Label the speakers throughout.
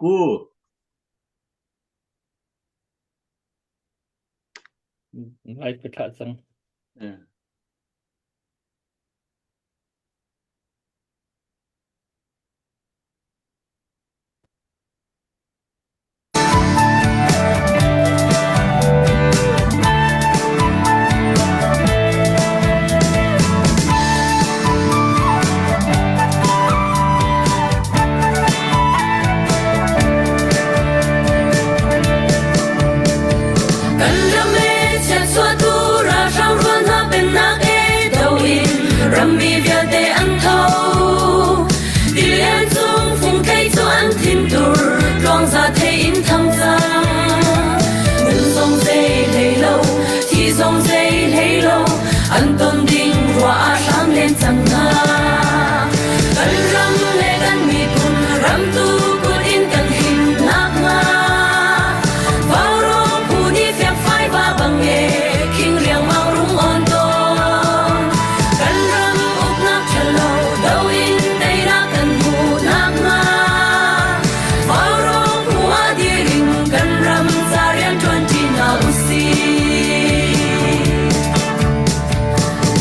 Speaker 1: Ku.
Speaker 2: Ngai ka thlah cang.
Speaker 1: Eh.
Speaker 3: Kan ram e chiatchuahtu ralhrang rual hna pennak e do in rammi vialte an tho. Tilian cung fungthei cu an thintur tluangza thei in thang cang. Nun zong zei hlei lo, thi zong zei hlei lo, an ton ding ruah ah hram len cang hna. Kan ram le kan miphun ramtu kut in kan him nakhnga Vaurawng phu nih fiakfai va bang e khing riangmang rung on tawn. Kan ram uknak ṭhalo do in teinak kan hmuh nakhnga Vaurawng phu ah dir in kan ram ca rian ṭuan ṭi hna usih.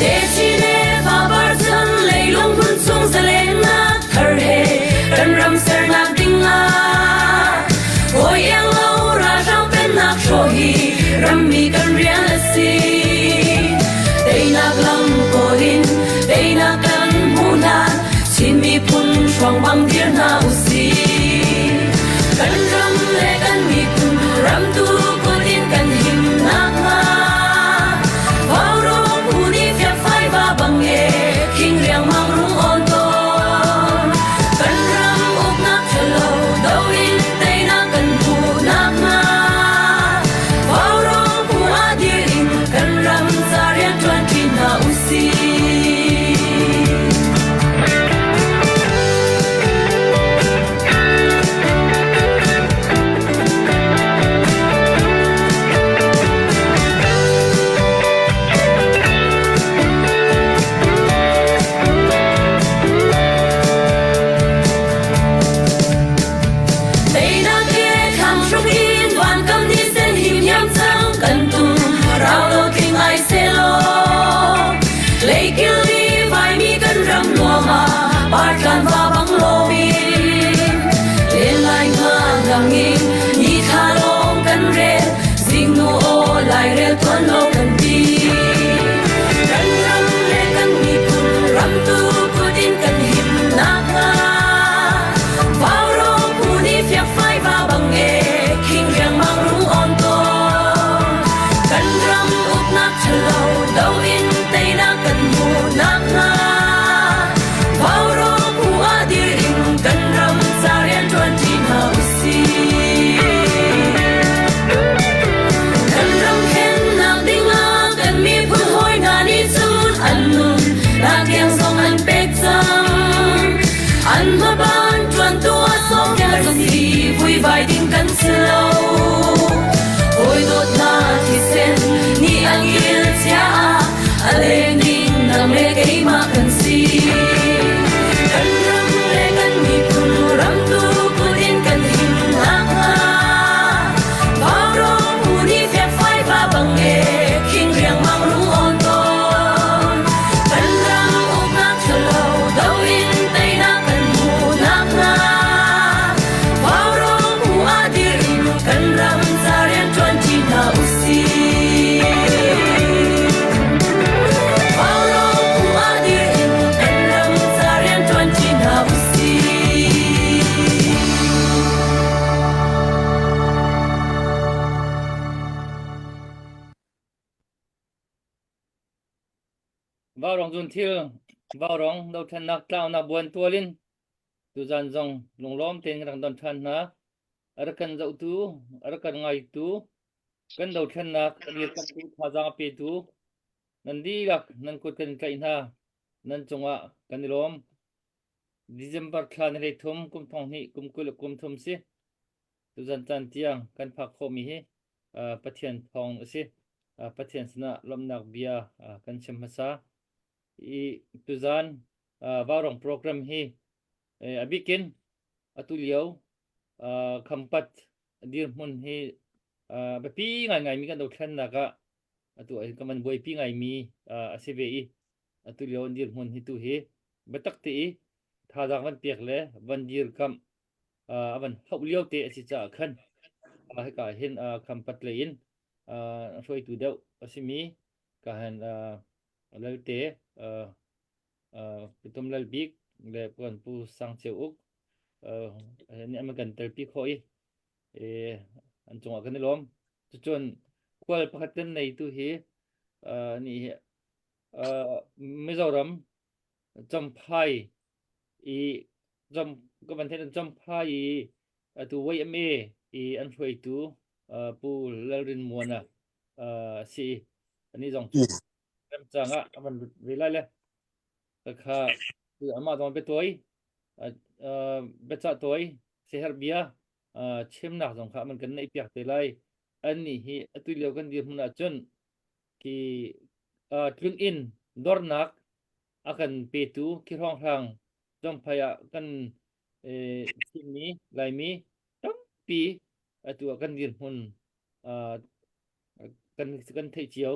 Speaker 3: Techi le fabar chan leilung hmun chung zalennak thar he kan ram sernak ding ah hawi iang lo ralhrang pennak hrawh hi rammi kan rian a si. Teinak lam kawl in teinak kan hmuh hlan Chin miphun hruang bang dir hna usih. Kan ram le kan miphun ramtu kut in kan him nakhnga Vaurawng phu nih fiakfai va bang e khing riangmang rung on tawn. Kan ram uknak ṭhalo do in teinak kan hmuh nakhnga Vaurawng phu ah dir in kan ram ca rian ṭuan ṭi hna usih. Teinak he thlang hruk in vankam ni sen him hiam cang kan tum rau lo tling ai selaw Leikil ni vaimi kan ram nuam ah partlan va bang lomin len lai nga dangin ni thla lawng kan rel zingnu aw lairel tuan lo kan ti kan ram le kan miphun ramtu kut in kan him nakhnga Vaurawng phu nih fiakfai va bang e khing riangmang rung on tawn kan ram uknak ṭhalo do in teinak kan hmuh nakhnga Vaurawng phu ah dir in kan ram ca rian ṭuan ṭi hna usih. Kan ram khennak dingah kan miphun hawi hna nih cun an nun nak tiang zong an pek cang. An hmaban ṭuantu a sawm kan si vuivai ding kan si lo. Hawi dawt hna thisen nih an kil chia ah a leng ding nang le keimah kan si. Kan ram le kan miphun ramtu kut in kan him nakhnga Vaurawng phu nih fiakfai va bang e khing riangmang rung on tawn. Kan ram uknak ṭhalo do in teinak kan hmuh nakhnga Vaurawng phu ah dir in kan ram ca rian ṭuan ṭi hna usih. Vaurawng phu ah dir in kan ram ca rian ṭuan ṭi hna usih.
Speaker 2: Vaurawng zun thil Vaurawng dothlennak tlaunak buan tual in tuzan zong lunglawm tein kan rak don ṭhan hna. A rak kan zohtu, a rak kan ngaitu, kan dothlennak a dirkamhtu thazaang a petu nan dihlak nan kut kan in tlaih hna. Nan cungah kan i lawm. December thla ni 13 kum thong hnih kum 20 le kum thum si. Tuzan caan tiang kan phak khawhmi hi Pathian thawng a si. Pathian sinah lawmhnak bia kan chim hmasa. I tuzan Vaurawng program hi a bikin atu lio. Khampat dirhmun hi biapi ngaingaimi kan dothlennak ah atu ah hin kan van buaipi ngaimi a si ve i atu lio an dirhmun hi tu hi biatak te i thazaang van pek le van dirkamh a van hauh lio te a si caah khan hika hin Khampat lei in hruaitu deuh a simi ka han Lalte Pitum Lal Bik le Puan Pu Sang Ceu Uk nih an kan telpi khawh i an cungah kan i lawm. Cucun khual pakhat kan neitu hi nih hi Mizoram Champhai i Cham ka van theih Champhai i atu YMA i an hruaitu Pu Lalrin Muana a si i ani zong cu remcang ah a van lut ve lai le kha amah zong biatawi biacah tawi siaherh bia chimnak zong kha man kan neih piak te lai an nih hi atu lio kan dirhmun ahcun khi tlun inn dornak a kan petu khi hrawnghrang Champhai ah kan Chinmi Laimi tampi atu ah kan dirhmun kan kan theih cio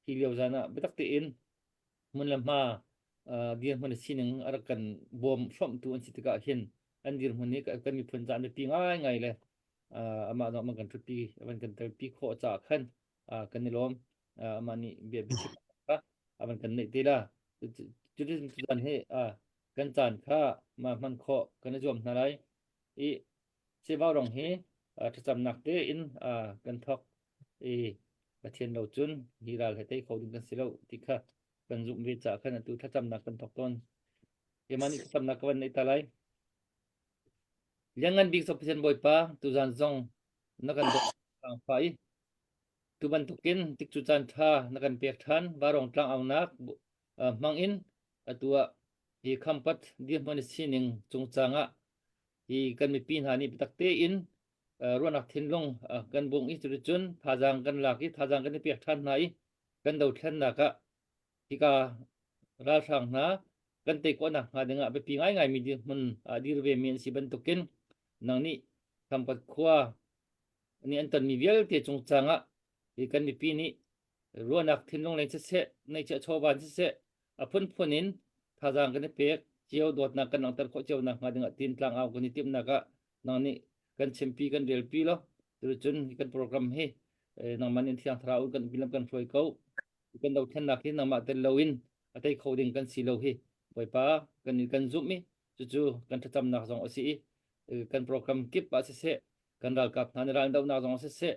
Speaker 2: hi lio zan ah biatak tein hmun le hma dirhmun a sining a rak kan bawm hrawmhtu an si tikah hin an dirhmun hi kan miphun caan biapi ngaingai le amah zong man kan ṭhutpi van kan telpi khawh caah khan kan i lawm amah nih bia biachim kha a van kan neih te la cutin caan hi kan caan kha ma hman khawh kan i zuam hna lai i Sivau rong hi thlacamnak tein kan thawk i Pathian lo cun hi ral he tei kho ding kan si lo ti kha kan zumh ve caah khan atu thlacamnak kan thawk tawn. Keimah nih thlacamnak ka van neih ta lai. Lianngan bik Pathian Bawipa tuzan zong na kan dawt fa i tu bantukin tikcu caan ṭha na kan pek ṭhan varong tlang aunak hmang in atu ah hi khampat dirhmun sining cungcang ah hi kan mipi hna nih biatak tein ruahnak thinlung kan bungh i cuticun thazaang kan lak i thazaang kan i pek ṭhan hna i kan dothlennak ah hika ralhrang hna kan tei khawhnak hnga dingah biapi ngaingaimi dirhmun ah dir ve mi an si bantukin nang nih Khampat khua nih an tonmi vialte cungcang ah hi kan mipi nih ruahnak thinlung leng siseh neihchiah chawva in siseh a phunphun in thazaang kan i pek cio dawtnak kan langhter khawh cio nak hnga dingah tin tlangau kan i timhnak ah nang nih kan chimpi kan relpi lo tucun kan program hi nangmah nih thiang thlarau in kan bilam kan hruai ko kan dothlennak hi nangmah tel loin a tei kho ding kan si lo hi Bawipa kan kan zumh i cucu kan thlacamnak zong a si i kan program kip ah siseh kan ralkap hna nih ral dohnak zong ah siseh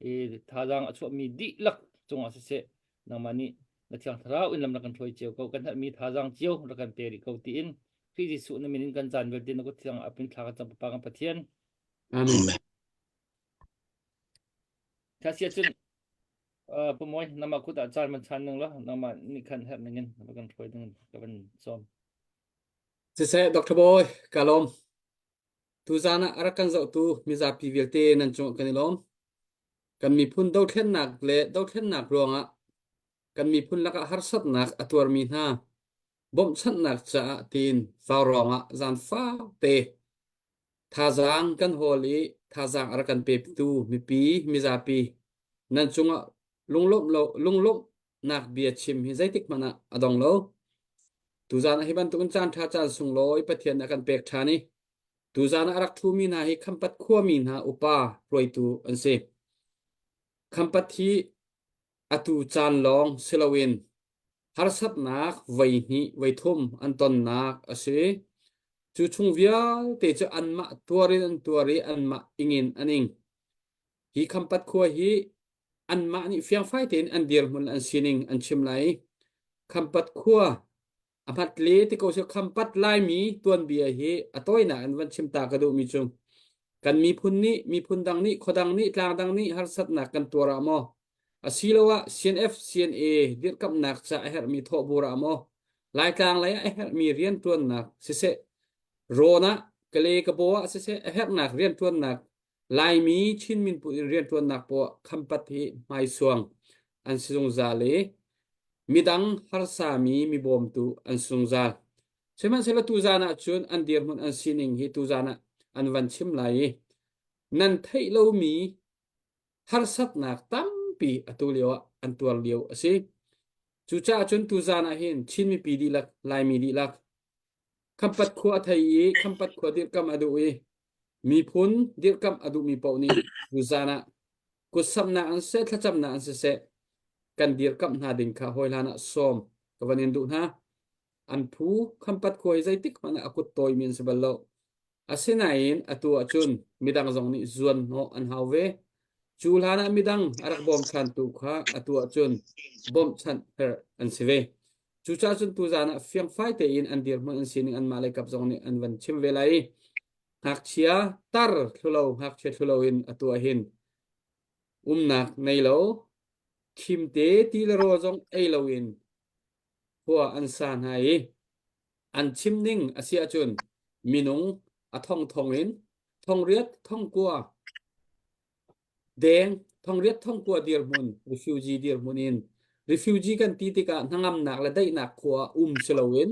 Speaker 2: i thazaang a chuahmi dihlak cungah siseh nangmah nih na thiang thlarau in lam rak kan hruai cio ko kan herhmi thazaang cio rak kan pe rih ko tiin Khrih Jesuh na min in kan caan vialte na kut thiang apin thla kan cam papa kan Pathian
Speaker 1: Amen.
Speaker 2: Tha sia cun Pamoy nama kut ah caan man chan ning lo nangmah nih khan herh ning in va kan hruai ding ka van sawm
Speaker 1: Siseh Dr. Boy ka lawm Tuzaan ah a rak kan zohtu mizapi vialte nan cungah kan i lawm. Kan miphun dothlennak le dothlennak ruangah kan miphun lakah harsatnak a tuarmi hna bawmhchanhnak caah tiin vaurawng ah zaanfakte thazaang kan hawl i thazaang a rak kan petu mipi mizapi nan cungah lunglawmh lo lunglawmhnak bia chim hi zeitik hmanh ah a dong lo. Tuzaan ah hi bantukin caan ṭha caan sunglawi Pathian a kan pek ṭhan i tuzaan ah a rak ṭhumi hna hi Khampat khuami hna upa hruaitu an si. Khampat hi atu caan lawng si loin harsatnak voi hnih voi thum an tonnak a si. Cu chung vialte cu anmah tuar in an tuar i anmah ingin an ing. Hi Khampat khua hi anmah nih fiangfai tein an dirhmun an sining an chim lai. Khampat khua a hmat le ti ko sih Khampat Laimi tuanbia hi a tawinak in van chim ta ka duhmi cu kan miphun nih miphun dang nih khuadang nih tlang dang nih harsatnak kan tuar ah maw asiloah CNF CNA dirhkamhnak ca a herhmi thawhbur ah maw Laitlang lei ah a herhmi rianṭuannak siseh rawn ah Kale Kabaw ah siseh a herhnak rianṭuannak Laimi Chin minpu in rianṭuannak poah Khampat hi hmaisuang an si zungzal i midang harsami mi bawmtu an si zungzal. Sihmanhsehlaw tuzaan ah cun an dirhmun an sining hi tuzaan ah an van chim lai i. Nan theih lomi harsatnak tampi atu lio ah an tuar lio a si. Cucaah cun tuzaan ah hin Chin mipi dihlak, Laimi dihlak, Khampat khua a thei i Khampat khua dirhkamh a duh i miphun dirhkamh a duhmi paoh nih tuzaan ah kutsamhnak an seh, thlacamnak an siseh, kan dirkamh hna ding kha hawi hlan ah sawm ka van in duh hna. An phu Khampat khua hi zeitik hmanh ah a kut tawimi an si bal lo. Asinain atu ahcun midang zong nih zuan hnawh an hau ve. Cu hlan ah midang a rak bawmchantu kha atu ahcun bawmhchanh herh an si ve. Cucaah cun tuzaan ah fiangfai tein an dirhmun an sining anmah lei kap zong nih an van chim ve lai i ngakchia tar thlulo ngakchia thlulo in atu ahhin umnak nei lo khimte ti le rawl zong ei loin khua an sa hna i an chim ning a si ahcun minung a thongthong in thongriat thongkua deng thongriat thongkua dirhmun refugee dirhmun in refugee kan ti tikah hnangamnak le daihnak khua um si loin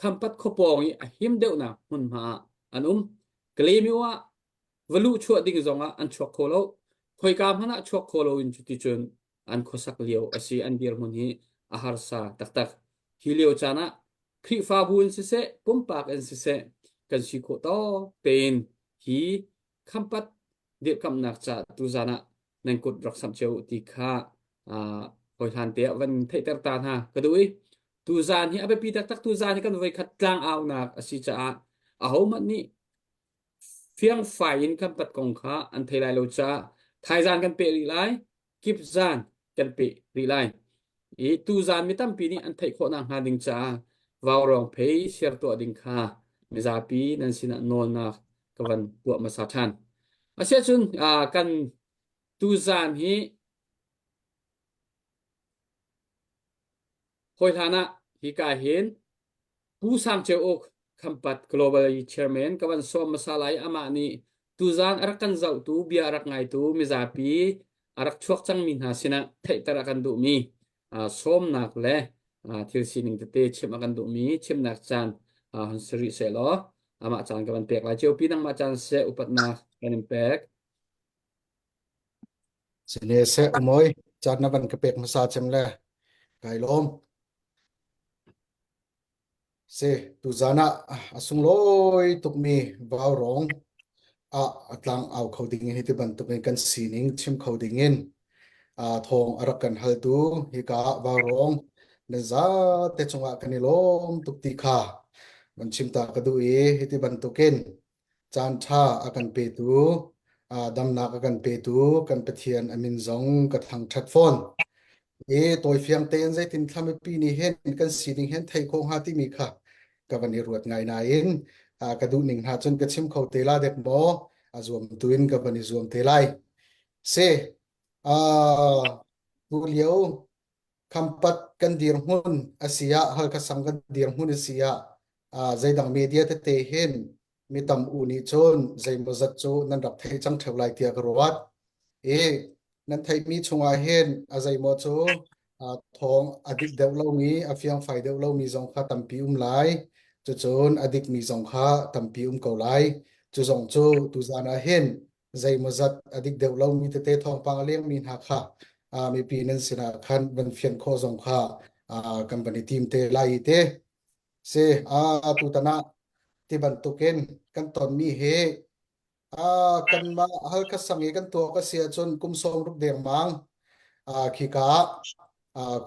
Speaker 1: Khampat khuapawng i a him deuhnak hmunhma ah an um. Kalaymyo ah va luh chuah ding zongah an chuak kho lo. Khoika hmanh ah chuak kho loin cuticun an khuasak lio a si. An dirhmun hi a harsa taktak. Hi lio caan ah Khrihfabu in siseh, pumpak in siseh, kan si khawh tawk tein hi Khampat dirhkamhnak ca tuzan ah nan kut rak samh cio u ti kha hawi hlan te ah van theihter ta hna ka duh i tuzan hi a biapi taktak tuzan hi kan voikhat tlang aunak a si caah ahohmanh nih fiangfai in Khampat kong kha an thei lai lo caah thaizan kan peh rih lai kip zan kan peh rih lai i tuzan mi tampi nih an theih khawh nakhnga ding caah vaurawng phei share tuah ding kha mizapi nan sinah nawlnak ka van tuah hmasa ṭhan. Asiahcun kan tuzan hi hawi hlan ah hika hin Pu Sang Ceu Uk Khampat Global Chairman ka van sawm hmasa lai amah nih tuzan a rak kan zohtu bia a rak ngaitu mizapi a rak chuak cangmi hna sinah theihter a kan duhmi sawmnak le thil sining tete chimh a kan duhmi chimnak caan hun si rih sehlaw amah caan ka van pek lai cio pi nangmah caan seh upatnak kan in pek.
Speaker 4: Sine seh umoi caan na van ka pek hmasa cem le kai lawm. Si, tuzaan ah a sunglawi tukmi vaurawng ah a tlang au kho ding in hiti bantukin kan sining chim kho ding in thawng a rak kan haltu hika ah vaurawng nan zate cungah kan i lawm tuk ti kha van chim ta ka duh i hiti bantukin Caan ṭha a kan petu, damnak a kan petu kan Pathian a min zong ka thangṭhat fawn. I tawifiang tein zeitin thla mipi nih hin kan sining hin theih khawh hnga timi kha ka van i ruat ngai nain ka duh ning hna cun ka chim kho te la dek maw a zuam tu in ka van i zuam te lai. Si, tu lio Khampat kan dirhmun a si ah Halkha sang kan dirhmun a si ah zeidang media tete hin mi tam u nih cun zeimawzat cu nan rak thei cang ṭheo lai tiah ka ruat. I nan theihmi chungah hin a zeimaw cu thawng a dik deuh lomi, a fiangfai deuh lomi zong kha tampi um lai. Cucun a dikmi zong kha tampi um ko lai. Cu zong cu tuzaan ah hin zeimawzat a dik deuh lomi tete thawngpang a lengmi hna kha mipi nan sinah khan van fian khawh zong kha kan van i tim te lai i te si tutan ah ti bantukin kan tonmi hi kanmah Halkha sang i kan tuak a si ahcun kum 60 dengmang khika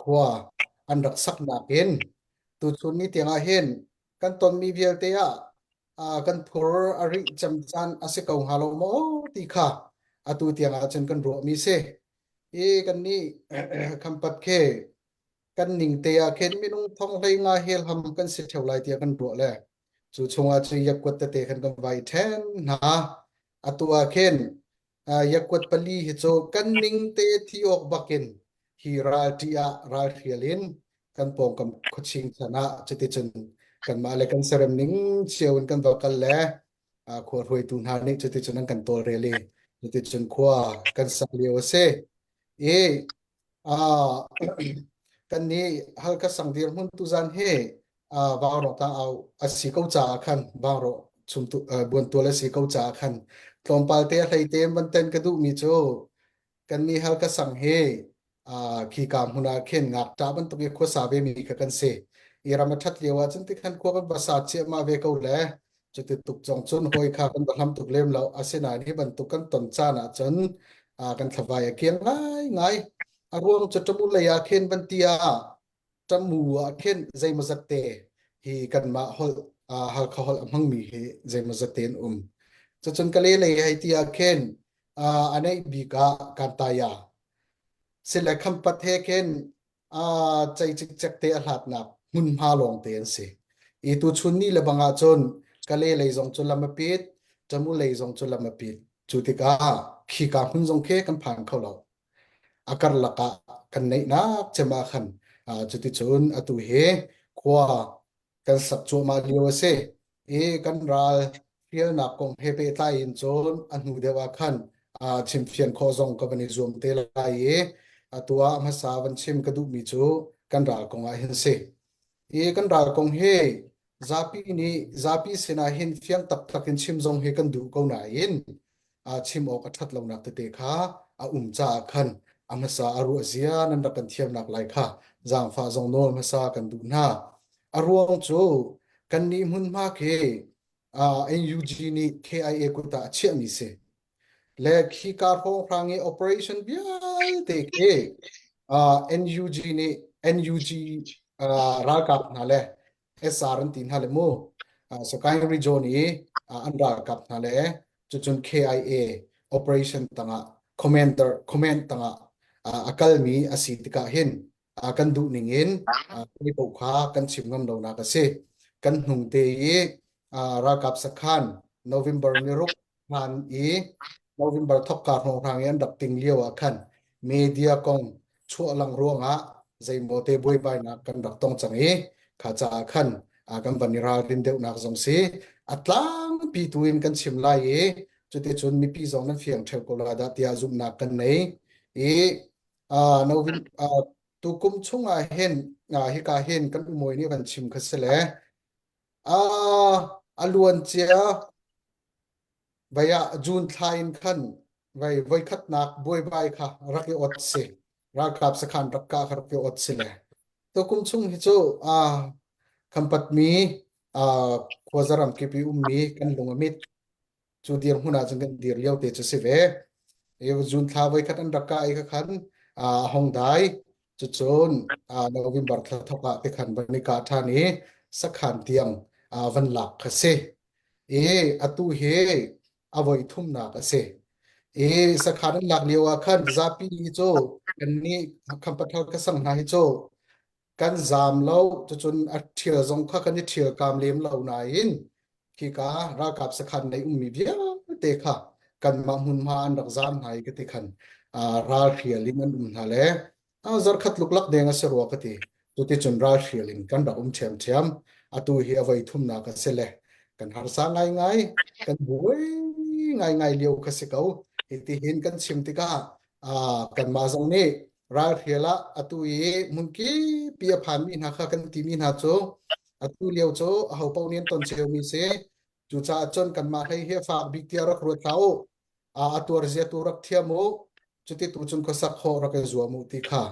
Speaker 4: khua an rak saknak in tuchun ni tiangah hin kan tonmi vialte ah kan phur a rih cem caan a si ko hnga lo maw ti kha atu tiang ah cun kan ruahmi si. I kan nih Khampat khi kan ning te ah khin minung thong hlei nga hel ham kan si theo lai tiah kan ruah le cu chungah cu yakuat tete khan kan vai then hna. Atu ah khin yakuat pali hi cu kan ning te thi awk bakin hi ral ṭih ah ral hrial in kan pawngkam khuaching chan ah cuticun kanmah le kan serem ning cio in kan va kal le khua hruaitu hna nih cuticun an kan tawlrel i cuticun khua kan sak lio a si i kan nih Halkha sang dirhmun tuzan hi Vaurawng tang au a si ko caah khan Vaurawng chungtu buantual a si ko caah khan. Tlawmpal te a hlei te van ten ka duhmi cu kan nih hal ka sang hi khika hmun ah khin ngakṭah bantuk i khuasa ve mi kha kan si. I ram a ṭhat lio ah cun tikhan khua kan va sa ciahmah ve ko le cuti tuk zong cun hawi kha kan va hlam tuk lem lo. Asinain hi bantuk kan ton caan ah cun kan thlavai a kiang ngaingai. A ruang cu ṭamu lei ah khin van ti ah ṭamu ah khin zeimawzat te hi kanmah holh Halkha holh a hmangmi hi zeimawzat te an um. Cucun Kale lei hei ti ah khin a neih bik ah Kantaya sile Khampat he khin cei cikcek te a hlatnak hmunhma lawng te an si. I tuchun ni le bang ah cun Kale lei zong cu lam a pit, Tamu lei zong cu lam a pit. Cu tikah khika hmun zong khi kan phan kho lo. A karlak ah kan neihnak cem ah khan cuticun atu hi khua kan sak cuahmah lio a si i kan ral hrialnak kong he pehtlai in cun a hnu deuh ah khan chimfian khawh zong ka van i zuam te lai i atu ah hmasa van chim ka duhmi cu kan ral kong ah hin si. I kan ral kong hi zapi nih zapi sinah hin fiang taktak in chim zong hi kan duh ko nain chim awk a ṭhat lonak tete kha a um caah khan a hmasa a ruah zia nan rak kan thiamnak lai kha zaangfah zong nawl hmasa kan duh hna. A ruang cu kannih hmunhma khi NUG nih KIA kut ah a chiahmi si. Le khika hrawnghrang i operation vialte khi NUG nih NUG ralkap hna le SR an ti hna le mu Sakaing region i an ralkap hna le cucun KIA operation tangah commander command tangah a kalmi a si tikah hin kan duh ning in ni paoh kha kan chim ngam lonak a si. Kan hnung te i ralkap sakhan November ni ruk hlan i November thokka hrawnghrang i an rak ting lio ah khan media kong chuah lang ruangah zeimaw te buaibainak kan rak tong cang i kha caah khan kan van i ralrin deuhnak zong si a tlangpi tu in kan chim lai i cuticun mipi zong nan fiang ṭheo ko lai dah tiah zumhnak kan nei i November tukum chungah hin hika hin kan umawi nih van chim kha si le a luan cia Vai ah June thla in khan vai voikhatnak buaibai kha rak i ot si. Ralkap sakhan rak kah kha rak i ot si le. Tukum chung hi cu Khampat mi khuazaram kip i ummi kan lung a mit. Cu dirhmun ah cun kan dir lio te cu si ve. June thla voikhat an rak kah i kha khan a hong dai. Cucun November thla thok ah te khan van i kah ṭhan i sakhan tiang van lak kha si. I atu hi a voi thumnak a si. I sakhan an lak lio ah khan zapi hi cu kannih Khampathar ka sang hna hi cu kan zaam lo cucun a ṭhial zong kha kan i ṭhial kaam lem lo nain khika ralkap sakhan lei ummi vialte kha kanmah hmunhma an rak zaam hna i ka ti khan ralhrial in an um hna le zarkhat luklak deng a si rua ka ti. Cuticun ralhrial in kan rak um ṭhiamṭhiam. Atu hi a voi thumnak a si le kan harsa ngaingai, kan buai ngaingai lio kha si ko. Hitihin kan chim tikah kanmah zong nih ralhrial ah atu i hmunkipi a phanmi hna kha kan timi hna cu atu lio cu ahopaoh nih an ton ciomi si. Cucaah cun kanmah hlei hi a fak bik tiah rak ruat hlah u. A tuar zia tu rak thiam u. Cuti tu cun khuasak khawh rak i zuam u ti kha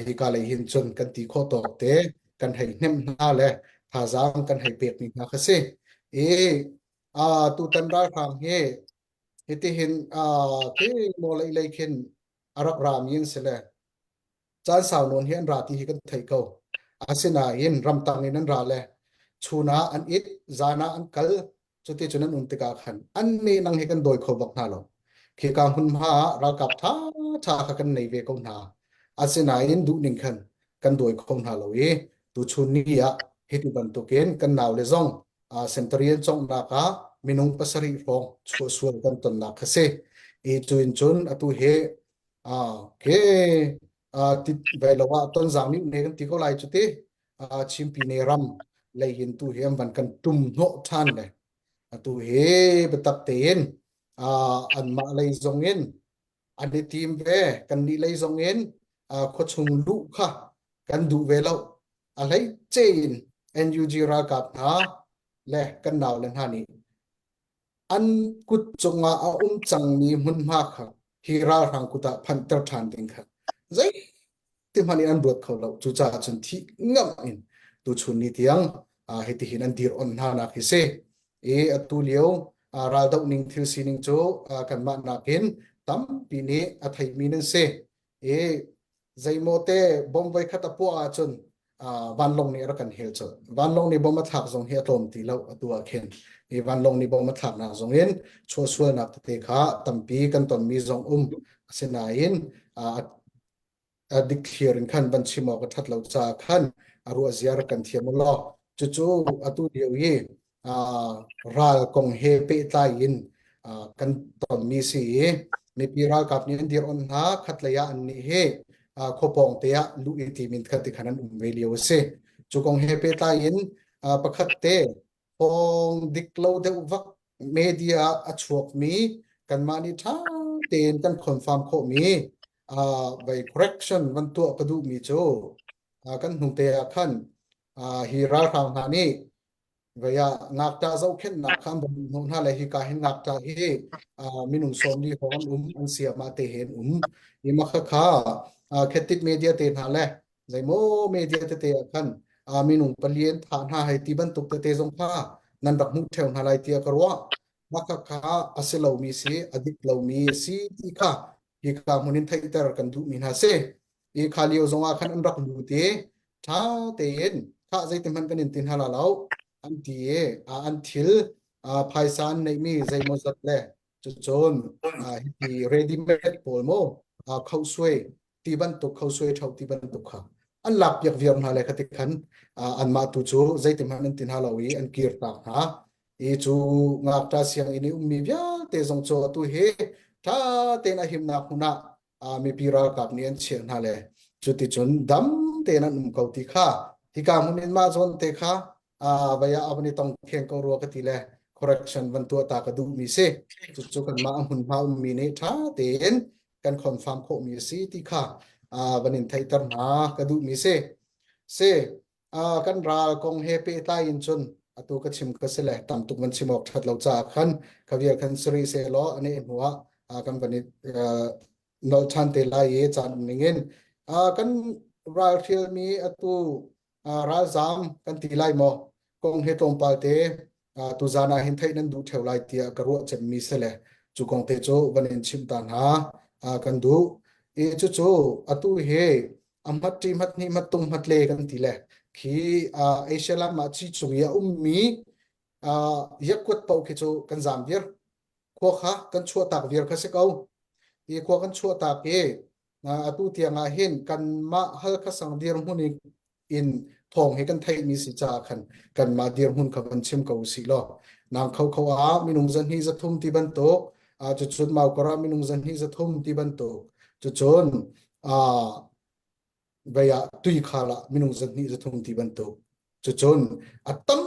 Speaker 4: hika lei hin cun kan ti khawh tawk te kan hei hnemh hna le thazaang kan hei pekmi hna kha si. I tutan ralhrang hi hitihin khi maw lei lei khin a rak rami an si le caan sau nawn hi an ra ti hi kan theih ko. Asinain ramtang in an ra le chun ah an it, zan ah an kal, cuti cun an um tikah khan an nih nang hi kan dawi kho bak hna lo. Khika hmunhma ah ralkap ṭha ṭha kha kan nei ve ko hna. Asinain duhning khan kan dawi kho hna lo i tuchun ni ah hiti bantukin kan naule zong Centurion conghnak ah minung pasarih hrawng chuahsual kan tonnak kha si. I cu in cun atu hi ke ti ve lo ah tonzang nih ne kan ti ko lai cu ti Chimpi ne ram lei hin tu hi an van kan tum hnawh ṭhan le atu hi biatak tein anmah lei zong in an i tim ve kan nih lei zong in khuachung luh kha kan duh ve lo a hleice in NUG ralkap hna le kan naule hna nih. An kut cungah a um cangmi hmunhma kha hi ralhrang kut ah phanhter ṭhan ding kha zeiti hmanh in an ruat kho lo. Cucaah cun thih ngamh in tuchun ni tiang hitihin an dir on hna nak hi si. I atu lio raldoh ning thil sining cu kanmah nakin tampi nih a theimi nan si. I zeimaw te bom voikhat a puah ahcun vanlawng nih a rak kan hel colh. Vanlawng nih bom a thlak zong hi a tlawm ti lo atu ah khin. Hi vanlawng nih bom a thlaknak zong in chuahsualnak tete kha tampi kan tonmi zong um. Asinain a dikthliar in khan van chim awk a ṭhat lo caah khan a ruah zia rak kan thiam u law. Cucu atu lio i ral kong he pehtlai in kan tonmi si i mipi ralkap nih an dir on hna khatlei ah annih hi khuapawng te ah luh i timin kha ti khan an um ve lio a si. Cu kong he pehtlai in pakhat te thawng dik lo deuh vak media a chuakmi kanmah nih ṭha tein kan confirm khawhmi vai correction van tuah ka duhmi cu kan hnung te ah khan hi ralhrang hna nih Vei ah ngakṭah zohkhenhnak kha an va hnawh hna le hika hin ngakṭah hi minung 40 hrawng an um, an siamah te he an um. I mah khakha Khetit media te hna le zeimaw media tete ah khan minung pali an thah hna hei ti bantuk tete zong kha nan rak hmuh ṭheo hna lai tiah ka ruah. Mah khakha a si lomi si, a dik lomi a si ti kha hika hmun in theihter kan duhmi hna si. I kha lio zong ah khan an rak lut i ṭha tein khah zeiti hmanh kan in ti hna la lo an ti i an thil phaisa an neihmi zeimawzat le cucun hiti ready made pawl mu khosuai ti bantuk khosuai ṭho ti bantuk kha an lak piak viar hna le khati khan anmah tu cu zeiti hmanh an ti hna lo i an kir tak hna i cu ngakṭa sianginn i ummi vialte zong cu atu hi ṭha tein a himnak hmun ah mipi ralkap nih an chiah hna le cuticun dam tein an um ko ti kha hika hmun in mah zawn te kha vei ah a van i tong kheng ko rua ka ti le correction van tuah ta ka duhmi si. Cucu kanmah a hmunhma ummi nih ṭha tein kan confirm khawhmi a si ti kha van in theihter hna ka duhmi si. Si kan ral kong he pehtlai in cun atu ka chim ka si le tam tuk van chim awk ṭhat lo caah khan ka vial khan siri se law ane hnu ah kan van i nolh ṭhan te lai i caan um ning in kan ral hrialmi atu ralzam kan ti lai maw kong he tlawmpal te tuzan ah hin theih nan duh ṭheo lai tiah ka ruah cemmi si le cu kong te cu van in chimh ta hna kan duh i cucu atu hi a hmat ṭi hmat hnih hmat tung hmat le kan ti le khi Asia lam ah ci cung i a ummi yakuat paoh khi cu kan zam viar khua kha kan chuahtak viar kha si ko i khua kan chuahtak i atu tiang ah hin kanmah Halkha sang dirhmun in thawng hi kan theihmi si caah khan kanmah dirhmun kha van chim ko usih law nang kho kho ah minung zahnih zathum ti bantuk cucun Maukar ah minung zahnih zathum ti bantuk cucun vei ah tuikhal ah minung zahnih zathum ti bantuk cucun a tam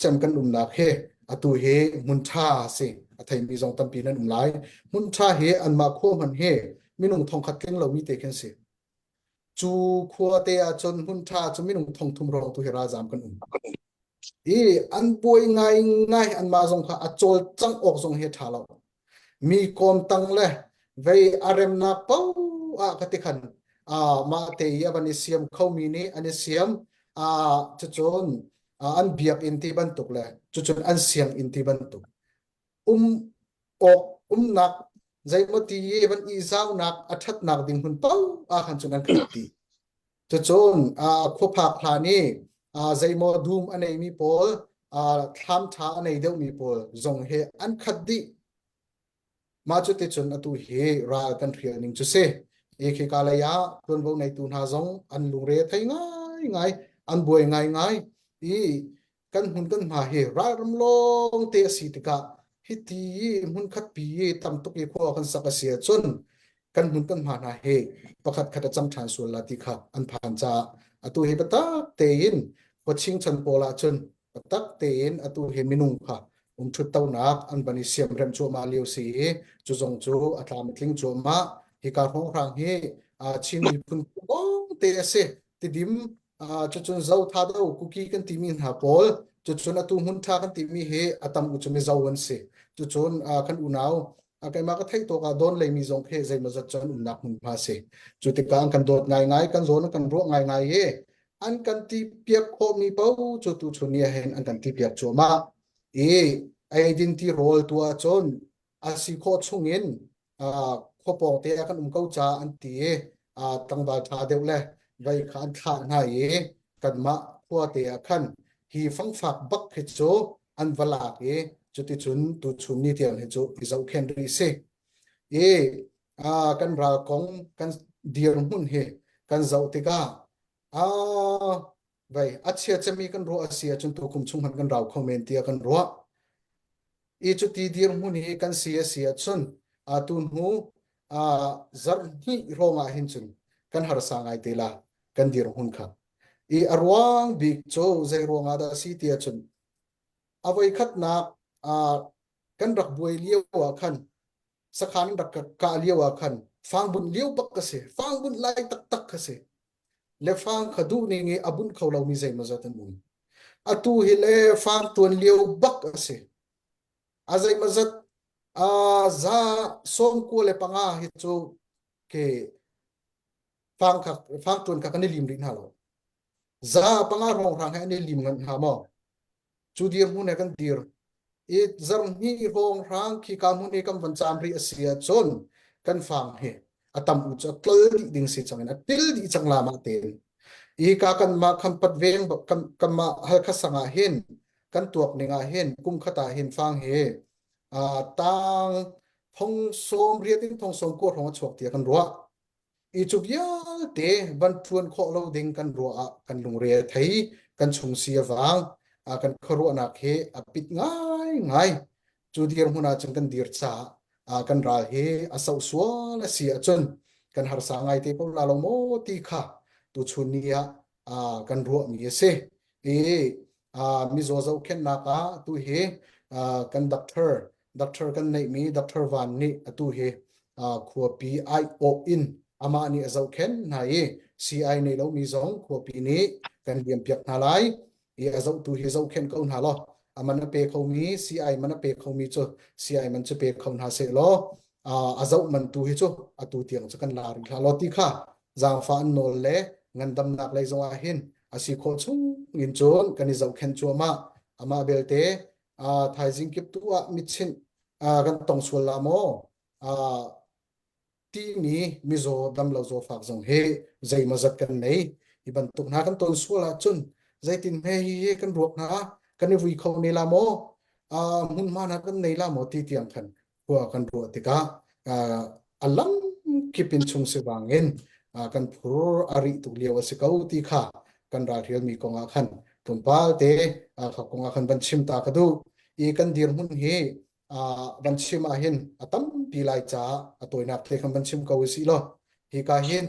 Speaker 4: cem kan umnak hi atu hi hmun ṭha si a theimi zong tampi nan um lai hmun ṭha hi anmah khua hman hi minung thongkhat tling lomi te khin si cu khua te ahcun hmun ṭha cu minung thongthum hrawng tu hi ralzaam kan um i an buai ngai ngai anmah zong kha a cawlcangh awk zong hi a ṭha lo Mi kawmtang le vei a remnak paoh ah ka ti khan mah te i a van i siam khomi nih an i siam. Cucun an biakinn ti bantuk le cucun an sianginn ti bantuk um awk umnak zeimaw ti i van i zaunak a ṭhatnak ding hmun paoh ah khan cun an khat dih. Cucun khuaphak hlan i zeimaw dum a neimi pawl, thlam ṭha a nei deuhmi pawl zong hi an khat dih. Mah cu ticun atu hi ral kan hrial ning cu si. I khika lei ah ṭuanvo neitu hna zong an lungre a thei ngaingai, an buai ngaingai i kan hmun kan hma hi ralram lawng te a si tikah hiti i hmunkhat pi i tam tuk i khua kan sak a si ahcun kan hmun kan hma hna hi pakhat khat a cang ṭhan sual la ti kha an phan caah atu hi biatak tein khuaching chan pawl ahcun biatak tein atu hi minung kha umṭhut tonak an van i siamremh cuahmah lio si i cu zong cu a tlam a tling cuahmah hika hrawnghrang hi Chin miphun lawng te a si tidim cucun Zothado Kuki kan timi hna pawl. Cucun atu hmun ṭha kan timi hi a tam u cu Mizo an si. Cucun kan unau keimah ka theih tawk ah dawn leimi zong khi zeimawzat cu an umnak hmunhma a si. Cu tikah an kan dawt ngaingai, kan zawn an kan ruah ngaingai i an kan ti piak khawhmi paoh cu tuchun ni ah hin an kan ti piak cuahmah. I eidin ti rawl tu ahcun a si khawh chungin khua pawng te ah kan um ko ca an ti i tlangval ṭha deuh le vei kha an thlah hna i kanmah khua te ah khan hi fangfak bak hi cu an va lak i cuticun tuchun ni tiang hi cu i zohkhenh rih si. I kan ral kong kan dirhmun hi kan zoh tikah vei a chia cemi kan ruah a si ahcun tukum chung hmanh kan rau kho men tiah kan ruah. I cuti dirhmun hi kan si a si ahcun tu hnu zarh hnih hrawng ah hin cun kan harsa ngai te la kan dirhmun kha. I a ruang bik cu zei ruang ah dah a si ti ahcun a voikhatnak kan rak buai lio ah khan sakhan rak kah lio ah khan fangbunh lio bak ka si fangbunh lai taktak ka si le fang kha duh ning i a bunh kho lomi zeimawzat an um atu hi le fang tuan lio bak a si a zeimawzat a za sawm kua le panga hi cu ke fang kha fang tuan kha kan i lim rih hna lo za panga rong rang he an i lim ngan hna maw Cu dirhmun he kan dir i zarhhnih hrawnghrang khika hmun i kan van caam rih a si ahcun kan fang hi a tam u cu a tlol dih ding si cang in a til dih cang la mah tein. I ka kanmah Khampat veng kanmah Halkha sang ah hin kan tuak ning ah hin kum khat ah hin fang hi tang thong sawm riat in thong sawm kua hrawng a chuak tiah kan ruah. I cu vialte van ṭuan khawh lo ding kan ruah ah kan lungre a thei, kan chung si a vang, kan khuaruahnak hi a pit ngaingai. Cu dirhmun ahcun kan dir caah kan ral hi a soh sual a si ahcun kan harsa ngai te ko la lo maw ti kha tuchun ni ah kan ruahmi a si. I mizaw zohkhenhnak ah tu hi kan doctor doctor kan neihmi Doctor Van nih atu hi khuapi aiawh in amah nih a zohkhenh hna i sii nei lomi zong khuapi nih kan liampiak hna lai i a zohtu hi zohkhenh ko hna law a man a pe khomi sii man a pe khomi cu sii man cu pe kho hna seh law a zoh man tu hi cu atu tiang cu kan la rih hlah law ti kha zaangfah an nawl le ngandamnak lei zong ah hin a si khawh chung in cun kan i zohkhenh cuahmah amah belte thaizing kip tu ah mitchinh kan tong sual la maw timi mizaw damlo zawfak zong hi zeimawzat kan nei hi bantuk hna kan ton sual ahcun zeitin hme hi hi kan ruak hna kan i vui kho ne la maw hmunhma hna kan nei la maw ti tiang khan khua kan ruah tikah a lam kip in chung sivang in kan phur a rih tuk lio a si ko ti kha kan ralhrialmi kong ah khan tlawmpal te kha kong ah khan van chim ta ka duh i kan dirhmun hi van chim ah hin a tampi lai caah a tawinak te khan van chim ko usih law hika hin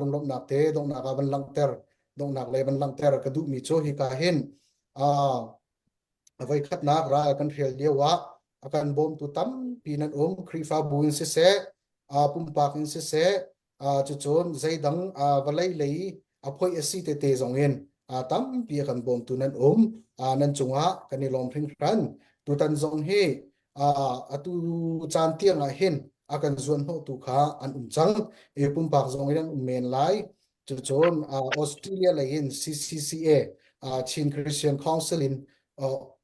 Speaker 4: lunglawmhnak te donghnak ah van langhter donghnak le van langhter ka duhmi cu hika hin A voikhatnak ral kan hrial lio ah a kan bawmtu tampi nan um. Khrihfabu in siseh, pumpak in siseh, cucun zeidang vawlei lei a phoih a si tete zong in tampi a kan bawmtu nan um. Nan cungah kan i lawm hringhran. Tutan zong hi atu caan tiang ah hin a kan zuanhnawhtu kha an um cang. I pumpak zong in an um men lai. Cucun Australia lei in CCCA Chin Christian Council in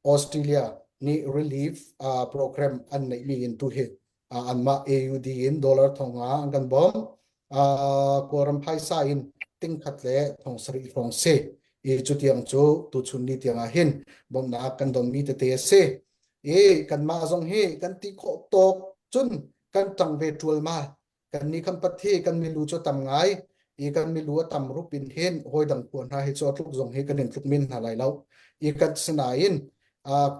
Speaker 4: Australia nih relief program an neihmi in tu hi anmah AUD in dollar thong nga an kan bawm. Kawlram phaisa in tingkhat le thong sarih hrawng si. I cutiang cu tuchun ni tiang ah hin bawmhnak kan donmi tete a si. I kanmah zong hi kan ti khawh tawk cun kan ṭang ve ṭualmal. Kan nih kan pat hi kan milu cu tam ngai i kan milu a tam rup in hin hawi dang khua hna hi cu a tluk zong hi kan in tluk men hna lai lo i kan sinain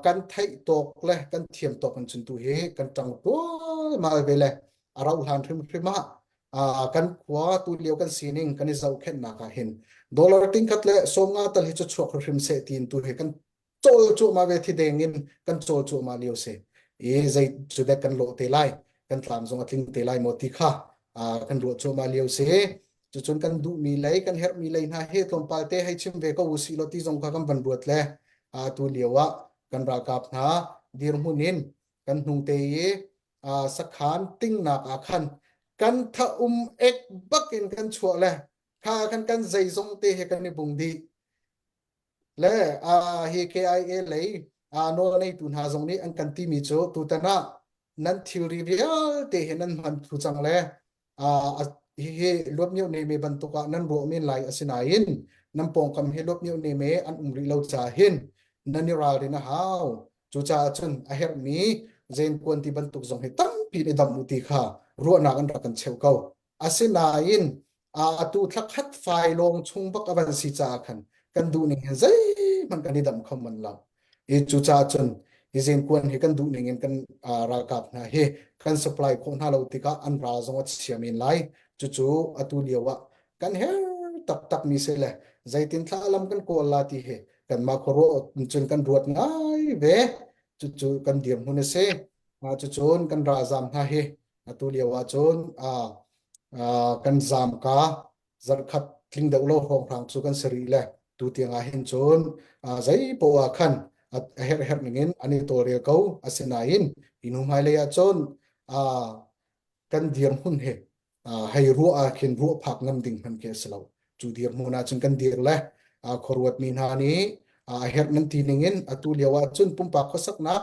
Speaker 4: kan theih tawk le kan thiam tawk in cun tu hi kan ṭang tualmal ve le a rauh hlan hrimhrim ah kan khua tu lio kan sining kan i zohkhenhnak ah hin dollar tingkhat le sawmnga tal hi cu chuak hrim seh tiin tu hi kan cawl cuahmah ve thi deng in kan cawl cuahmah lio si i zei cu dek kan lawh te lai kan tlam zong a tling te lai maw ti kha kan ruah cuahmah lio si cucun kan duhmi lei kan herhmi lei hna he tlawmpal te hei chim ve ko usih law ti zong kha kan van ruat le. Tu lio ah kan ralkap hna dirhmun in kan hnung te i sakhan tingnak ah khan kan tha um ek bak in kan chuah le kha khan kan zeizong te he kan i bung dih. Le hi KIA lei nawl neitu hna zong nih an kan timi cu tutan ah nan thilri vialte hi nan hman thlu cang le hihi luatmioh neme bantuk ah nan ruah men lai asinain nan pawngkam hi luatmioh neme an um rih lo caah hin nan i ralrin a hau. Cucaah cun a herhmi zenkuan ti bantuk zong hi tampi in i damh u ti kha ruahnak an rak kan cheuh ko. Asinain atu thla khat fai lawng chung bak a van si caah khan kan duh ning hin zeihmanh kan i damh kho manh lo. I cucaah cun hi zenkuan hi kan duh ning in kan ralkap hna hi kan supply khawh hna lo tikah an ral zong a chia men lai. Cucu atu lio ah kan her taktak mi si le zeitin thla lam kan kawl la ti hi kanmah khuaruah cun kan ruat ngai ve. Cucu kan dirhmun a si. Cucun kan ralzam hna hi atu lio ah cun kan zaam ka zarhkhat tling deuh lo hrawnghrang cu kan si rih le tu tiang ah hin cun zei poah ah khan a herh herh ning in an i tawlrel ko asinain hi hnu hmailei ah cun kan dirhmun hi hei ruah ah khin ruah phak ngam ding hmanh khi a si lo cu dirhmun ah cun kan dir le khuaruat mi hna nih a herh nan ti ning in atu lio ah cun pumpak khuasaknak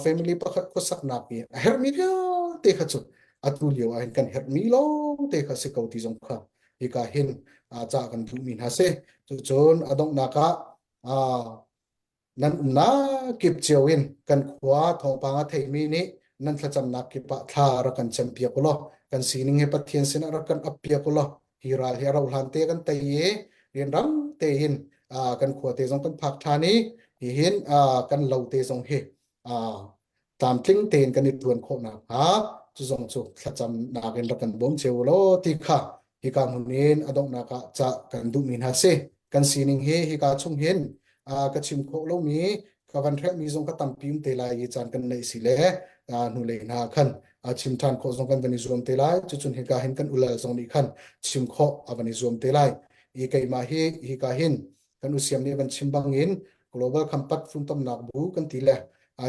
Speaker 4: family pakhat khuasaknak i a herhmi vialte kha cu atu lio ah hin kan herhmi lawng te kha si ko ti zong kha hika hin ca kan duhmi hna si cucun a donghnak ah nan umnak kip cio in kan khua thawngpang a theimi nih nan thlacamnak kip ah thla rak kan campiak u law kan sining hi Pathian sinah rak kan appiak u law hi ral hi a rauh hlan te kan tei i rianrang tein kan khua te zong kan phak ṭhan i hihin kan lo te zong hi tlamtling tein kan i ṭuan khawh nakhnga cu zong cu thlacamnak in rak kan bawm cio u law ti kha hika hmun in a donghnak ah cah kan duhmi hna si. Kan sining hi hika chung hin ka chim khawh lomi ka van hrelhmi zong ka tampi um te lai i caan kan neih si le hnulei hna khan chim ṭhan khawh zong kan van i zuam te lai. Cucun hika hin kan ulal zong nih khan chim khawh a van i zuam te lai. I keimah hi hika hin kan usiam nih van chim bangin Global Khampat Funtomnak Bu kan ti le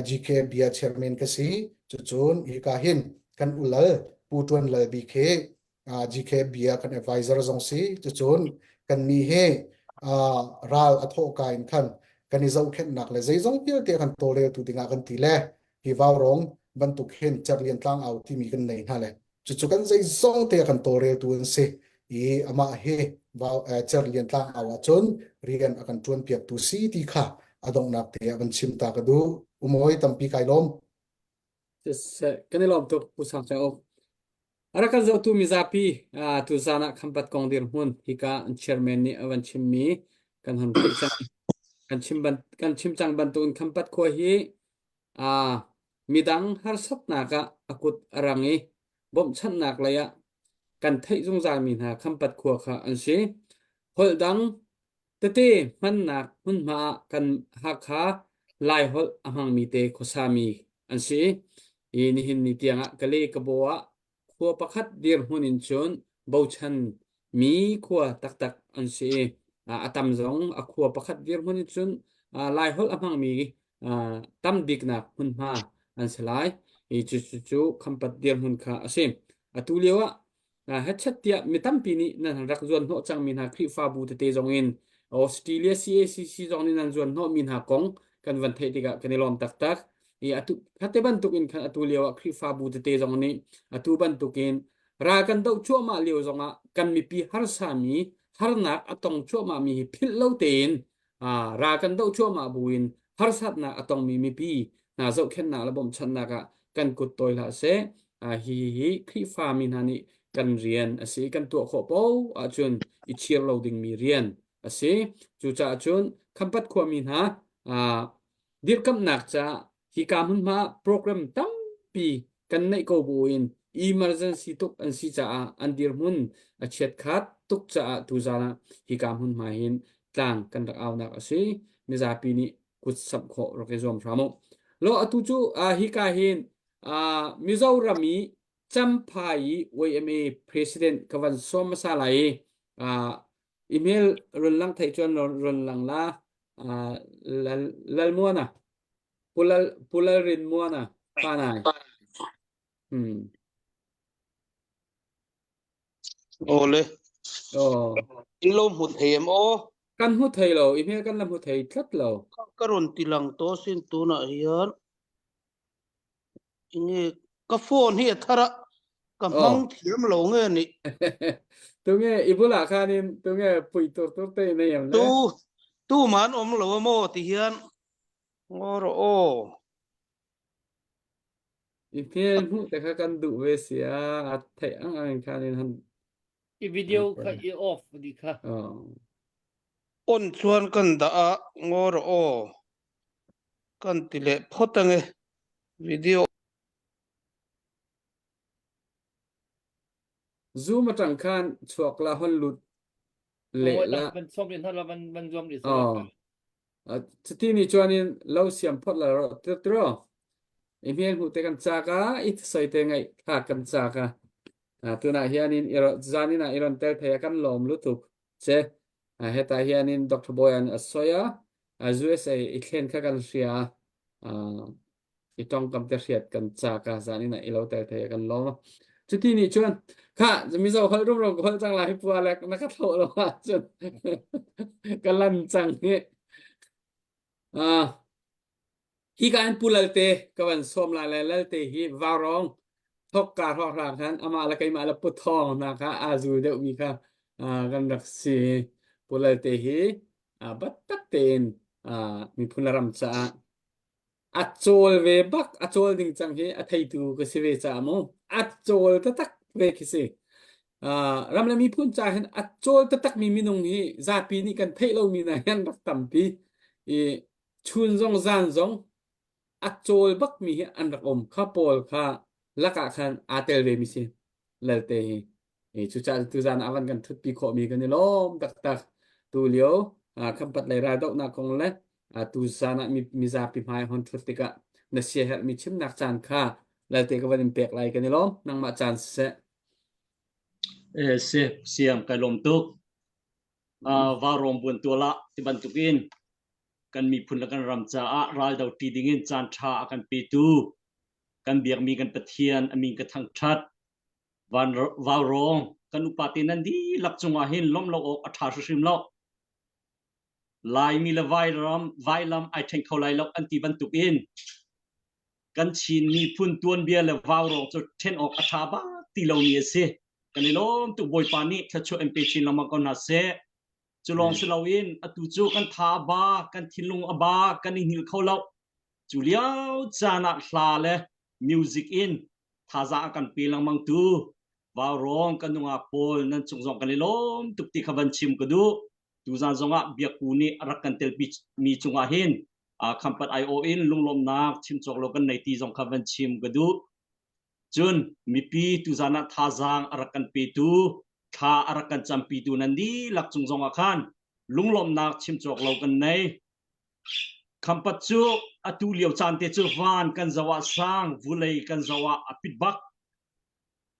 Speaker 4: GK bia chairman ka si. Cucun hika hin kan ulal Pu Tuan Lal Bik hi GK bia kan advisor zong si. Cucun kan nih hi ral a thawh ka in khan kan i zohkhenhnak le zeizong vialte kan tawlreltu dingah kan ti le hi vaurawng bantuk hin cerlian tlang au timi kan nei hna le cucu kan zeizong te kan tawlreltu an si i amah hi cerlian tlang au ahcun rian a kan ṭuan piaktu si ti kha a donghnak te ah van chim ta ka duh umawi tampi kai lawm
Speaker 1: Kan i lawm tuk Pu Sang Cang Uk. A rak kan zohtu mizapi tuzaan ah Khampat kong dirhmun hika an chairman nih a van chimmi kan hon theih cang. Kan chim ban kan chim cang bantukin Khampat khua hi midang harsatnak ah a kut a rang i bawmhchanhnak lei ah kan theih zungzalmi hna Khampat khua kha an si. Holh dang tete hmannak hmunhma ah kan Hakha Laiholh a hmangmi te khuasami an si. I nihin ni tiangah Kale Kabaw ah khua pakhat dirhmun in cun bochan mi khua taktak an si i a tam zong a khua pakhat dirhmun in cun Laiholh a hmangmi tam biknak hmunhma an si lai. I cucu cu Khampat dirhmun kha a si. Atu lio ah Hetchat tiah mi tampi nih nan rak zuan hnawh cangmi hna Khrihfabu tete zong in Australia CACC zong nih nan zuan hnawhmi hna kong kan van theih tikah kan i lawm taktak. I atu khate bantuk in khan atu lio ah Khrihfabu tete zong nih atu bantuk in ral kan doh cuahmah lio zong ah kan mipi harsami harnak a tong cuahmahmi hi philh lo tein ral kan doh cuahmah buin harsatnak a tongmi mipi hna zohkhenhnak le bawmhchanhnak ah kan kut tawi hlah seh. Hi hi Khrihfa mi hna nih kan rian a si. Kan tuah khawh paoh ahcun i chir lo dingmi rian a si. Cucaah cun Khampat khuami hna dirkamhnak caah hika hmunhma program tampi kan neih ko buin emergency tuk an si caah an dirhmun a chiatkhat tuk caah tuzaan ah hika hmunhma hin tlang kan rak aunak a si. Mizapi nih kut samh khawh rak i zuam hram u. Lo atu cu hika hin Mizoram i Champhai i YMA president ka van sawm hmasa lai i email run lang theih cun run lang la. Uh, Lal Lalmuana. Pulal Pulal Rin Muana Panai. Hmm.
Speaker 5: Awle.
Speaker 1: Oh.
Speaker 5: In lo hmu thei em aw?
Speaker 1: Kan hmu thei lo, i hmel kan la hmu thei tlat lo.
Speaker 5: Ka rawn ti lang to sin tunah hian. Nge ka phone hi a thar a ka hmang thiam lo nge ni.
Speaker 1: Tunge i bulah khanin tunge pui tur tur te nei em le?
Speaker 5: Tu tu man awm lo a maw ti hian ngaw rawh aw.
Speaker 1: I hmel hmuh te kha kan duh ve sia a theih ang ang khanin han
Speaker 2: I video kha i off di kha.
Speaker 1: Oh.
Speaker 5: On chuan kan dah a ngaw rawh aw. Kan ti leh phawt ange video.
Speaker 1: Zoom atang khan chuak la hon lut leh la.
Speaker 2: Van som rin la van van zuam ri
Speaker 1: Oh. Cuti ni chuan in lo siam phot la ro tro. I hmel hmu te kan chak a, i soi te ngai thlak kan chak a. Tunah hian in zan in ah i ron tel thei a kan lawm lutuk che. Hetah hian in Dr. Boyan a sawi a, USA i thlen kha kan hria a, i tawngkam te hriat kan chak a, zan in ah i lo tel thei a kan lawm a. Cuti nih cun kha Mizo holh rumro ka holh cang lai hi pua le na ka thloh lo ahcun ka lan cang hi. Hika in Pu Lalte ka van sawm lai le Lalte hi vaurawng thokka hrawkhrang khan amah le keimah le Pu Thawng hna kha aa zul deuhmi kha kan rak si. Pu Lalte hi biatak tein miphun le ram caah a cawl ve bak, a cawl ding cang hi a theitu ka si ve caah mu a cawl taktak ve khi si. Ram le miphun caah hin a cawl taktakmi minung hi zapi nih kan theih lomi hna hi an rak tampi. I chun zong zan zong a cawl bakmi hi an rak um kha pawl kha lakah khan aa tel ve mi si Lalte hi e cucaah tuzan ah van kan thutpi khawhmi kan i lawm taktak tu lio Khampat lei raldohnak kong le tu zan ah mizapi hmai hon thut tikah na sia herhmi chimnak caan kha Lalte ka van in pek lai kan i lawm nangmah caan siseh
Speaker 6: Eh si siam kai lawm tuk vaurawng buan tual ah ti bantukin kan miphun le kan ram caah raldo ṭi dingin caan ṭha a kan petu kan biakmi kan Pathian a min ka thangṭhat van vaurawng kan upa te nan dihlak cungah hin lawmh lo awk a ṭha hrimhrim lo Laimi le vairam vailam ai ṭhen kho lai lo an ti bantukin kan Chin miphun tuanbia le vaurawng cu ṭhen awk a ṭha bak ti lomi a si. Kan i lawm tuk Bawipa nih thluachuah in pe chin lengmang ko hna seh. Cu lawng si loin atu cu kan tha a ba, kan thinlung a ba, kan i hngilh kho lo. Cu lio caan ah hla le music in thazaang a kan pe lengmang tu vaurawng kan nungak pawl nan cung zong kan i lawm tuk ti kha van chim ka duh. Tuzaan zongah Biakku nih a rak kan telpi mi cungah hin Khampat aiawh in lunglawmhnak chim cawk lo kan nei ti zong kha van chim ka duh. Cun mipi tuzaan ah thazaang a rak kan petu, thla a rak kan campitu nan dihlak cung zongah khan lunglawmhnak chim cawk lo kan nei. Khampat cu atu lio caan te cu van kan zoh ah sang, vulei kan zoh ah a pit bak.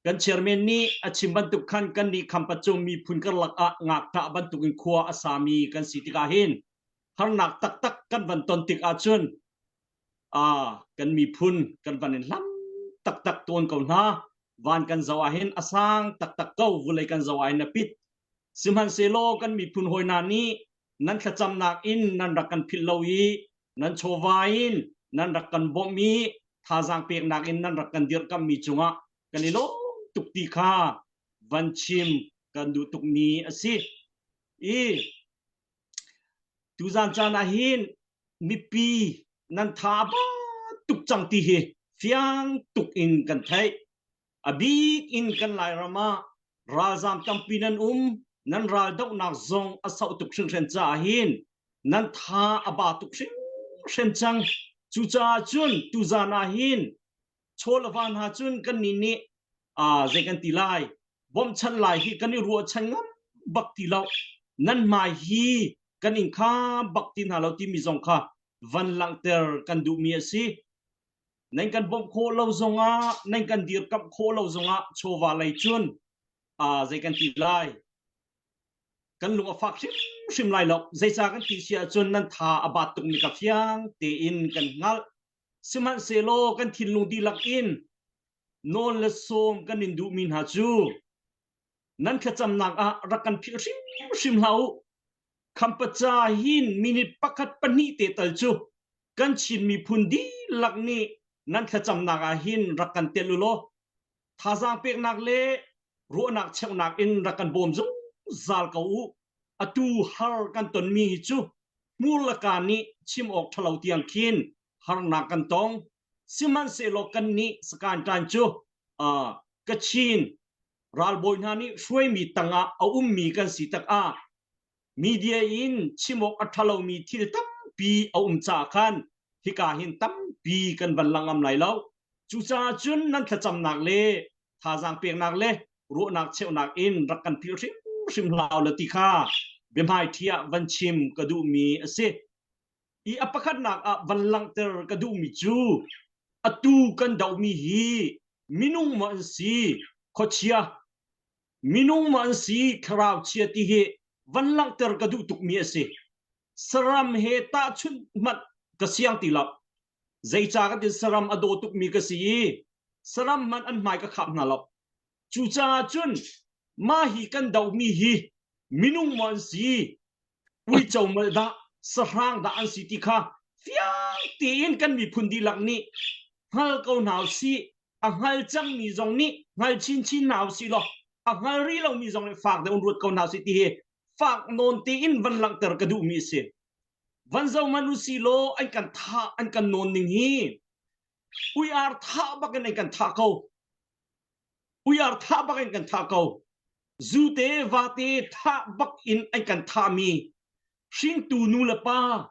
Speaker 6: Kan chairman nih a chim bantuk khan kan nih Khampat cu miphun karlak ah ngakṭah bantukin khua a sami kan si tikah hin harnak taktak kan van ton tik ahcun kan miphun kan van in hlam taktak tawn ko hna. Van kan zoh ahhin a sang taktak ko, vulei kan zoh ahhin a pit. Sihmanhsehlaw kan miphun hawi hna nih nan thlacamnak in nan rak kan philh lo i nan chawva in nan rak kan bawmh i thazaang peknak in nan rak kan dirhkamhmi cungah kan i lawm tuk ti kha van chim kan duh tukmi a si. I tuzaan caan ah hin mipi nan tha a ba tuk cang ti hi fiang tuk in kan theih. A bik in kan Lairam ah ralzaam tampi nan um, nan ral dohnak zong a sauh tuk hringhran caah hin nan tha a ba tuk hringhran cang. Cucaah cun tuzaan ah hin chaw le va hna cun kannih nih zei kan ti lai bawmhchanh lai hi kan i ruahchan ngam bak ti lo nan hmai hi kan in kha bak ti hna lo timi zong kha van langhter kan duhmi a si nan kan bawmh khawh lo zongah nan kan dirkamh khawh lo zongah chawva lei cun zei kan ti lai. Kan lung a fak hrimhrim lai lo. Zeicah kan ti si ahcun nan tha a bat tukmi ka fiang tein kan hngalh. Sihmanhsehlaw kan thinlung dihlak in nawl le sawm kan in duhmi hna cu nan thlacamnak ah rak kan philh hrimhrim hlah u. Khampaca hin minute pakhat pahnih te tal cu kan Chin miphun dihlak nih nan thlacamnak ah hin rak kan tel u law thazaang peknak le ruahnak cheuhnak in rak kan bawm zungzal ko u. Atu har kan tonmi hi cu hmur le kaa nih chim awk ṭhalo tiang khin harnak kan tong. Sihmanhsehlaw kannih sakaan ṭan cu uh, Kachin ralbawi hna nih hruaimi tangah a ummi kan si takah media in chim awk a ṭhalomi thil tampi a um caah khan hika hin tampi kan van lang ngam lai lo. Cucaah cun nan thlacamnak le thazaang peknak le ruahnak cheuhnak in rak kan philh hrimhrim hlah u law ti kha biahmaiṭhi ah van chim ka duhmi a si. I a pakhatnak ah van langhter ka duhmi cu atu kan dohmi hi minung maw an si khuachia minung maw an si thlarau chia ti hi van langhter ka duh tukmi a si. Saram he tahchunh hmanh ka siang ti lo. Zeicah ka ti saram a daw tukmi ka si i saram hmanh an hmai ka khap hna lo. Cucaah cun mah hi kan dohmi hi minung maw an si, uico mal dah, sahrang dah an si ti kha fiang tein kan miphun dihlak nih hngal ko hna usih. A hngal cangmi zong nih hngal chinchin hna usih law a hngal rih lomi zong nih fak deuh in ruat ko hna usih ti hi fak nawn tein van langhter ka duhmi a si. Van zoh hmanh usih law an kan thah an kan nawn ning hi uiar thah bak in an kan thah ko. Uiar thah bak in kan thah ko. Zute vate thah bak in an kan thahmi hringtu nu le pa,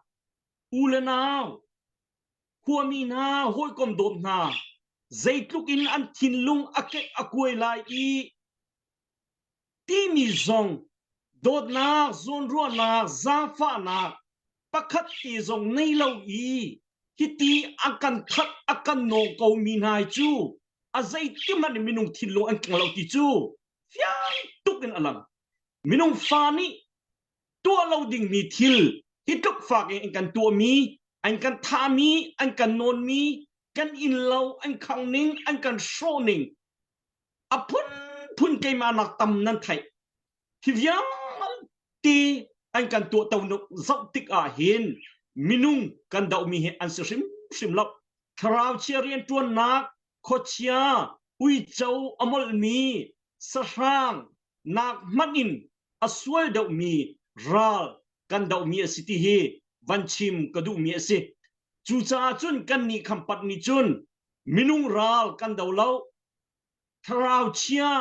Speaker 6: u le nau, khuami hna, hawikom dawt hna, zeitluk in an thinlung a kek a kuai lai i timi zong dawtnak, zawnruahnak, zaangfahnak pakhat te zong nei lo i hiti a kan that a kan nawng ko mi hna hi cu a zeiti hmanh in minung thinlung an keng lo ti cu fiang tuk in a lang. Minung fa nih tuah lo dingmi thil hi tluk fak in an kan tuahmi, an kan thahmi, an kan nawnmi, kan innlo an khang ning, an kan hrawh ning a phunphun keimah nak tam nan theih hi vialte an kan tuahto zoh tik ah hin minung kan dohmi hi an si hrimhrim lo thlarau chia rianṭuannak khuachia uico a molhmi sahrang nak hmanh in a sual deuhmi ral kan dohmi a si ti hi van chim ka duhmi a si cucaah cun kannih khampat nih cun minung ral kan do lo thlarau chia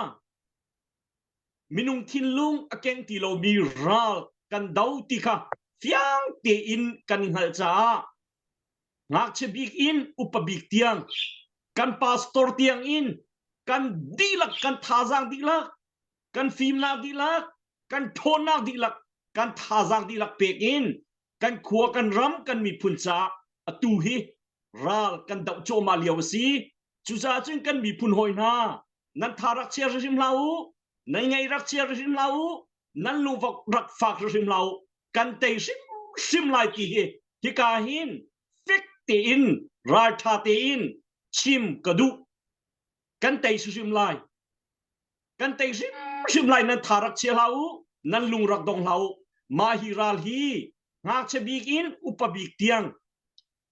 Speaker 6: minung thinlung a keng ti lomi ral kan do ti kha fiang tein kan hngalh caah ngakchia bik in upa bik tiang kan pastor tiang in kan dihlak kan thazaang dihlak kan fimnak dihlak kan ṭhawnnak dihlak kan thazaang dihlak pek in kan khua kan ram kan miphun caah atu hi ral kan doh cuahmah lio a si cucaah cun kan miphun hawi hna nan tha rak chia hrim hlah u nan ngei rak chia hrim hlah u nan lungvok rak fak hrim hlah u kan tei hrimhrim lai ti hi hika hin fek tein ralṭha tein chim ka duh kan tei hrim lai kan tei hrimhrim lai nan tha rak chia hlah u nan lung rak dong hlah u mah hi ral hi ngakchia bik in upa bik tiang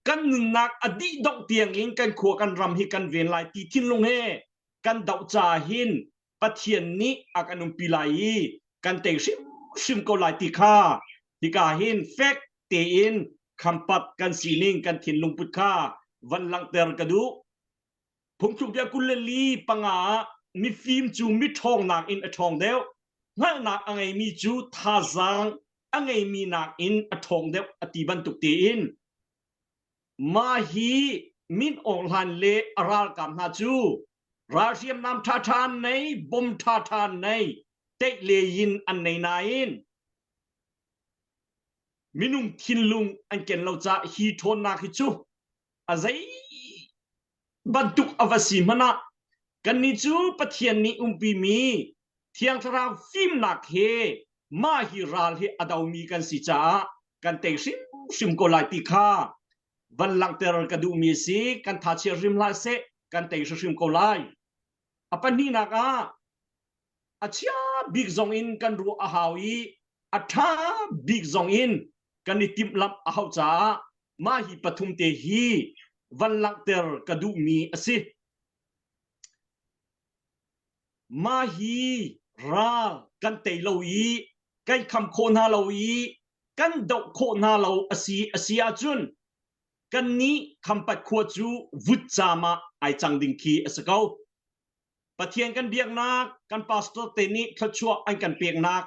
Speaker 6: kan nunnak a dih dongh tiang in kan khua kan ram hi kan ven lai ti thinlung he kan doh ca hin Pathian nih a kan umpi lai i kan tei hrimhrim ko lai ti kha hika hin fek tein khampat kan sining kan thinlung put kha van langhter ka duh Phungthluk bia 24 ah mifim cu miṭhawng nakin a ṭhawng deuh, hngalhnak a ngeimi cu thazaang a ngeimi nakin a ṭhawng deuh a ti bantuk tein mah hi Min Aung Hlaing le a ralkap hna cu ral hriamnam ṭhaṭha an nei, bom ṭhaṭha an nei, teih le yin an nei nain minung thinlung an ken lo caah hi ṭhawnnak hi cu a zei bantuk a va si hmanh ah kannih cu Pathian nih umpimi Thiang Thlarau fimnak he. Mah hi ral hi a domi kan si caah kan tei hrimhrim ko lai ti kha van langhter ka duhmi a si. Kan thachia hrim hlah seh, kan tei hrimhrim ko lai. A pahnihnak ah a chia bik zong in kan ruah a hau i a ṭha bik zong in kan i timhlamh a hauh caah mah hi pathum te hi van langhter ka duhmi a si. Mah hi ral kan tei lo i kan kham khawh hna lo i kan doh khawh hna lo a si a si ahcun kannih Khampat khua cu vutcaam ah ai cang ding khi a si ko. Pathian kan biaknak, kan pastor te nih thluachuah an kan peknak,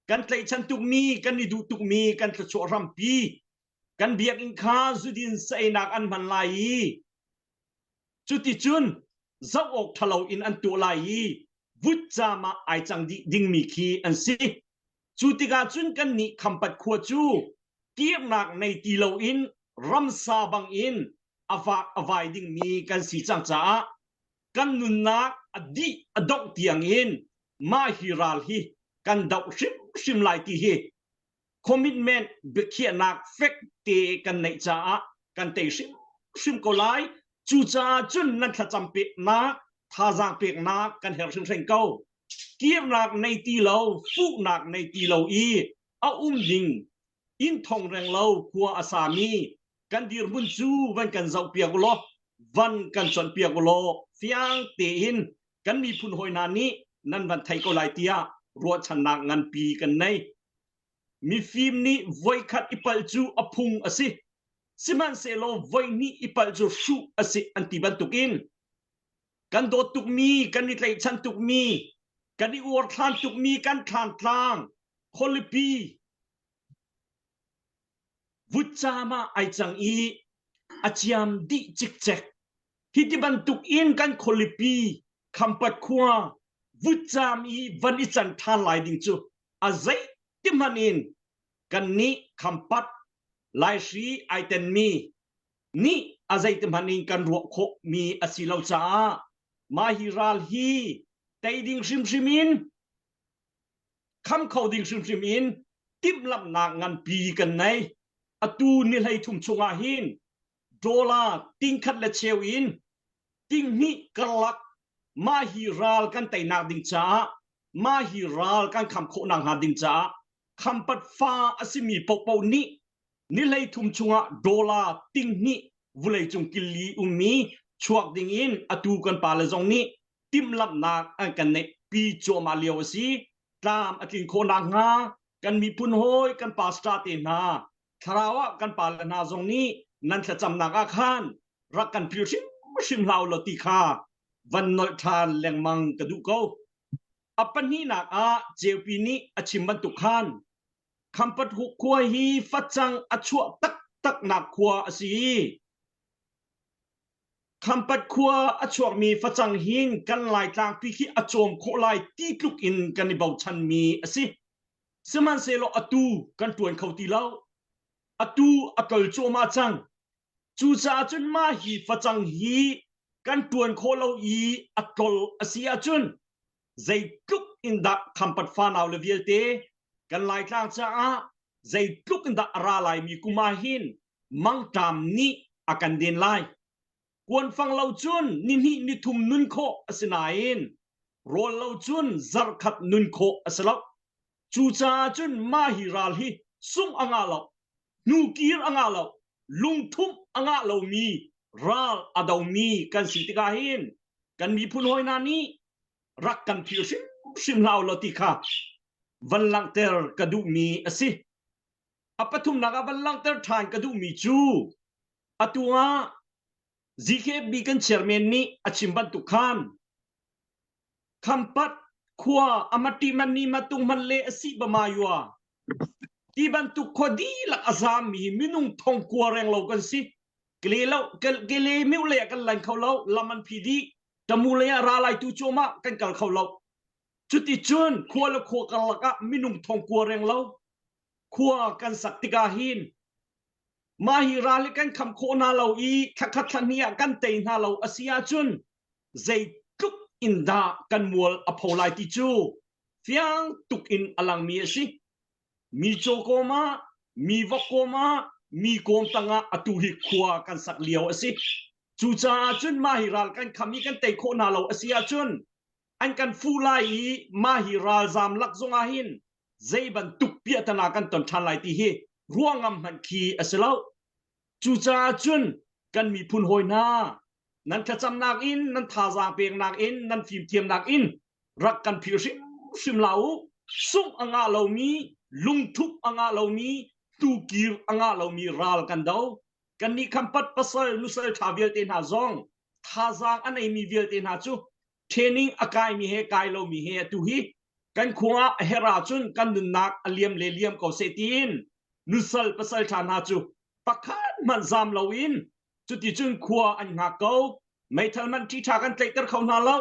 Speaker 6: kan tlaihchan tukmi, kan i duh tukmi kan thluachuah hrampi, kan biakinn kha zudin saeinak an hman lai i cuticun zoh awk ṭhalo in an tuah lai i vutcaam ah ai cang dih dingmi khi an si. Cu tikah cun kannih Khampat khua cu kirnak nei ti loin ramsa bangin a vak a vai dingmi kan si cang caah kan nunnak a dih a dongh tiangin mah hi ral hi kan doh hrimhrim lai ti hi commitment biakhiahnak fek te kan neih caah kan tei hrimhrim ko lai. Cucaah cun nan thlacam peknak, thazaang peknak kan herh hringhran ko. Kirnak nei ti lo, fuhnak nei ti lo i a um ding inn thong reng lo khua a sami kan dirhmun cu van kan zohpiak u law van kan chawnhpiak u law fiang tein kan miphun hawi hna nih nan van thei ko lai tiah ruahchannak nganpi kan nei. Mifim nih voikhat i palh cu a phung a si. Sihmanhsehlaw voihnih i palh cu hruh a si an ti bantukin kan dawt tukmi, kan i tlaihchan tukmi, kan i uarthlan tukmi kan thlantlang khualipi vutcaam ah ai cang i a ciam dih cikcek. Hi ti bantuk in kan khualipi Khampat khua vutcaam i van i can ṭhan lai ding cu a zeiti hmanh in kannih Khampat Laihri ai tenmi nih a zeiti hmanh in kan ruah khawhmi a si lo caah mah hi ral hi tei ding hrimhrim in kham kho ding hrimhrim in timhlamhnak nganpi kan nei. Atu ni 13 chungah hin dollar tingkhat le cheu in tinghnih karlak mah hi ral kan teinak ding caah mah hi ral kan kham khawhnak hnga ding caah khampat fa a simi paohpaoh nih ni 13 chungah dollar tinghnih vuleicung killi ummi chuak ding in atu kan pale zong nih timhlamhnak an kan neih pi cuahmah lio a si. Tlam a tlin khawh nakhnga kan miphun hawi kan pastor te hna thlarau ah kan pale hna zong nih nan thlacamnak ah khan rak kan phil hrimhrim hlah u law ti kha van nolh ṭhan lengmang ka duh ko. A pahnihnak ah Ceupi nih a chim bantuk khan Khampat khua hi facang a chuah taktaknak khua a si. Khampat khua a chuakmi facang hin kan Laitlangpi khi a cawm khawh lai ti tluk in kan i bochanmi a si. Sihmanhsehlaw atu kan ṭuan kho ti lo. Atu a kal cuahmah cang. Cucaah cun mah hi facang hi kan ṭuan khawh lo i a tlol a si ahcun zeitluk in dah Khampat fanau le vialte kan Laitlang caah zeitluk in dah a ra laimi kum ah hin mangṭam nih a kan den lai. Kuanfang lo cun nihnih nithum nun khawh a si nain rawl lo cun zarhkhat nun khawh a si lo. Cucaah cun mah hi ral hi sungh a ngah lo, hnukir a ngah lo, lungthumh a ngah lomi ral a domi kan si tikah hin kan miphun hawi hna nih rak kan phil hrimhrim hlah u law ti kha van langhter ka duhmi a si. A pathumnak ah van langhter ṭhan ka duhmi cu atu ah ZKB kan chairman nih a chim bantuk khan Khampat khua amati mani matung man le asi bamayua ti bantuk khua dihlak a zaammi minung thong kua reng lo kan si. Kele lo kele miu le kan lan kho lo lam an phi dih tamu lei ah ra lai tu cuahmah kan kal kho lo. Cuti cun khua le khua karlak ah minung thong kua reng lo khua kan sak tikah hin mah hi ral hi kan kham khawh hna lo i thlakhat thlahnih ah kan tei hna lo a si ahcun zeitluk in dah kan mual a pho lai ti cu Fiang tuk in a langmi a si. Mi caw kawm ah, mi vok kawm ah, mi kawm tangah atu hi khua kan sak lio a si. Cucaah cun mah hi ral kan kham i kan tei khawh hna lo a si ahcun an kan fuh lai i mah hi ralzam lak zongah hin zei bantuk piahtana kan ton ṭhan lai ti hi ruah ngam hmanh khi a si lo. Cucaah cun kan miphun hawi hna nan thlacamnak in nan thazaang peknak in nan fimthiamnak in rak kan philh hrimhrim la u. Sungh a ngah lomi, lungthup a ngah lomi, tukir a ngah lomi ral kan do. Kannih khampat pasal nusal ṭha vialte hna zong thazaang a neimi vialte hna cu training a kaimi he kai lomi he atu hi kan khua ah a herh ahcun kan nunnak a liam le liam ko seh tiin nusal pasal ṭha hna cu pakhat hmanh zam loin cuticun khua an hngak ko. Meithal man ṭhiṭha kan tlaihter kho hna lo.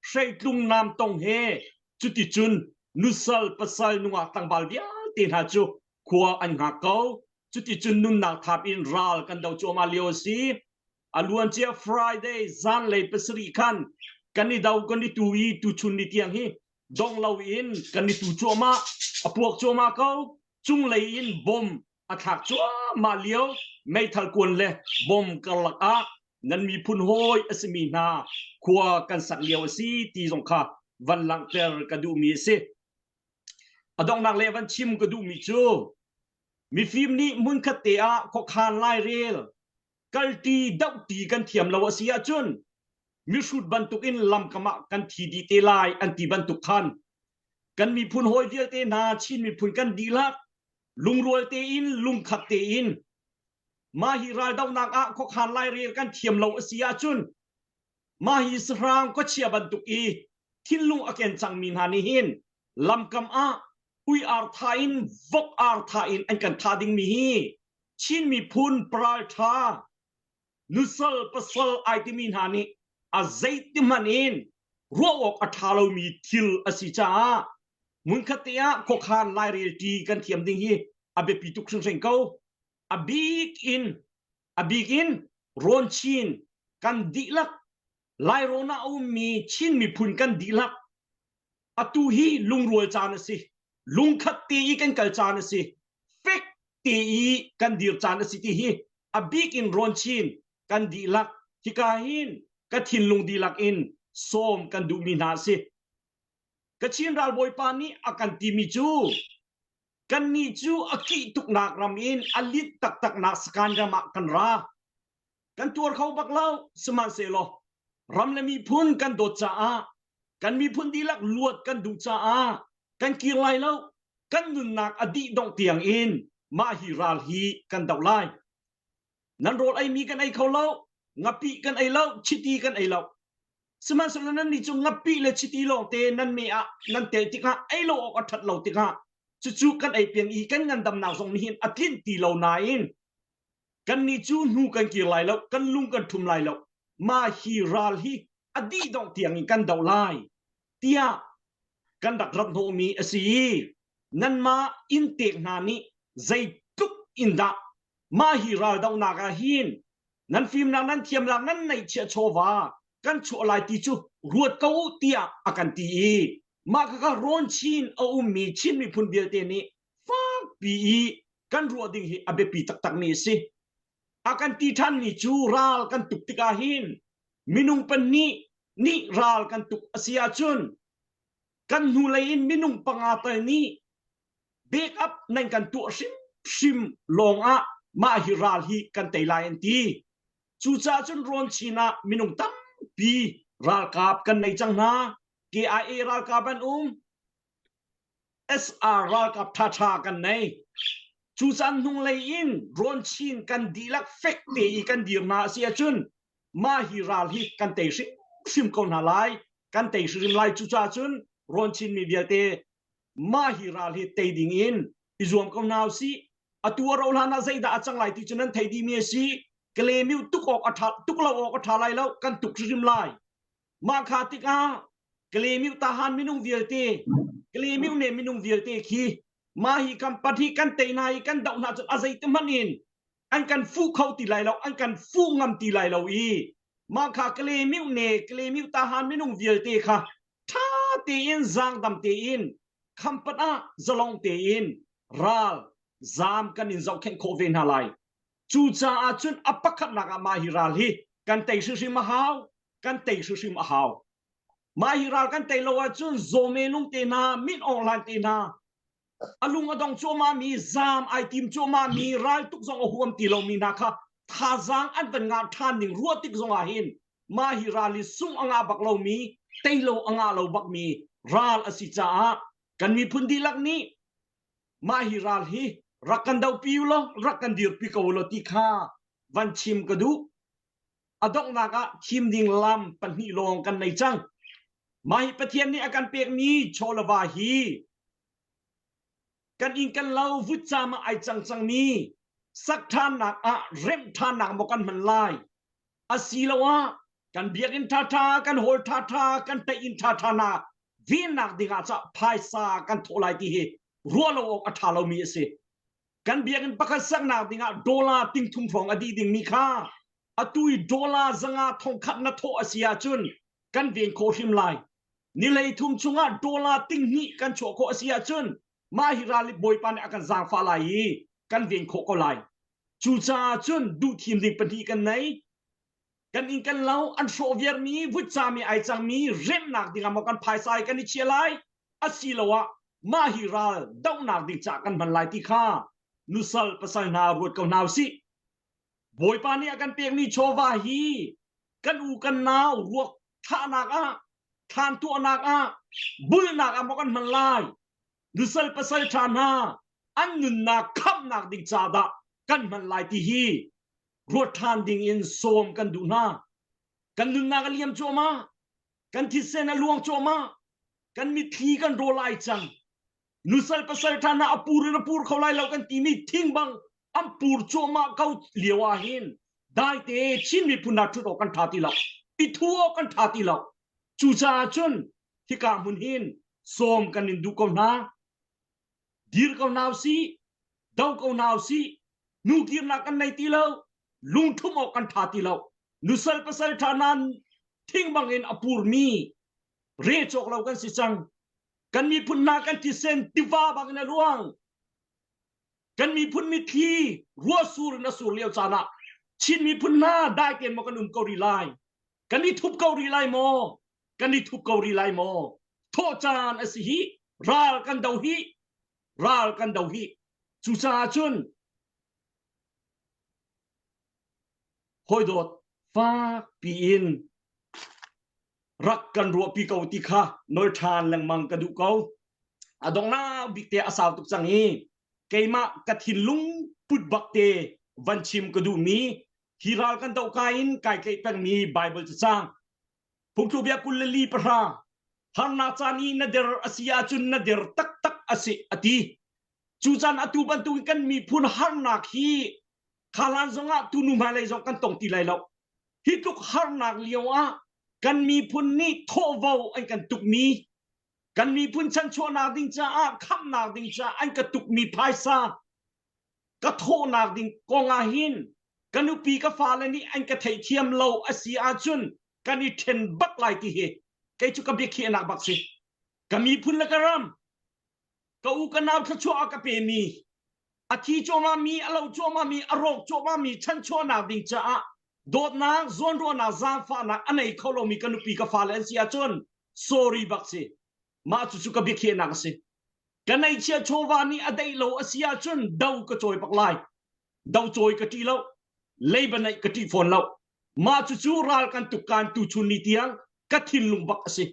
Speaker 6: Hreitlung nam tong he cuticun nusal pasal nungak tlangval vialte hna cu khua an hngak ko. Cuticun nunnak thap in ral kan do cuahmah lio a si. A luancia Friday zanlei pasarih khan kan i do kan i tu i tuchun ni tiang hi dong loin kan i tu cuahmah a puak cuahmah ko. Cunglei in bom a thlak cuahmah lio meithal kuan le bom karlak ah nan miphun hawi a simi hna khua kan sak lio a si ti zong kha van langhter ka duhmi a si. A donghnak le van chim ka duhmi cu mifim nih hmunkhat te ah khuakhan lairel kalti dohti kan thiam lo a si ahcun mihrut bantukin lamkam ah kan thi dih te lai an ti bantuk khan kan miphun hawi vialte hna Chin miphun kan dihlak lungrual tein lungkhat tein mah hi raldohnak ah khuakhan lairel kan thiam lo a si ahcun mah hi sahrang khuachia bantuk i thinlung a ken cangmi hna nih hin lamkam ah ui ar tha in vok ar tha in an kan thah dingmi hi Chin miphun paral ṭha nusal pasal ai timi hna nih a zeiti hmanh in ruah awk a ṭha lomi thil a si caah hmunkhat te ah khuakhan lairel ṭi kan thiam ding hi a biapi tuk hringhran ko. A bik in a bik in Rawn Chin kan dihlak Lairawn ah a ummi Chin miphun kan dihlak atu hi lungrual caan a si. Lungkhat te i kan kal caan a si. Fek te i kan dir caan a si ti hi a bik in Rawn Chin kan dihlak hika hin ka thinlung dihlak in sawm kan duhmi hna a si. Kachin ralbawipa nih a kan timi cu kannih cu a kih tuknak ram in a linh taktaknak sakan ram ah kan ra. Kan tuar kho bak lo, sihmanhsehlaw ram le miphun kan dawt caah kan miphun dihlak luat kan duh caah kan kir lai lo. Kan nunnak a dih dongh tiang in mah hi ral hi kan doh lai. Nan rawl eimi kan ei kho lo, ngapih kan ei lo, chiti kan ei lo. Sihmanhsehlaw nannih cu ngapih le chiti lawngte nan meh ah nan tel tikah ei lo awk a ṭhat lo tikah cucu kan ei peng i kan ngandamnak zong nih hin a tlinh ti lo nain kannih cu hnu kan kir lai lo, kan lung kan ṭhum lai lo. Mah hi ral hi a dih dongh tiangin kan doh lai tiah kan rak rat hnawhmi a si i nanmah inntek hna nih zeitluk in dah mah hi raldohnak ah hin nan fimnak nan thiamnak nan neihchiah chawva kan chuah lai ti cu ruat ko u tiah a kan ti i mah khakha rawn chin a ummi Chin miphun vialte nih fakpi i kan ruah ding hi a biapi taktakmi a si. A kan ti ṭhanmi cu ral kan tuk tikah hin minung pahnih nih ral kan tuk a si ahcun kan hnulei in minung panga tal nih backup nan kan tuah hrimhrim lawng ah mah hi ral hi kan tei lai an ti. Cucaah cun Rawn Chin ah minung tampi ralkap kan nei cang hna. KIA ralkap an um. SR ralkap ṭhaṭha kan nei. Cucaah hnunglei in Rawn Chin kan dihlak fek te i kan dir hna a si ahcun mah hi ral hi kan tei hrimhrim ko hna lai. Kan tei hrimhrim lai. Cucaah cun Rawn Chin mi vialte mah hi ral hi tei ding in i zuam ko hna usih. Atu a ro hlan ah zeidah a cang lai ti cu nan thei dihmi a si. Kalemiu tuk awk a ṭha tuk lo awk a ṭha lai lo kan tuk hrimhrim lai. Mah kha tikah Kalemiu tahan minung vialte Kalemiu ne minung vialte khi mah hi kan pat hi kan tei hna i kan doh hna cun a zeiti hmanh in an kan fuh kho ti lai lo an kan fuh ngam ti lai lo i mah kha Kalemiu ne Kalemiu tahan minung vialte kha ṭha tein zaangdam tein. Khampat ah zalong tein ral zaam kan in zohkhenh khawh ve hna lai. Cucaah cun a pakhatnak ah mah hi ral hi kan tei hrimhrim a hau, kan tei hrimhrim a hau. Mah hi ral kan tei lo ahcun Zawme lung te hna, Min Aung Hlaing te hna, a lung a dong cuahmah mi, zaam ai tim cuahmah mi, raltuk zong a huam ti lomi hna kha thazaang an van ngah ṭhan ning ruah tik zong ah hin mah hi ral hi sungh a ngah bak lomi, tei lo a ngah lo bakmi ral a si caah kan miphun dihlak nih mah hi ral hi rak kan dopi u law rak kan dirpi ko u law ti kha van chim ka duh. A donghnak ah thim ding lam pahnih lawng kan nei cang. Mah hi Pathian nih a kan pekmi chaw le va hi kan inn kan lo vutcam ah ai cang cangmi sak ṭhannak ah remh ṭhannak maw kan hman lai asiloah kan biakinn ṭhaṭha kan hall ṭhaṭha kan teih-inn ṭhaṭha hna vennak dingah cah phaisa kan thawh lai ti hi ruah lo awk a ṭha lomi a si. Kan biakinn pakhat saknak dingah dollar ting thum hrawng a dih dingmi kha atu i dollar zanga thongkhat na thawh a si ahcun kan ven khawh hrim lai. Ni hleithum chungah dollar ting hnih kan chuah khawh a si ahcun mah hi ral Bawipa nih a kan zaangfah lai i kan ven khawh ko lai. Cucaah cun duhthim ding pahnih kan nei. Kan inn kan lo an hrawh viarmi vutcami ai cangmi remnak dingah maw kan phaisa i kan i chia lai asiloah mah hi ral dohnak ding caah kan hman lai ti kha nusal pasal hna ruat ko hna usih. Bawipa nih a kan pekmi chawva hi kan u kan nau ruak thlahnak ah thlan tuahnak ah bulnak ah maw kan hman lai nusal pasal ṭha hna an nunnak khamhnak ding ca dah kan hman lai ti hi ruat ṭhan ding in sawm kan duh hna. Kan nunnak a liam cuahmah. Kan thisen a luang cuahmah. Kan mitthli kan rawl ai cang. Nusal pasal ṭha hna a pur in a pur kho lai lo kan timi thing bang an pur cuahmah ko lio ah hin daite Chin miphun hna ṭhut awk kan ṭha ti lo. I thu awk kan ṭha ti lo. Cucaah cun hika hmun hin sawm kan in duh ko hna. Dir ko hna usih. Do ko hna usih. Nu kirnak kan nei ti lo. Lungṭhum awk kan ṭha ti lo. Nusal pasal ṭha nan thing bangin a purmi re cawk lo kan si cang. Kan miphun hna kan thisen tiva bangin a luang. Kan miphun mitthli ruahsur in a sur lio caan ah Chin miphun hna dai tein maw kan um ko rih lai? Kan i thup ko rih lai maw? Kan i thup ko rih lai maw? Thawh caan a si hi ral kan do hi ral kan do hi cucaah cun hawidawt fak piin rak kan ruahpi ko ti kha nawl ṭhan lengmang ka duh ko. A donghnak bik te a sau tuk cang i keimah ka thinlung put bak te van chim ka duhmi hi ral kan doh ka in kai tlaih pengmi Bible cacang Phungthlubia 24 harnak caan i na der a si ahcun na der taktak a si a ti. Cu caan atu bantukin kan miphun harnak hi kha hlan zongah tunu hmailei zong kan tong ti lai lo. Hi tluk harnak lio ah kan miphun nih thawhvo an kan tukmi kan miphun chanchuahnak ding caah khamhnak ding caah an ka tukmi phaisa ka thawhnak ding kong ah hin ka nupi ka fale nih an ka theihthiam lo a si ahcun kan i ṭhen bak lai ti hi kei cu ka biakhiahnak bak si ka miphun le ka ram ka u ka nau thluachuah a ka pemi a thi cuahmah mi a lo cuahmah mi a rawk cuahmah mi chanchuahnak ding caah dawtnak zawnruahnak zaangfahnak a nei kho lomi ka nupi ka fale an si ahcun sorry bak si mah cucu ka biakhiahnak a si ka neihchia chawva nih a deih lo a si ahcun do ka cawi bak lai do cawi ka ṭih lo leiba neih ka ṭih fawn lo mah cucu ral kan tuk kan tu chun ni tiang ka thinlung bak a si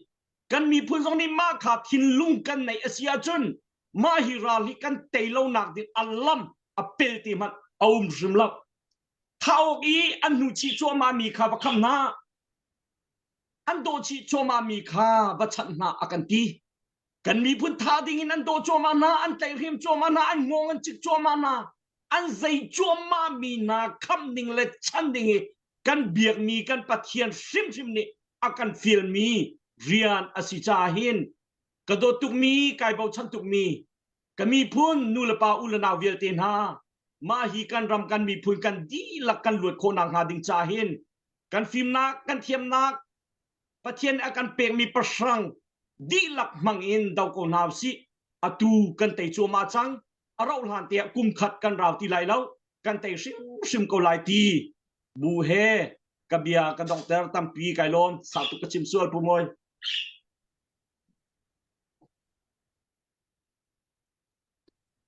Speaker 6: kan miphun zong nih mah kha thinlung kan neih a si ahcun mah hi ral hi kan tei lonak ding a lam a pel te hmanh a um hrim lo thah awk i an hnu chih cuahmah mi kha va kham hna an dawh chih cuahmah mi kha va chanh hna a kan ti kan miphun thah ding in an dawh cuahmah hna an tlaihhrem cuahmah hna an ngawng an cik cuahmah hna an zei cuahmah mi hna khamh ding le chan ding hi kan biakmi kan Pathian hrimhrim nih a kan fialmi rian a si caah hin ka dawt tukmi kai bochan tukmi ka miphun nu le pa u le nau vialte hna mah hi kan ram kan miphun kan dihlak kan luat khawhnak hnga ding caah hin kan fimnak kan thiamnak Pathian a kan pekmi pahrang dihlak hmang in do ko hna usih. Atu kan tei cuahmah cang. A rauh hlan tiah kum khat kan rau ti lai lo. Kan tei hrimhrim ko lai ti bu he ka bia ka donghter tampi kai lawm. Sau tuk ka chim sual Pu Mawi.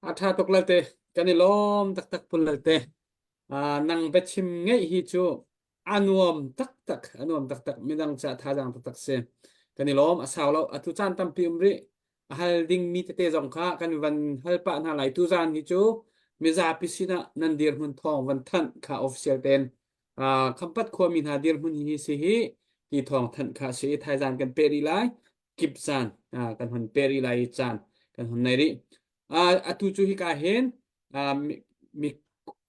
Speaker 1: A ṭha tuk lalte. Kan i lawm taktak pul lalte. Nang biachim ngeih hi cu a nuam taktak, a nuam taktak. Midang ca thazaang taktak si. Kan i lawm, a sau lo. Atu caan tampi um rih. A hal dingmi tete zong kha kan van hal pah hna lai. Tuzaan hi cu mizapi sinah nan dirhmun thawng van thanh kha official ten Khampat khuami hna dirhmun hi si hi ti thawng thanh kha si. Thaizaan kan pe rih lai. Kip caan kan hun pe rih lai i caan kan hun nei rih. Atu cu hika hin mi,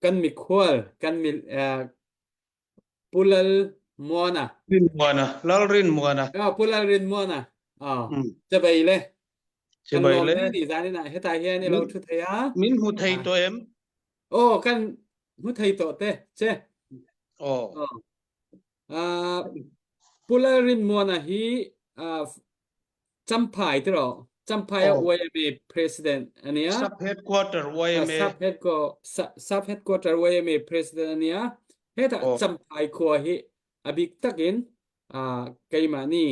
Speaker 1: kan mikhual kan mi Pu Lal Muana
Speaker 5: Rin Muana Lal Rin Muana
Speaker 1: Pu Lal Rin Muana cabai le kan
Speaker 5: Chibai
Speaker 1: lawm
Speaker 5: le
Speaker 1: ni zan in ah heta hian i lo thu thei a
Speaker 5: min hmu thei to em
Speaker 1: oh kan hmu thei to te che
Speaker 5: oh
Speaker 1: Pu Lal Rin Muana hi Champhai tiro Champhai ah YMA president ania
Speaker 5: sub headquarter YMA
Speaker 1: sub headquarter sub headquarter YMA president ania heta Champhai khua hi abik takin keimah ni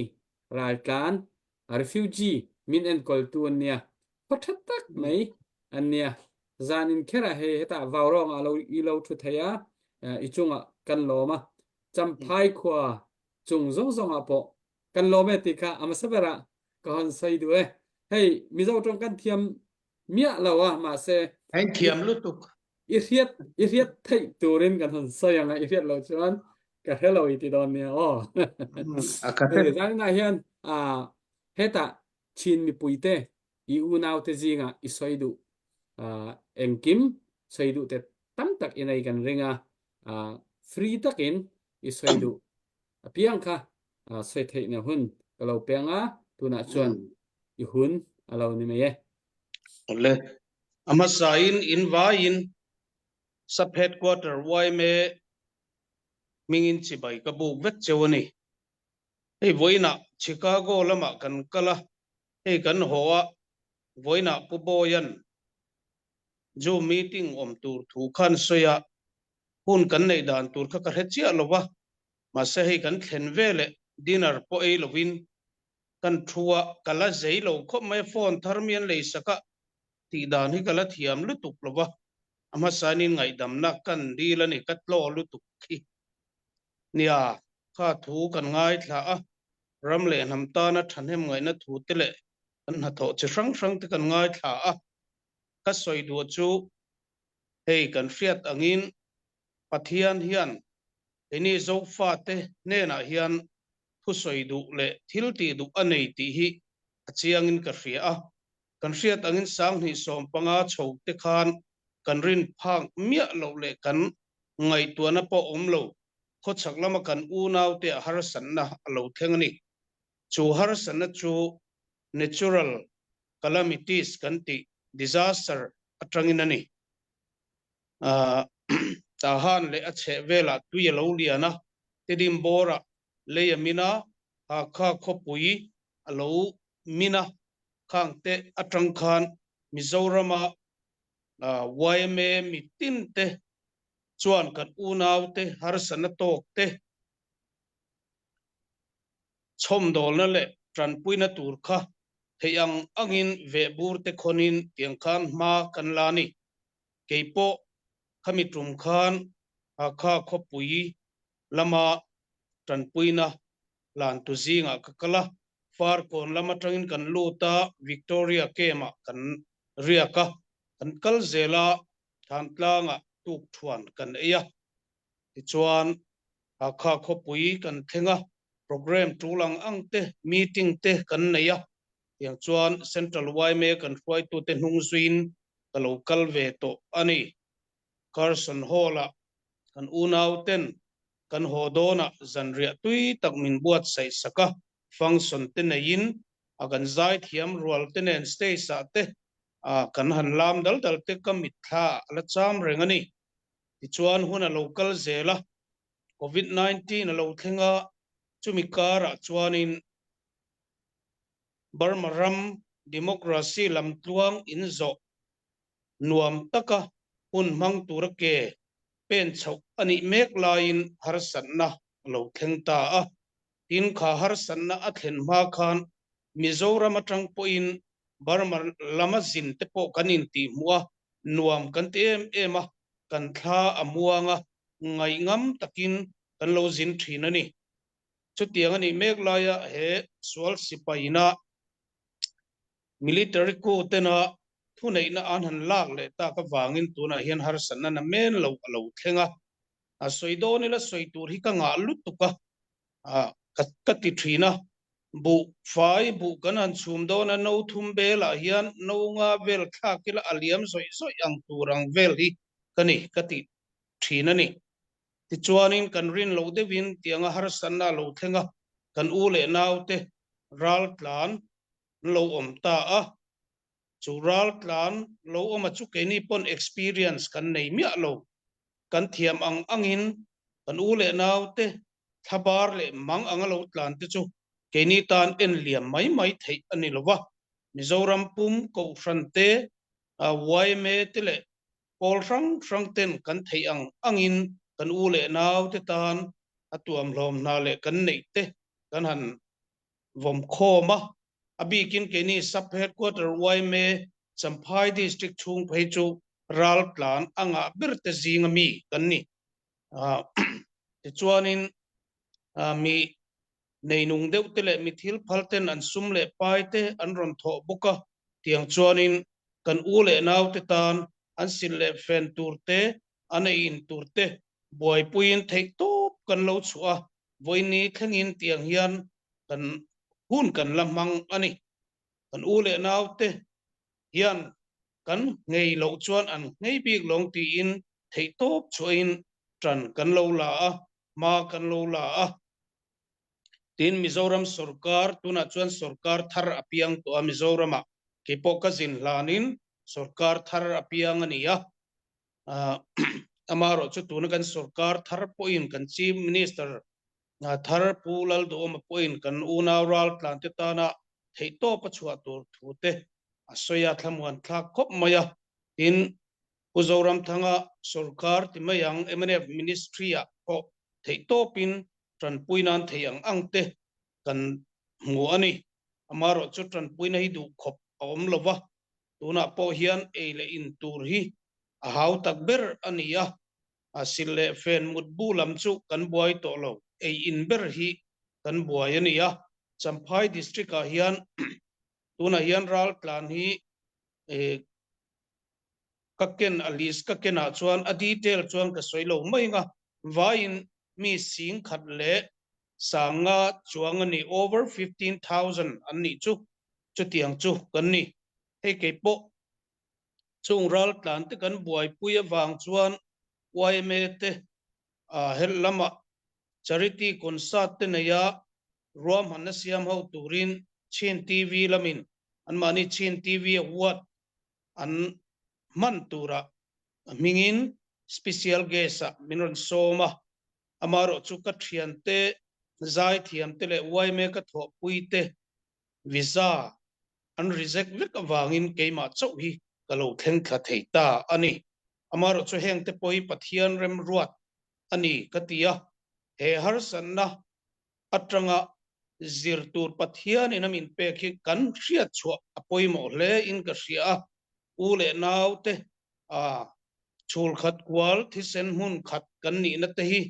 Speaker 1: raltlan refugee min enkawl tu ania khuathat tak mai ania zan in khera he heta vaurong a lo i lo thu theia i chungah kan lawma Champhai khua cung zongzong ah pawh kan lawm e ti kha a hmasa ber ah ka hon soi duh e. Hei Mizo ṭawng kan thiam miah lo a mahse
Speaker 5: An thiam lutuk.
Speaker 1: I hriat i hriat theih turin kan hon soi ang a i hriat lo chuan ka hre lo i ti dawn nia aw.
Speaker 5: A ka te.
Speaker 1: Zan ah hian a hetah Chin mipui te i unau te zingah i soi duh engkim soi duh te tam tak in ei kan ring a free takin i soi duh apiang kha soi theih na hun ka lo peng a tunah chuan i hun a lo ni mai e
Speaker 5: ole amasa in in vai in sub headquarter YMA mingin chibai ka buk vek cheu ani hei voina Chicago lama kan kala hei kan haw a vawiinah Pu Bawia'n Zoom meeting awm tur thu khan sawi a, hun kan neih dan tur kha ka hre chiah lo va, mahse hei kan thlen veleh dinner pawh ei lovin kan thu a, ka la zei lo khawp mai a, phone thar mi an lei sak a, tih dan hi ka la thiam lutuk lo va, a hmasain ngaihdamna kan dil a ni, ka tlaw lutuk khi. Nia, kha thu kan ngaithla a, ram leh hnam tana thahnem ngaihna thu te leh kan hnathawh chi hrang hrang te kan ngaithla a, ka sawi duh chu hei kan hriat angin Pathian hian keini Zofate hnenah hian thusawi duh leh thil tih duh a nei tih hi a chiangin ka hria a, kan hriat angin 2015 chho te khan kan rin phak miah loh leh kan ngaihtuahna pawh awm lo khawchhak lama kan unaute ah harsatna a lo thleng a ni. Chu harsatna chu natural calamities kan tih disaster atangin a ni. Tahan leh a chheh velah tui a lo lian a, Tedim bawrah lei a min a, Hakha khawpui a lo min a, khangte atang khan Mizorama yma mitinte chuan kan unaute harsatna tawk te chhawmdawlna leh tanpuina tur kha theih ang angin vehbur te khawnin tiang khan hma kan la a ni. Keipawh khami tum khan Hakha khawpui lama tanpuina hlantu zingah ka kal a, Farkawn lam atangin kan lut a, Victoria Camp-ah kan riak a, kan kal zel a, Thantlangah tukthuan kan ei a, tichuan Hakha khawpui kan thleng a, programme tul ang ang te, meeting te kan nei a, tiang chuan Central yma kan hruaitute hnung zuiin ka lo kal ve tawh a ni. Carson Hall-ah kan unauten kan haw dawnah zanriah tui tak min buatsaih sak a, function te neiin a kan zaithiam rual te nen stage-ah te a kan han lam dal dal te ka mitthla a la cham reng a ni. Tichuan hun a lo kal zel a, Covid 19 a lo thleng a, chumi karah chuanin Burma ram. Democracy lamtluang in zawh nuam taka hun hmang tura ke pen chhoh a nih mek laiin harsatna a lo thleng ta a. Tin, kha harsatna a thlen hma khan Mizoram atang pawhin Burma lama zin te pawh kan intihhmuh a, nuam kan ti em em a, kan thla a muang a, ngaihngam takin kan lo zin thin a ni. Chutiang a nih mek laia he sual sipaina military coup tena thuneihna an han lak leh tak avangin tunah hian harsatna na men lo a lo thleng a. A sawi dawn ila sawi tur hi ka ngah lutuk a, ka ka ti thin a. Buh fai buh kan han chhum dawn a, no thum belah hian no nga vel thlak ila a liam zawih zawih ang tur ang vel hi ka ni ka ti thin a ni. Tichuanin kan rin loh deuhin tianga harsatna a lo thleng a, kan u leh naute raltlan an lo awm ta a. Chu raltlan lo awma chu keini pawn experience kan nei miah lo. Kan thiam ang angin kan u leh naute thlabar leh mang anga lo tlan te chu keini tan en liam mai mai theih a ni lo va. Mizoram pum Kohhran te, yma te leh Pawl hrang hrang ten kan theih ang angin kan u leh nau te tan a tuamhlawm hna leh kan neih te kan han vawm khawm a. A bikin keini Sub Headquarter yma Champhai District chhung phei chu raltlan a ngah ber te zinga mi kan ni. Tichuanin mi neinung deuh te leh mi thil phal ten an sum leh pai te an rawn thawh bawk a, tiang chuanin kan u leh nau te tan an sil leh fen tur te, an ei in tur te buaipuiin theih tawp kan lo chhuah a, vawiini thlengin tiang hian kan hun kan la hmang a ni. Kan u leh nau te hian kan nghei loh chuan an nghei bik lawng tiin theih tawp chhuahin ṭan kan lo la a, hma kan lo la a. Tin, Mizoram sorkar, tunah chuan sorkar thar a piang tawh a, Mizoramah kei pawh ka zin hlanin sorkar thar a piang a ni a. Amaherawh chu tuna kan sorkar thar pawhin kan Chief Minister thar Pu Lalduhawma pawhin kan unau raltlante tana theihtawp a chhuah tur thu te a sawi a, thlamuan thlak khawp mai a. Tin, Pu Zoramthanga sorkar ti mai ang mnf Ministry-ah pawh theihtawpin tanpui nan thei ang ang te kan hmu a ni. Amaherawh chu tanpuina hi duh khawp a awm lo va, tunah pawh hian ei leh in tur hi a hau tak ber a ni a, a sil leh fen mutbu lam chu kan buai tawh lo, ei in ber hi kan buai a ni a. Champhai District-ah hian tunah hian raltlan hi ka ken a list ka kenah chuan a detail chuan ka sawi lo mai ang a, vaiin mi singkhat leh sanga chuang a ni, over 15,000 an nih chu, chutiang chu kan ni. Hei kei pawh chung raltlan te kan buaipui avang chuan yma te helh lamah charity concert te neia ruahmanna siam ho turin Chin TV lamin anmahni Chin TV award an hman turah hmingin special guest ah min rawn sawm a, amaherawh chu ka thiante zaithiamte leh yma ka thawhpuite visa an reject vek avangin keimah chauh hi ka lo thleng thla thei ta a ni. Amaherawh chu hengte pawh hi Pathian remruat a ni ka ti a, he harsatna atanga zir tur Pathianin a min pek hi kan hriat chhuah a pawimawh hle in ka hria a, u leh nau te a chhul khat kual thisen hmun khat kan nihna te hi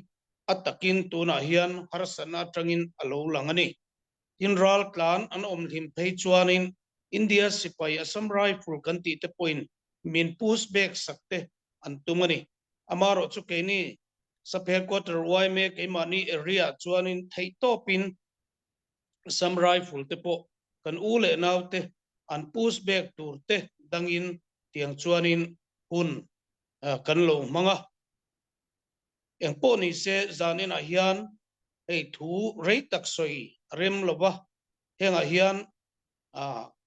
Speaker 5: a takin tunah hian harsatna atangin a lo lang a ni. Tin raltlan an awm hlim phei chuanin India sipai Assam Rifle kan tih te pawhin min push back sak te an tum a ni. Amaherawh chu keini Sapher Quarter yma keimahni area ah chuanin theihtawpin Assam Rifle te pawh kan u leh nau te an push back tur te dangin tiang chuanin hun kan lo hmang a. Engpawh ni se zaninah hian hei thu rei tak sawi a rem lo va, hengah hian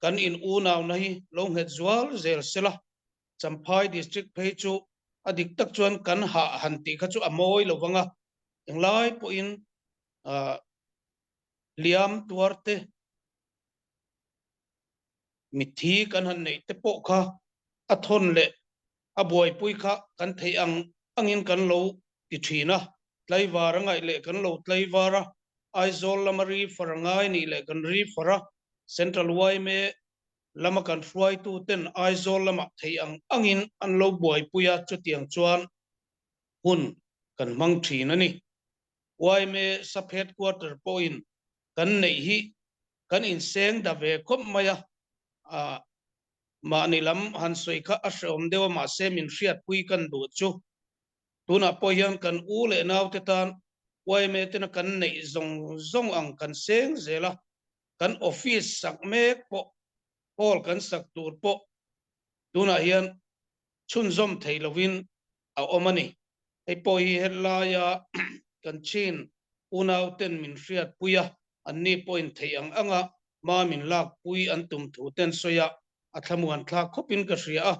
Speaker 5: kan in unauna hi lo nghet zual zel sela Champhai District phei chu a dik tak chuan kan hah han tih kha chu a mawi lo vang a, englai pawhin hliam tuar te. Mitthi kan han neih te pawh kha a thawn leh a buaipui kha kan theih ang angin kan lo ti thin a, tlaivar a ngaih leh kan lo tlaivar a, Aizawl lama refer a ngai nih leh kan refer a, Central yma lama kan hruaitu ten Aizawl lamah theih ang angin an lo buaipui a, chutiang chuan hun kan hmang thin a ni. Yma sub headquarter pawhin kan neih hi kan inseng da ve khawp mai a, mahni lam han sawi kha a hrehawm deuh a, mahse min hriatpui kan duh chu tunah pawh hian kan u leh naute tan yma tena kan neih zawng zawng ang kan seng zel a, kan office sak mek pawh hall kan sak tur pawh tunah hian chhunzawm thei lovin a awm a ni. Hei pawh hi helaia kan Chin unauten min hriatpui a, anni pawhin theih ang anga hma min lakpui an tum thu ten sawi a, a thlamuan thlak khawpin ka hria a.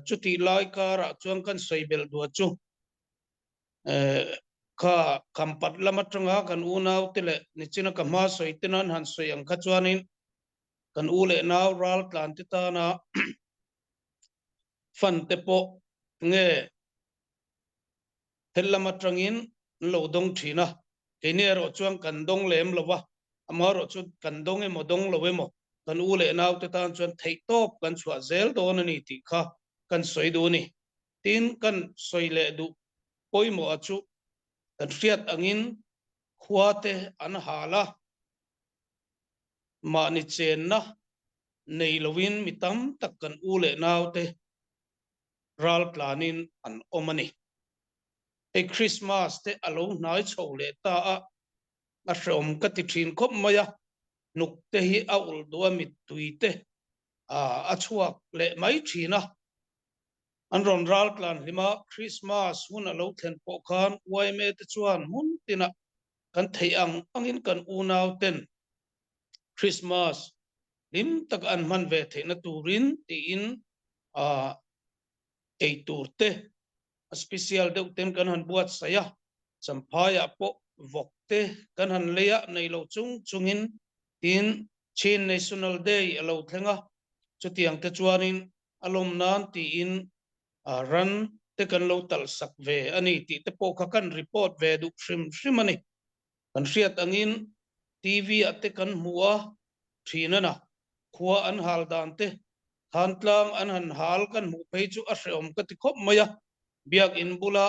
Speaker 5: Chutih lai karah chuan kan sawi belh duah chu kha Khampat lam atanga kan unaute leh nichina ka hma sawi te nan han sawi ang kha chuanin kan u leh nau raltlante tana fan te pawh nge hel lam atangin an lo dawng thin a, keini erawh chuan kan dawng lem lo va, amaherawh chu kan dawng emaw dawng lo emaw kan u leh nau te tan chuan theihtawp kan chhuah zel dawn a ni tih kha kan sawi duh a ni. Tin, kan sawi leh duh pawimawh a chu kan hriat angin khua te an hal a, mahni chenna nei loin mi tam tak kan u leh naute ral tlanin an awm a ni. Hei Christmas te a lo hnai chho leh ta a, a hreawm ka ti thin khawp mai a, hnuk te hi a ulh duh a mittui te a chhuak leh mai thin a. An rawn ral tlan hlim a, Christmas hun a lo thlen pawh khan yma te chuan hmun tinah kan theih ang angin kan unauten Christmas hlim taka an hman ve theihna turin tiin ei tur te a special deuh ten kan han buatsaih a, Champhaiah pawh vawk te kan han lei a, nei lo chung chungin tin Chin National Day a lo thleng a, chutiang te chuanin a lawm nan tiin ran te kan lo talh sak ve a ni tih te pawh kha kan report ve duh hrim hrim a ni. Kan hriat angin TV ah te kan hmu a, thinana khua an hal dan te, Thantlang an han hal kan hmuh phei chu a hrehawm ka ti khawp mai a, Biakin bula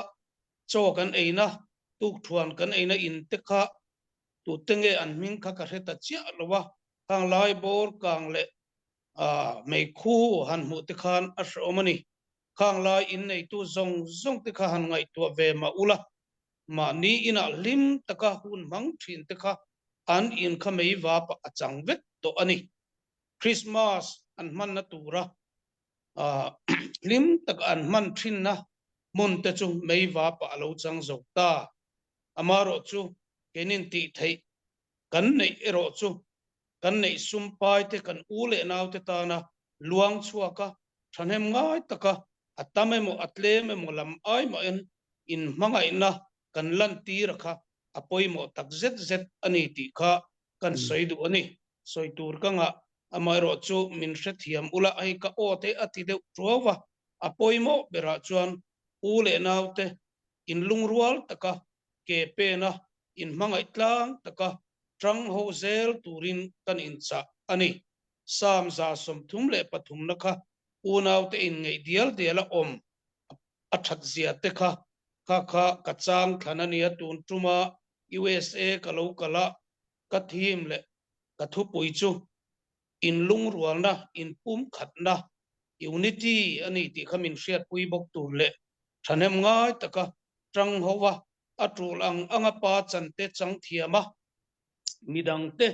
Speaker 5: chaw kan eina, tukthuan kan eina in te kha tute nge an hming kha ka hre ta chiah lo a, khang lai bawr kang leh meikhu han hmuh te khan a hrehawm a ni. Khang lai in neitu zawng zawng te kha han ngaihtuah ve mah ula, Mahni inah hlim taka hun hmang thin te kha an in kha mei vapah a chang vek tawh a ni. Christmas an hmanna tura hlim taka an hman thinna hmun te chu mei vapah a lo chang zo ta. Amaherawh chu keinin tih theih kan neih erawh chu kan neih sum pai te kan u leh nau te tana luang chhuak a, thahnem ngai taka a tam emaw a tlem emaw lam ai mahin inhmangaihna kan lantir a kha a pawimawh tak zet zet a ni tih kha kan sawi duh a ni. Sawi tur ka ngah, amaherawh chu min hrethiam ula hei ka aw te a ti deuh tuau va, a pawimawh berah chuan u leh naute inlungrual taka ke pena inhmangaih tlang taka tang ho zel turin kan inchah a ni. Psalm 33 na kha unaute inngeih dial dial a awm a that zia te kha kha kha ka chang thlan a nia tun tuma USA ka lo kal a ka theme leh ka thupui chu inlungrualna inpumkhatna unity a ni tih kha min hriatpui bawk tur leh thahnem ngai taka tang ho a a tul ang anga pa chan te chang thiam a midangte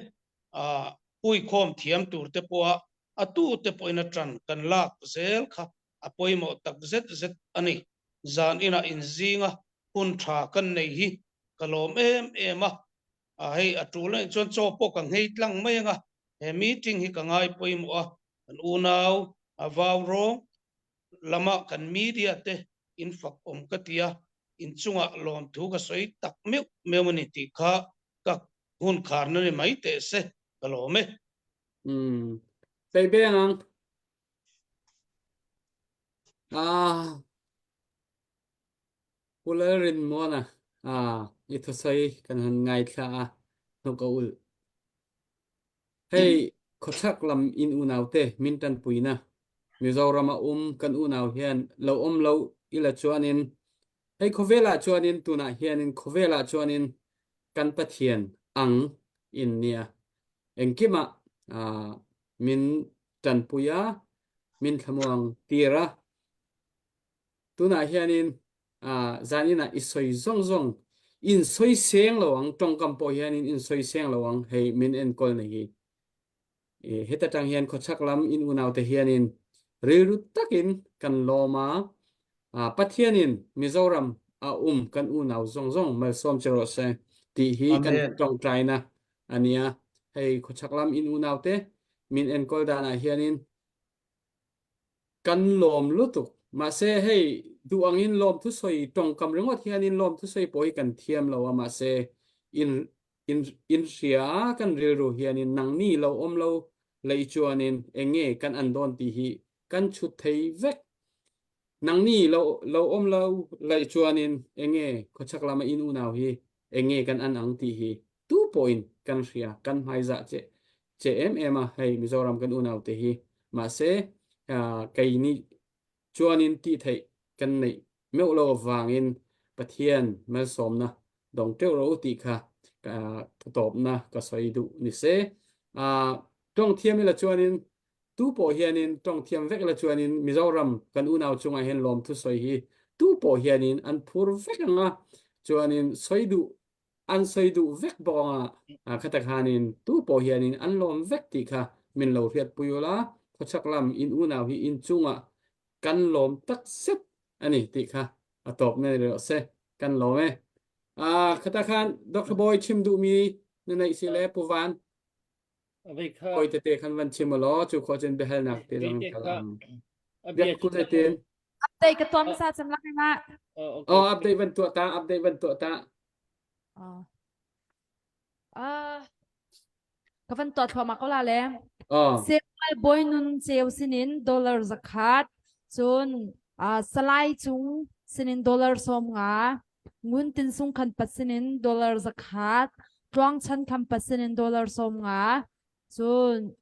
Speaker 5: huikhawm thiam tur te pawha a tute pawhin a tan kan lak zel kha a pawimawh tak zet zet a ni. Zan inah inzinga hun tha kan nei hi ka lawm em em a, hei a tul anih chuan chaw pawh ka nghei tlang mai anga he meeting hi ka ngai pawimawh a, kan unau a vau rawng lama kan media te in fak awm ka ti a, inchungah lawmthu ka sawi tak meuh meuh a ni tih kha ka hun kharna ni mai teh se ka lawm e.
Speaker 1: Umm. Sei beng ang. Ah, Pu Lalrin Muana ah i thusoi kan han ngaithla a hnuk a ulh. Hei khuachak lam in unau te min tanpuina Mizoram a um kan unau hian lo um lo ila chuanin hei khawvel ah chuanin tunah hianin khawvel ah chuanin kan Pathian ang in nia engkim ah ah min tanpui a min thlamuang tir a Tunah hianin zanin ah i soi zong zong in soi seng lo ang tongkam pawh hianin in soi seng lo ang hei min enkawl na hi. Heta tang hian khawchak lam in unau te hianin rilru takin kan lawm a Pathian in Mizoram a um kan unau zong zong malsawm che rawh se ti hi kan tawngtai na ania hei khawchak lam in unau te min enkawl dan ah hianin Kan lawm lutuk. Mahse hei duh angin lawmthu sawi tawngkam ringawt hianin lawmthu sawi pawh hi kan thiam lo a mahse in in in hria a kan rilru hianin nangni lo awm lo lei chuanin eng nge kan an dawn tih hi kan chhut thei vek. Nangni lo lo awm lo laih chuanin eng nge khawchhak lama in unau hi eng nge kan an ang tih hi tu pawhin kan hria kan hmaizah che che em em a hei Mizoram kan unau te hi mahse kei nih chuanin tih theih kan neih meuh lo avangin Pathian malsawmna dawng teuh rawh u tih kha tawpna ka sawi duh ni se. Tawng thiam ila chuanin tu pawh hianin tawng thiam vek ila chuanin Mizoram kan unau chungah hian lawmthu sawi hi tu pawh hianin an phur vek ang a chuanin sawi duh an sawi duh vek bawk anga khata khanin tu pawh hianin an lawm vek tih kha min lo hriat pui ula khawchhak lam in unau hi in chungah kan lawm tak zet ani tih kha a tawp na ni rawh se kan lawm e khata khan Dr. Boy chim duhmi na neih si le Pu Van Koi tete khan van chim law cu khawh cun biahalnak te zong kal ang. Biak ku zeitin?
Speaker 7: Update ka tuah hmasa cem lak ma.
Speaker 1: Oh, update van tuah ta, update van tuah ta.
Speaker 7: Oh. Ah. Ka van tuah thluahmah ko la le.
Speaker 1: Oh.
Speaker 7: Samuel Boy Nun Ceu sinin dollar zakhat cun uh, Salai Cung sinin dollar som nga Ngun Tin Sung Khan pat sinin dollar zakhat Tluang Chan Kham pat sinin dollar som nga cun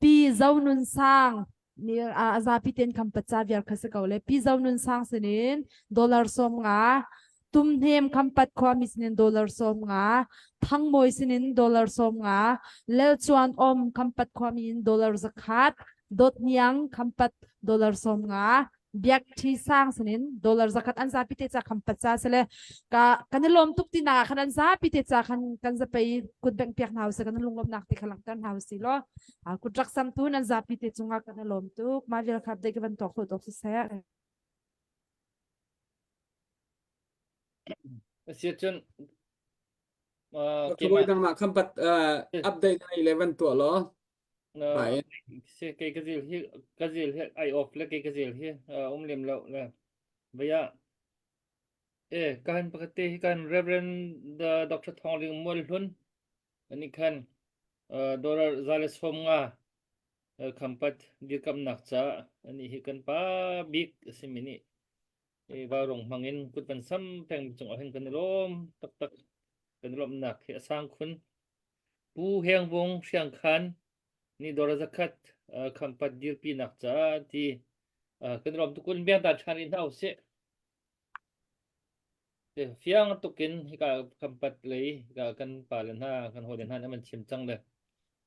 Speaker 7: Pi Zo Nun Sang ni a zapi ten kham pat ca viar kha si ko le Pi Zo Nun Sang sinin dollar som nga Tum Hnem kham pat khua mi sinin dollar som nga Thang Mawi sinin dollar som nga Lel Chuan Om kham pat khua mi in dollar zakhat Dot Niang kham pat dollar som nga Biak Ṭhi Sang sinin dollar zakhat an zapi te ca kham pat ca sile ka kan i lawm tuk ti na khan an zapi te ca khan kan zapei kut bengh piak hna usih kan lunglawmnak te kha langhter hna usih law kut rak sam tu nan zapi te cungah kan i lawm tuk mah vial kha dei ka van tuak khawh tawk siseh.
Speaker 2: Asiah cun
Speaker 1: Keimah dang khampat update na nei le van tuah law
Speaker 2: Se kei ka zil hi ka zil hi ai off le kei ka zil hi um lem lo le vaya e kan pakhat te hi kan Reverend Dr. Thong Ling Mual Hlun ani khan dollar zale som nga khampat dirkamnak ca ani hi kan pa bik asimi ni e vaurong hmangin kut van sam peng cung ah hin kan i lawm taktak kan i lawmnak hi a sang khun Pu Heng Vung Hriangkhan nih dawr zakhat khampat dirpinak ca ti kan lawm tukun biang ta ṭhan in hna usih. Fiang tukin hika khampat lei hika kan pa le hna kan hawi le hna nih an chim cang le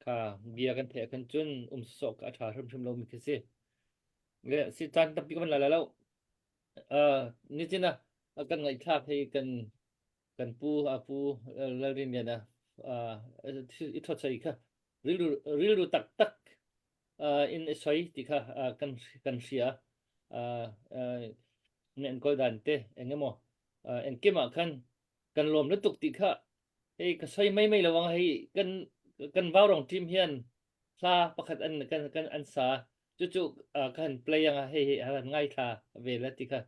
Speaker 2: kha bia kan theih khan cun um sawsawh ka a ṭha hrimhrim lomi khi si. Le si caan tampi ka van la lo. Nichin ah kan ngaihthlak hei kan kan pu a pu Lalrin Lian a i thawchei kha rilru rilru taktak in i soi ti kha kan kan hria ne an kol dan te engemaw engkim ah khan kan lawm lutuk ti kha hei ka soi mai mai lawang hei kan kan vaurong team hian hla pakhat an kan kan an sa cu cu kan play anga hei hei han ngai thla ve la ti kha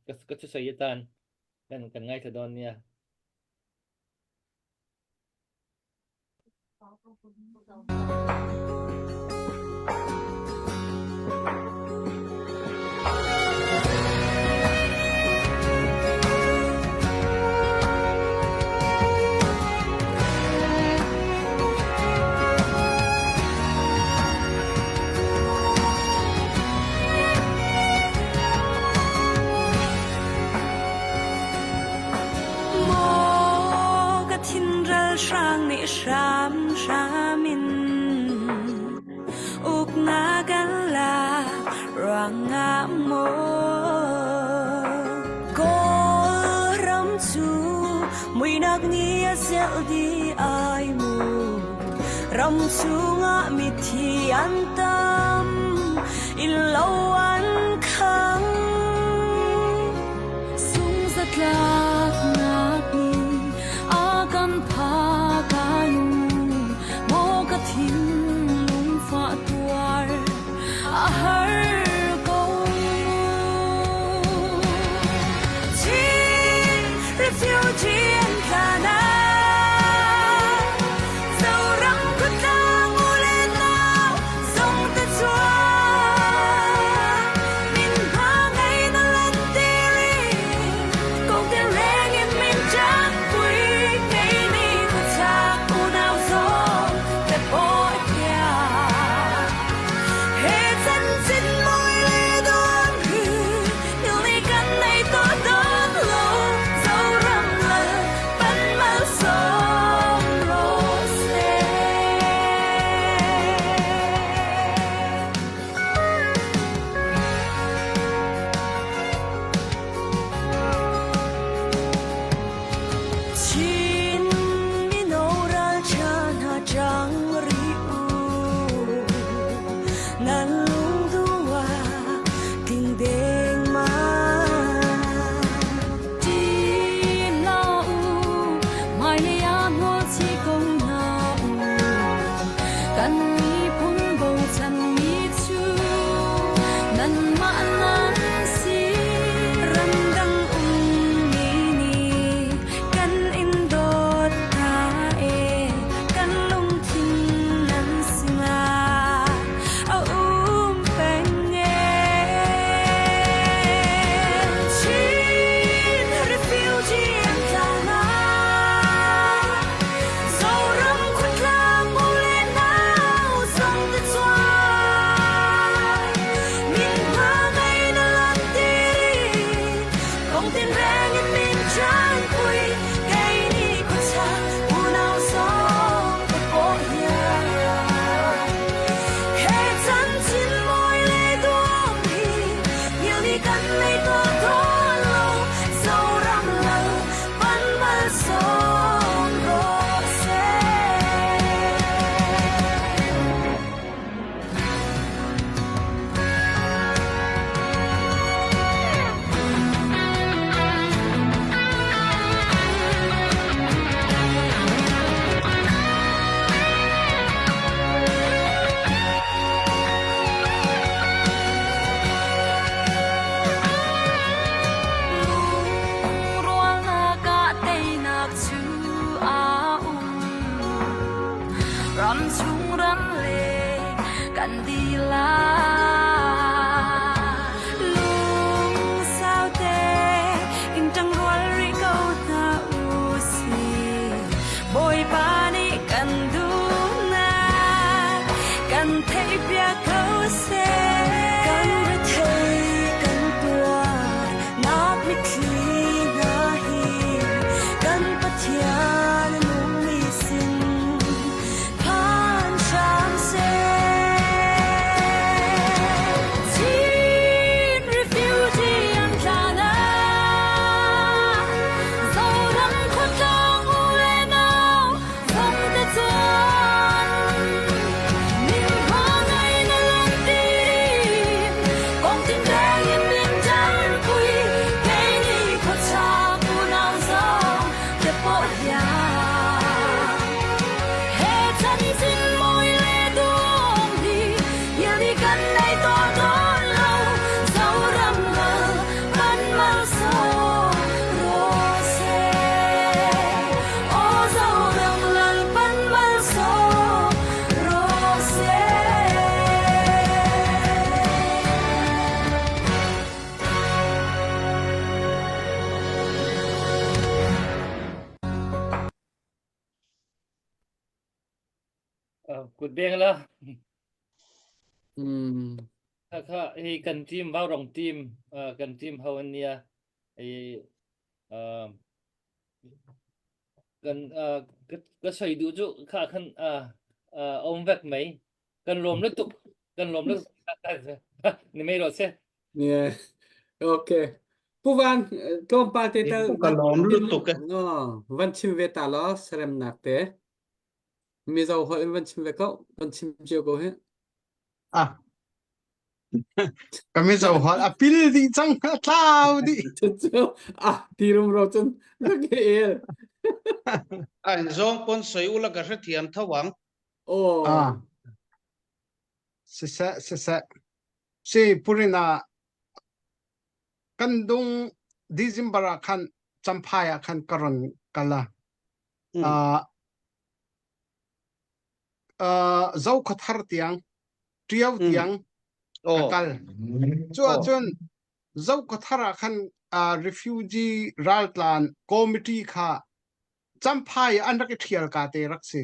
Speaker 2: ka ka chu soi tan Kan kan ngaithla dawn nia.
Speaker 3: Zeiruangah maw Kawlram cu muihnak nih a zelh dih ai mu Ram chungah mithi an tam innlo an khang Sungzatlaknak nih a kan phak ai mu Maw ka thinlung fah tuar a har ko Chin refugee an tla na Zoram khuatlang u le nau zong te chuak Min hma ngei na lan tiri Kong te reng in min chak pui Kei ni khuachak unau zong te pawi pia He chanchin mawi le dawn hi Ni kan nei to dawn lo Zoram lal pan mal sawm ro se Chin mino ralṭha hna ṭang rih u. Nan lungduh ah ting dengmang. Tim la u, hmailei ah hmual chih ko hna u. Kan miphun bochanmi cu nanmah nan si. Ramdang ummi nih kan in dawt hna ee, kan lungthin nan sinah a um peng ee. Chin refugee an tla hna, Zoram khuatlang u le nau zong te chuak. Min hma ngei na lan tiri, kong tinreng in min chan pui, kei ni khuachak unau zong te pawh hian. He chanchin mawi le duam hi, ngil ni kan nei to dawn lo, Zoram lal pan mal sawm rawh seh. Lungrualnak ah teinak cu a um. Ram chung ram leng kan dihlak. Lungsau te in ṭangrual rih ko hna u sih. Bawipa nih kan duhnak kan theihpiak ko seh. Kan rethei kan tuar nak mitthli hna hi kan Pathian nungmi sin phan hram seh. Chin refugee an tla na Zoram khuatlang u le nau zong te chuan Min hma ngai na lan tin Kong tin reng in min ṭan pui Kei ni khuachak unau zong te pawh hian He chanchin mawi le duam hi Ngil ni kan nei to dawn lo Zoram lal pan mal sawm rawh seh Aw Zoram lal pan mal sawm rawh seh
Speaker 2: Kut beng la.
Speaker 1: Mm.
Speaker 2: Kha kha hi kan team Vaurong team uh, kan team ho an nia i uh, kan uh, ka ka soi du chu kha khan uh, uh, om vek mai kan lom lutuk kan lom lutuk. Ni mei ro se.
Speaker 1: Yeah. Okay. Pu Van tlawmpal te tal
Speaker 5: Ka lawm lutuk e.
Speaker 1: No, van chim ve ta lo seremnak te. Mizo holh in van chim ve ko, van chim cio ko hi.
Speaker 8: Ah. Ka mizo holh a pil dih cang a tlau dih.
Speaker 1: Cu ah ti rum ro cun na ke el.
Speaker 5: An zong pon soi ula ka hrethiam thawang.
Speaker 1: Oh.
Speaker 8: Ah. Siseh siseh. Si purina kan dung December ah khan Champhai ah khan ka ron kala.
Speaker 5: Mm.
Speaker 8: Uh, uh, Zokhathar tiang Ṭio
Speaker 5: Mm.
Speaker 8: tiang ka
Speaker 5: Oh.
Speaker 8: kal. Cu
Speaker 5: Oh.
Speaker 8: ahcun Zokhathar ah khan uh, refugee raltlan committee kha Champhai an rak i ṭhial ka te rak si.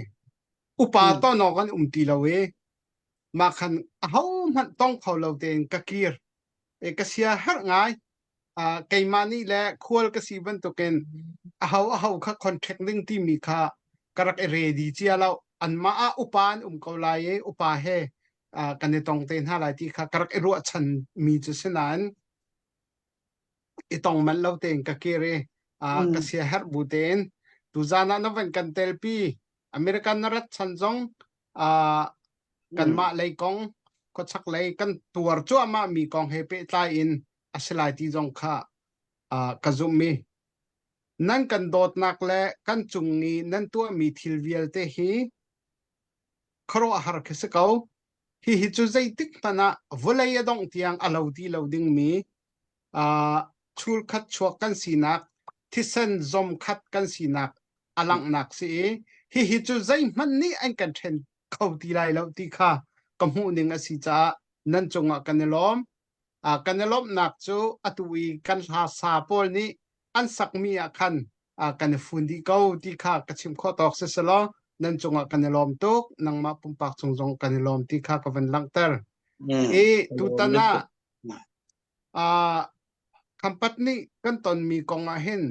Speaker 8: Upa
Speaker 5: Mm.
Speaker 8: tonawk an um ti lo i mah khan ahohmanh tong kho lo tein ka kir. E, ka sia herh ngai. Uh, keimah nih le khual ka si bantukin aho aho kha contract ding timi kha ka rak i ready cia lo. Anmah ah upa an um ko lai i upa he uh, kan i tong te hna lai ti kha ka rak i ruahchan mi cu si nain i tong manh lo tein ka kir i uh, ka
Speaker 5: Mm.
Speaker 8: sia herh bu tein tuzan ah na van kan telpi American na rat chan zong uh, kanmah lei kong khuachak lei kan tuar cuahmah mi kong he pehtlai in a si lai ti zong kha uh, ka zumh i nan kan dawtnak le kan cung i nan tuahmi thil vialte hi khuaruahhar khi si ko. Hihi cu zeitik hmanh ah vawlei a dongh tiang a lo ti lo dingmi uh, chulkhat chuak kan sinak thisen zom khat kan sinak a langhnak si i hihi cu zeihmanh nih an kan ṭhen kho ti lai lo ti kha ka hmuh ning a si caah nan cungah kan i lawm. Uh, kan i lawmhnak cu atu i kan hla sa pawl nih an sakmi ah khan uh, kan i fun dih ko ti kha ka chim khawh tawk si selaw nan cungah kan i lawm tuk nangmah pumpak cung zong kan i lawm ti kha ka van langhter.
Speaker 5: Mm.
Speaker 8: I tutan ah uh, Khampat nih kan tonmi kong ah hin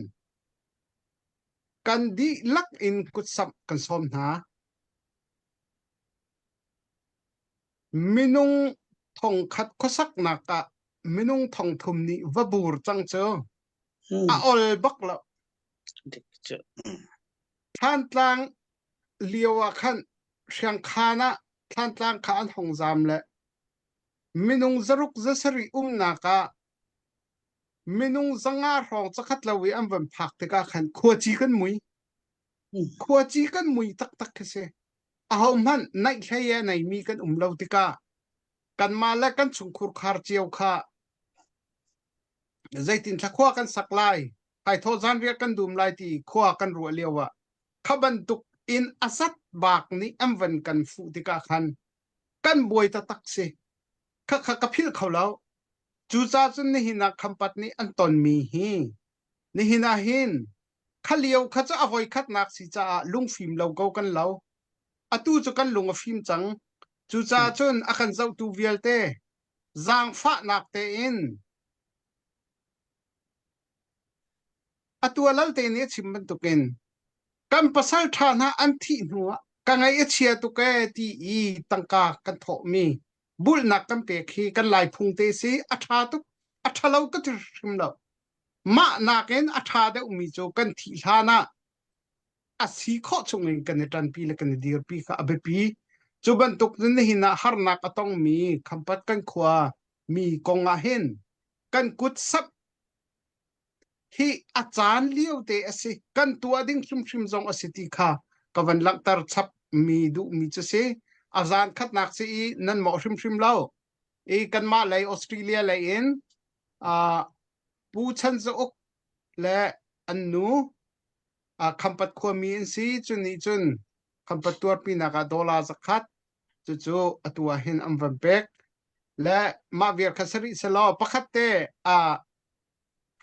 Speaker 8: kan dihlak in kutsamh kan sawm hna. Minung thongkhat khuasaknak ah minung thongthum nih va bur cang cu a ol bak lo. Thlantlang lio ah khan Hriangkhan ah Thlantlang kha an hong zaam le minung zaruk zasarih umnak ah minung zanga hrawng zakhat lo i an van phak tikah khan khuaci kan mui. Khuaci kan mui taktak khi si. Ahohmanh naih hlei a neimi kan um lo tikah kanmah le kan chungkhur khar cio kha zeitin thlakhua kan sak lai, thaithawh zanriah kan dum lai ti khua kan ruah lio ah kha bantuk in a zat bak nih an van kan fuh tikah khan kan buai taktak si. Kha kha ka philh kho lo. Cucaah cun nihin ah Khampat nih an tonmi hi nihin ah hin kha lio kha cu a voikhatnak si caah lungfim lo ko kan lo. Atu cu kan lung a fim cang. Cucaah cun a kan zohtu vialte zaangfahnak tein atu a lalte nih a chim bantukin kan pasal ṭha hna an thih hnuah ka ngaih a chia tuk ee ti i tangka kan thawhmi bulhnak kan pek hi kan lai phung te si a ṭha tuk a ṭhalo ka ti hrim lo mah nakin a ṭha deuhmi cu kan thih hlan ah a si khawh chungin kan i ṭanpi le kan i dirpi kha a biapi. Cu bantuk cun nihin ah harnak a tongmi Khampat kan khua mi kong ah hin kan kut sap hi a caan lio te a si. Kan tuah ding hrimhrim zong a si ti kha ka van langhter chap mi duhmi cu si. A zan khatnak si i nan mawh hrimhrim lo. I kanmah lei Australia lei in uh, Pu Chan Za Uk le an nu uh, Khampat khuami an si. Cu nih cun Khampat tuarpinak ah dollar zakhat cucu atu ah hin an van pek. Le mah vial kha sarih selaw pakhat te uh,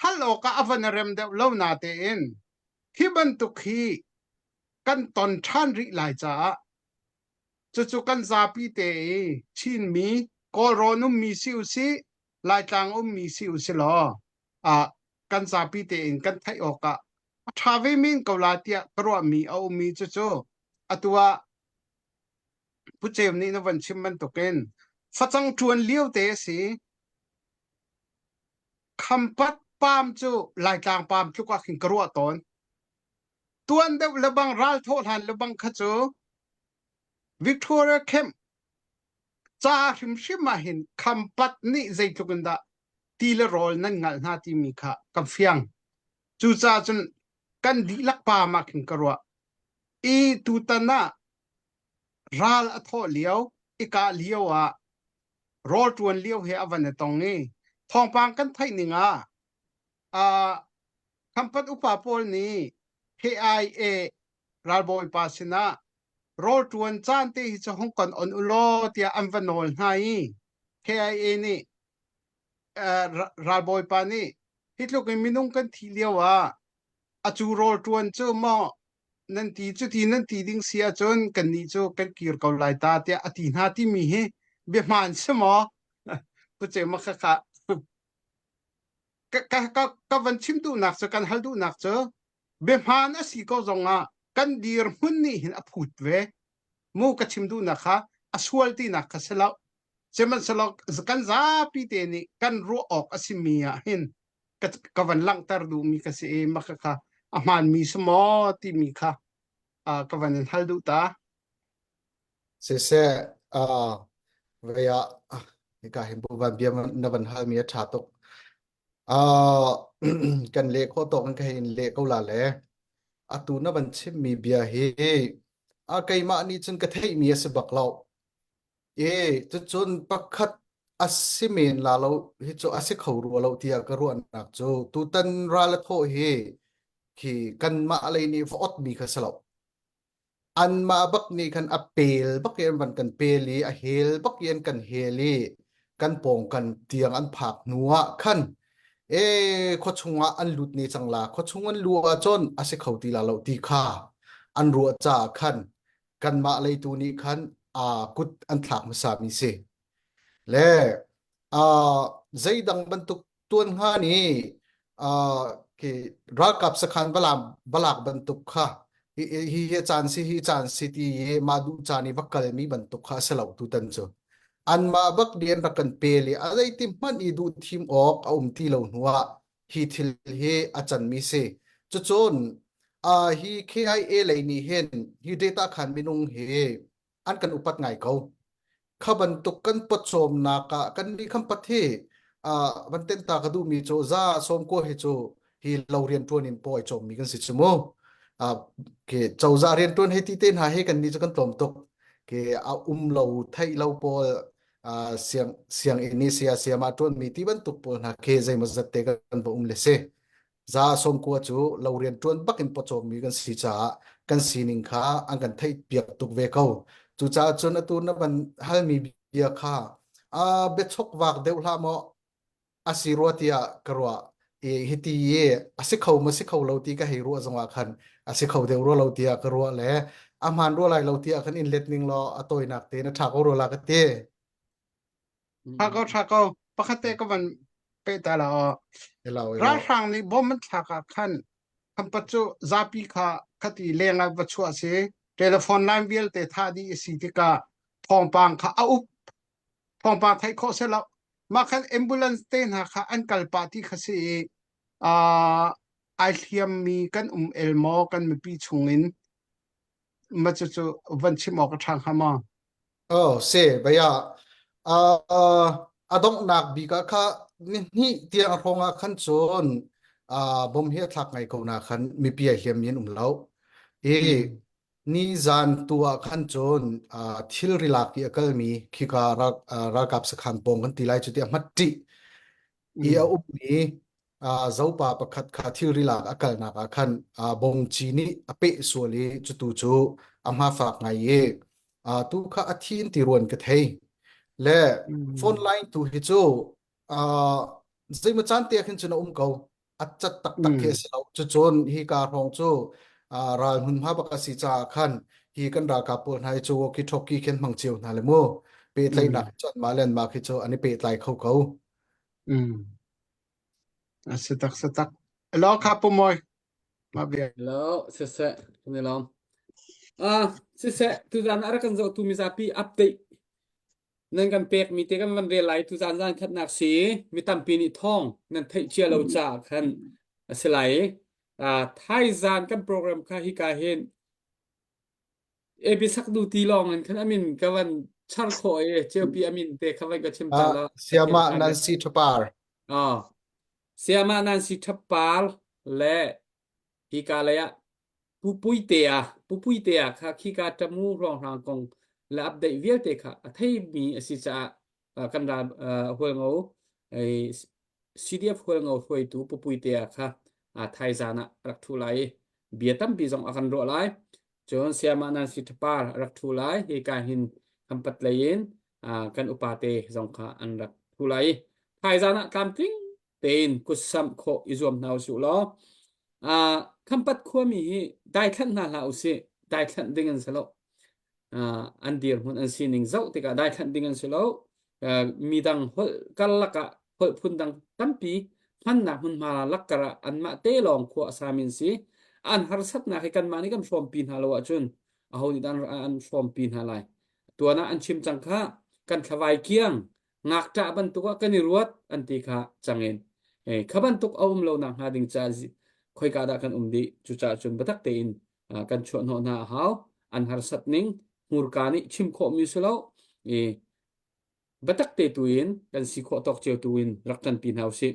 Speaker 8: hal awk ah a van rem deuh lo na tein hi bantuk hi kan ton ṭhan rih lai caah cucu kan zapi te i Chinmi Kawlrawn ummi si usih Laitlang ummi si usih law ah kan zapi tein kan theih awk ah a ṭha ve men ko la tiah ka ruahmi a ummi cucu atu ah Pu Ceu nih na van chim bantukin Facang ṭuan lio te a si. Khampat paam cu Laitlang paam tluk ah khin ka ruah tawn. Tuan deuh lebang ral thawh hlan lebang kha cu Victoria Camp ca hrimhrim ah hin Khampat nih zeitluk in dah ti le rawl nan ngalh hna timi kha ka fiang. Cucaah cun kan dihlak paam ah khin ka ruah. I tutan ah ral a thawh lio, i kah lio ah rawl ṭuan lio he a van i tong i thawngpang kan theih ning ah uh, Khampat upa pawl nih KIA ralbawipa sinah rawl ṭuan caan te hi cu hung kan on u law tiah an va nawl hna i KIA nih uh, ralbawipa nih hi tluk in minung kan thih lio ah a cu rawl ṭuan cu maw nan ti cuti nan ti ding si ahcun kannih cu kan kir ko lai ta tiah a ti hna timi hi biahmaan si maw? Pu Ceu ma kha kha ka, ka, ka, ka van chim duhnak cu kan hal duhnak cu biahmaan a si ko zongah kan dirhmun nih hin a phut ve mu ka chim duhnak kha a sual tinak kha si lo sihmanhsehlaw kan zapi te nih kan ruah awk a simi ah hin ka, ka van langhter duhmi ka si i mah kha a hmaanmi si maw timi kha uh, ka van in hal duh ta.
Speaker 4: Siseh, uh, vei ah hika hin bu van bia na van hal mi a ṭha tuk. Uh, kan leh khawh tawk in ka hei in leh ko la le. Atu na van chim mi bia hi a keimah nih cun ka theih mi a si bak lo. E, cucun pakhat a si men la lo hi cu a si kho rua lo tiah ka ruahnak cu tutan ral a thawh hi khi kanmah lei nih va ot mi kha si lo. Anmah bak nih khan a pel bak in an van kan pel i a hel bak in an kan hel i kan pawngkan tiang an phak hnu ah khan e khuachung ah an lut ne cang la khuachung an luh ahcun a si kho ti la lo ti kha an ruah caah khan kanmah leitu nih khan aa kut an thlak hmasa mi si le uh, zeidang bantuk tuan hnga ni uh, khi ralkap sakhan balam balak bantuk kha hi hi hi caan si hi caan si ti i mah duh caan i va kal mi bantuk kha a si lo tutan cu anmah bak nih an rak kan pel i a zeiti hmanh i duh thim awk a um ti lo hnuah hi thil hi a canmi si. Cucun uh, hi KIA lei nih hin hi data khan minung hi an kan upat ngai ko. Kha bantuk kan pawcawmnak ah kan nih khan pat hi uh, van ten ta ka duhmi cu za sawm ko hi cu hi lo rian tuan in paw ai cawmmi kan si chu mu. Uh, ke cozah rian tuan hei ti te hna hi kan nih cu kan tlawm tuk. Ke a um lo theih lo pawl uh, siang sianginn i saya sayama ṭuanmi ti bantuk pawl hna khi zeimawzat te kan va um le si. Za sawmkua cu lo rian ṭuan bak in pawcawmmi kan si caah kan sining kha an kan theih piak tuk ve ko. Cucaah cun atu na van halmi bia kha uh, biachok vak deuh hlah maw a si rua tiah ka ruah i hiti i a si kho ma si kho lo ti ka hei ruah zongah khan a si kho deuh rua lo tiah ka ruah le a hmaan rua lai lo tiah khan in let ning law a tawinak te na ṭha ko rua la ka ti.
Speaker 8: Ṭha ko ṭha ko pakhat te ka van peh ta la aw.
Speaker 4: Elo elo.
Speaker 8: Ralhrang nih bom an thlak ah khan khampat cu zapi kha khati leng ah va chuah si telephone line vialte thah dih a si tikah thawngpang kha a up thawngpang theih khawh si lo mah khan ambulance te hna kha an kal pah ti kha si i uh, ai hliammi kan um el maw kan mipi chungin ma cu cu van chim awk a ṭha hnga maw
Speaker 4: Oh, se baya uh, a donghnak bik ah kha ni hnih tiang hrawng ah khan cun uh, bom hi a thlak ngai ko na khan mipi a hliam mi an um lo i Nizan tu ah khan cun uh, thilri lak i a kalmi khika ral, uh, ralkap sakhan pawng kan ti lai cu tiah hmatṭih i a ummi uh, zopa pakhat kha thilri lak a kalnak ah khan uh, bongci nih a peh sual i cutu cu a hma fak ngai i uh, tu kha a thi in ti ruan ka thei le phone line tu hi cu uh, zeimaw caan te ah khin cun a um ko a cat taktak khi a si lo cucun hi ka hrawng cu uh, ral hmunhma bak a si caah khan hi kan ralkap pawl hna hi cu walkie talkie khin hmang cio hna le mu pehtlaihnak cun mah le mah khi cu an i pehtlai kho ko
Speaker 8: A si tak si tak. Lo kha pu moi. Ma bia.
Speaker 1: Lo siseh kan i lawm. Ah siseh tuzan a rak kan zohtu mizapi update. Nan kan pekmi te kan van rel lai tu zan zan khatnak si mi tampi nih thawng nan theih cia lo caah khan a si lai. Uh, thaizan kan program kha hika hin AB sak du ti lawng in khan amin ka van char khawh i ceupi amin te kha van ka chim ta
Speaker 4: Ah,
Speaker 1: la.
Speaker 4: Siama Nancy Thapar.
Speaker 1: Oh. Siama Nancy Thapar le hika lei ah Pu Puitea Pu Puitea kha khika ṭamu hrawnghrang kong le update vialte kha a theimi a si caah kan ral Hualngo CDF Hualngo hruaitu Pu Puitea kha thaizan ah a rak ṭhu lai i bia tampi zong a kan ruah lai. Cun Sayamah Nancy Thapar a rak ṭhu lai. Hika hin Khampat lei in kan upate zong kha an rak ṭhu lai i thaizan ah tlamtling tein kutsamh khawh i zuam hna usih law uh, Khampat khuami hi daithlanh hna hlah usih daithlanh ding an si lo uh, an dirhmun an sining zoh tikah daithlanh ding an si lo uh, midang holh karlak ah holh phun dang tampi hmannak hmunhma lakkar ah anmah te lawng khua a sami an si an harsatnak hi kanmah nih kan hrawmpi hna lo ahcun aho nih dah an hrawmpi hna lai tuan ah an chim cang kha kan thlavai kiang ngakṭah bantuk ah kan i ruat an ti kha cangin kha bantuk a um lo nak hnga ding ca khoika dah kan um dih cucaah cun biatak tein kan chuah hnawh hna a hau an harsat ning hmurka nih chim khawh mi si lo i biatak te tu in kan si khawh tawk cio tu in rak ṭanpi hna usih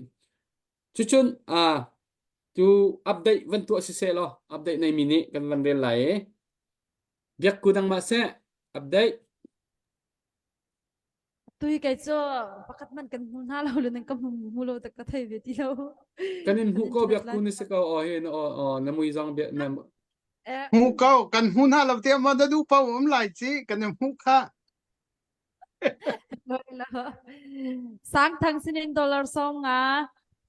Speaker 1: cucun a tu update van tuah si seh law update nei mi nih kan van rel lai i biak ku dang ma seh update
Speaker 7: Tui kei cu pakhat man kan hmu hna lo le nan ka hmu hmu lo tak ka thei ve ti lo.
Speaker 1: Kan in hmuh ko biak ku ni si ko aw hi na aw na mui zong bia na
Speaker 8: Hmu ko kan hmu hna lo tiah maw na duh paoh um lai ci kan in hmuh kha.
Speaker 7: Sang thang sinin dollar sawm nga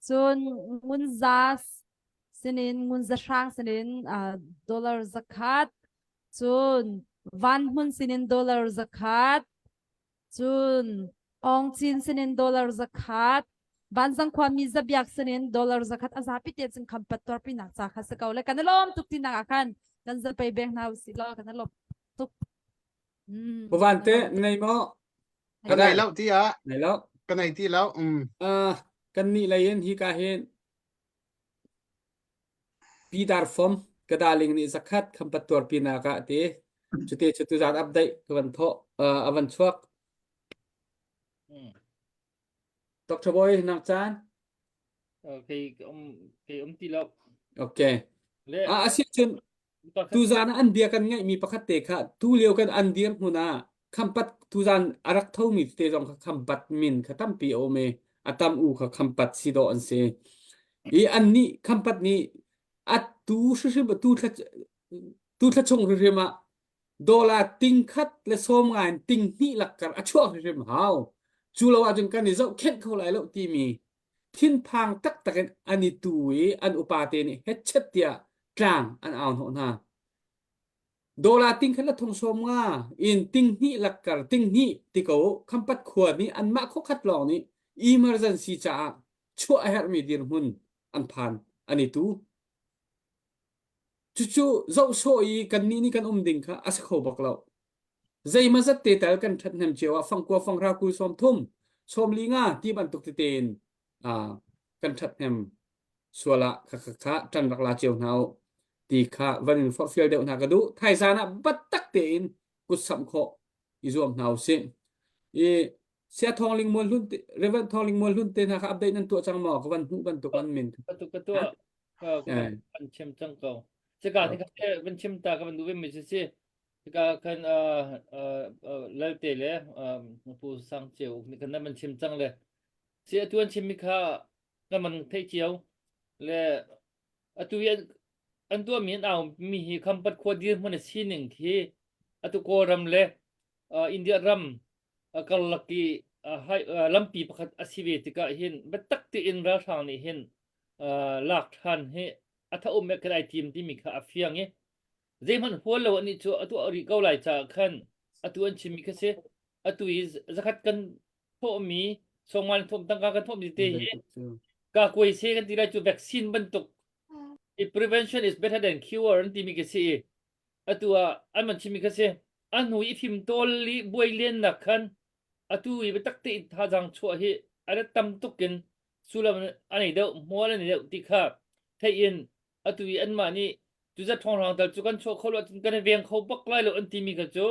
Speaker 7: cun ngun za sinin ngun za hrang sinin dollar zakhat cun van hmun sinin dollar zakhat Cun Aung Cin sinin dollar zakhat, Vanzang khuami Zabiak sinin dollar zakhat a zapi te cun khampat tuarpinak ca kha si ko le kan i lawm tuk tinak ah khan kan zapei beng hna usih law kan i lawm tuk. Mm,
Speaker 1: Pavan te nei maw?
Speaker 8: Ka nei lo ti ah.
Speaker 1: Nei lo.
Speaker 8: Ka nei ti lo. Mm.
Speaker 1: Uh, kan nih lei in hi ka hin Pi Dar Fom ka darling nih zakhat khampat tuarpinak ah a ti. Cuti cu tuzaan update ka van thawh uh, a van chuak. Dr. Boy nang caan?
Speaker 2: Kei um kei um ti lo.
Speaker 1: Okay.
Speaker 2: Le
Speaker 1: Ah asi cun tuzaan ah an bia kan ngaihmi pakhat te kha tu lio kan an dir hmun ah khampat tuzaan a rak thomi te zong kha khampat min kha tampi a um i a tam u kha khampat si dawh an si. I an nih khampat nih a tu hrimhrim tu thla tu thla chung hrimhrim ah dollar ting khat le sawm nga in ting hnih lakkar a chuak hrimhrim hau. Cu lo ahcun kan i zohkhenh kho lai lo timi thinphang taktak in an i tu i an upate nih hetchet tiah tlang an au hnawh hna. Dollar ting khat le thong sawm nga in ting hnih lakkar ting hnih ti ko khampat khua nih anmah khuakhat lawng nih emergency caah chuah a herhmi dirhmun an phan an i tu. Cucu zoh sawh i kannih nih kan um ding kha a si kho bak lo. Zeimazat te tal kan ṭhathnem cio ah fangkua fanghra kul sawm thum sawm li nga ti bantuk tete in uh, kan ṭhathnem sual ah kha kha kha ṭan rak la cio hna u ti kha van in forhfial deuh hna ka duh. Thaizan ah battak tein kut samh khawh i zuam hna usih. I Sia Thawng Ling Mual Hlun Reverend Thawng Ling Mual Hlun te hna kha update nan tuah cang maw? Ka van hmuh bantuk an min.
Speaker 2: Ka tu ka tuah ka kan chim cang ko. Sika ni ka van chim ta ka van duh ve mi si si. Sika kan lalte le pu sang cheu ni kan nan chim cang le. Si atu an chim mi kha kan man thei cio le atu hi an tuah mi an au mi hi khampat khua dir hmun a sining khi atu Kawlram le India ram karlak i lampi pakhat a si ve tikah hin biatak tein ralhrang nih hin lak ṭhan hi a tha um kan ai tim timi kha a fiang i zeihmanh hual lo anih cu atu a rih ko lai caah khan atu an chimmi kha si atu i zakhat kan thawhmi sawngmal thawm tangka kan thawhmi te hi ka kuai se kan ti lai cu vaccine bantuk i prevention is better than cure an timi ka si i atu ah an man chimmi kha si a hnu i fimtawl i buai lennak khan. Atu i biatak tein thazaang chuah hi a rat tam tuk in sullam a nei deuh, hmual a nei deuh ti kha theih in atu i anmah nih cuzat ṭhawnghrang tal cu kan chuah kho lo ahcun kan i veng kho bak lai lo an timi kha cu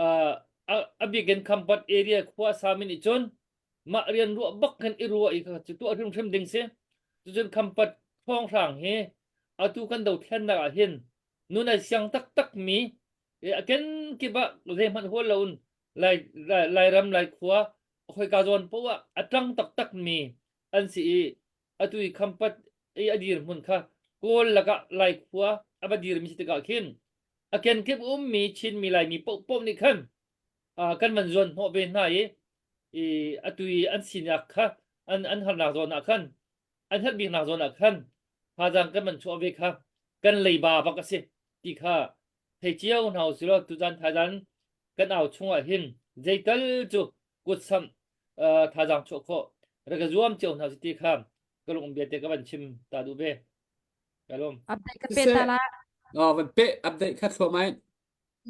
Speaker 2: uh, a, a bik in Khampat area khua sami nih cun mah rian ruah bak khan i ruah i kha cu tuah hrimhrim ding si. Cucun Khampat ṭhawnghrang hi atu kan dothlennak ah hin nun ai siang taktak mi a kenkip ah zeihmanh hual loin Lai, Lai, Lairam Laikhua khoika zawn poah ah a ṭang taktak mi an si i atu i Khampat i a dirhmun kha Kawl lakah Laikhua a va dirmi si tikah khin a kenkip ummi Chinmi Laimi paohpaoh nih khan uh, kan van zuan hnawh ve hna i i atu i an sinak kha an an harnak zawn ah khan an herh biknak zawn ah khan thazaang kan van chuah ve kha kan leiba bak a si ti kha thei cio hna usih law tuzan thaizan kan au chungah hin zeital cu kutsamh uh, thazaang chuah khawh rak ka zuam cio hna si ti kha ka lung bia te ka van chim ta duh ve ka lawm
Speaker 7: Update ka pe ta la.
Speaker 1: Oh, van pe update kha thluah mai.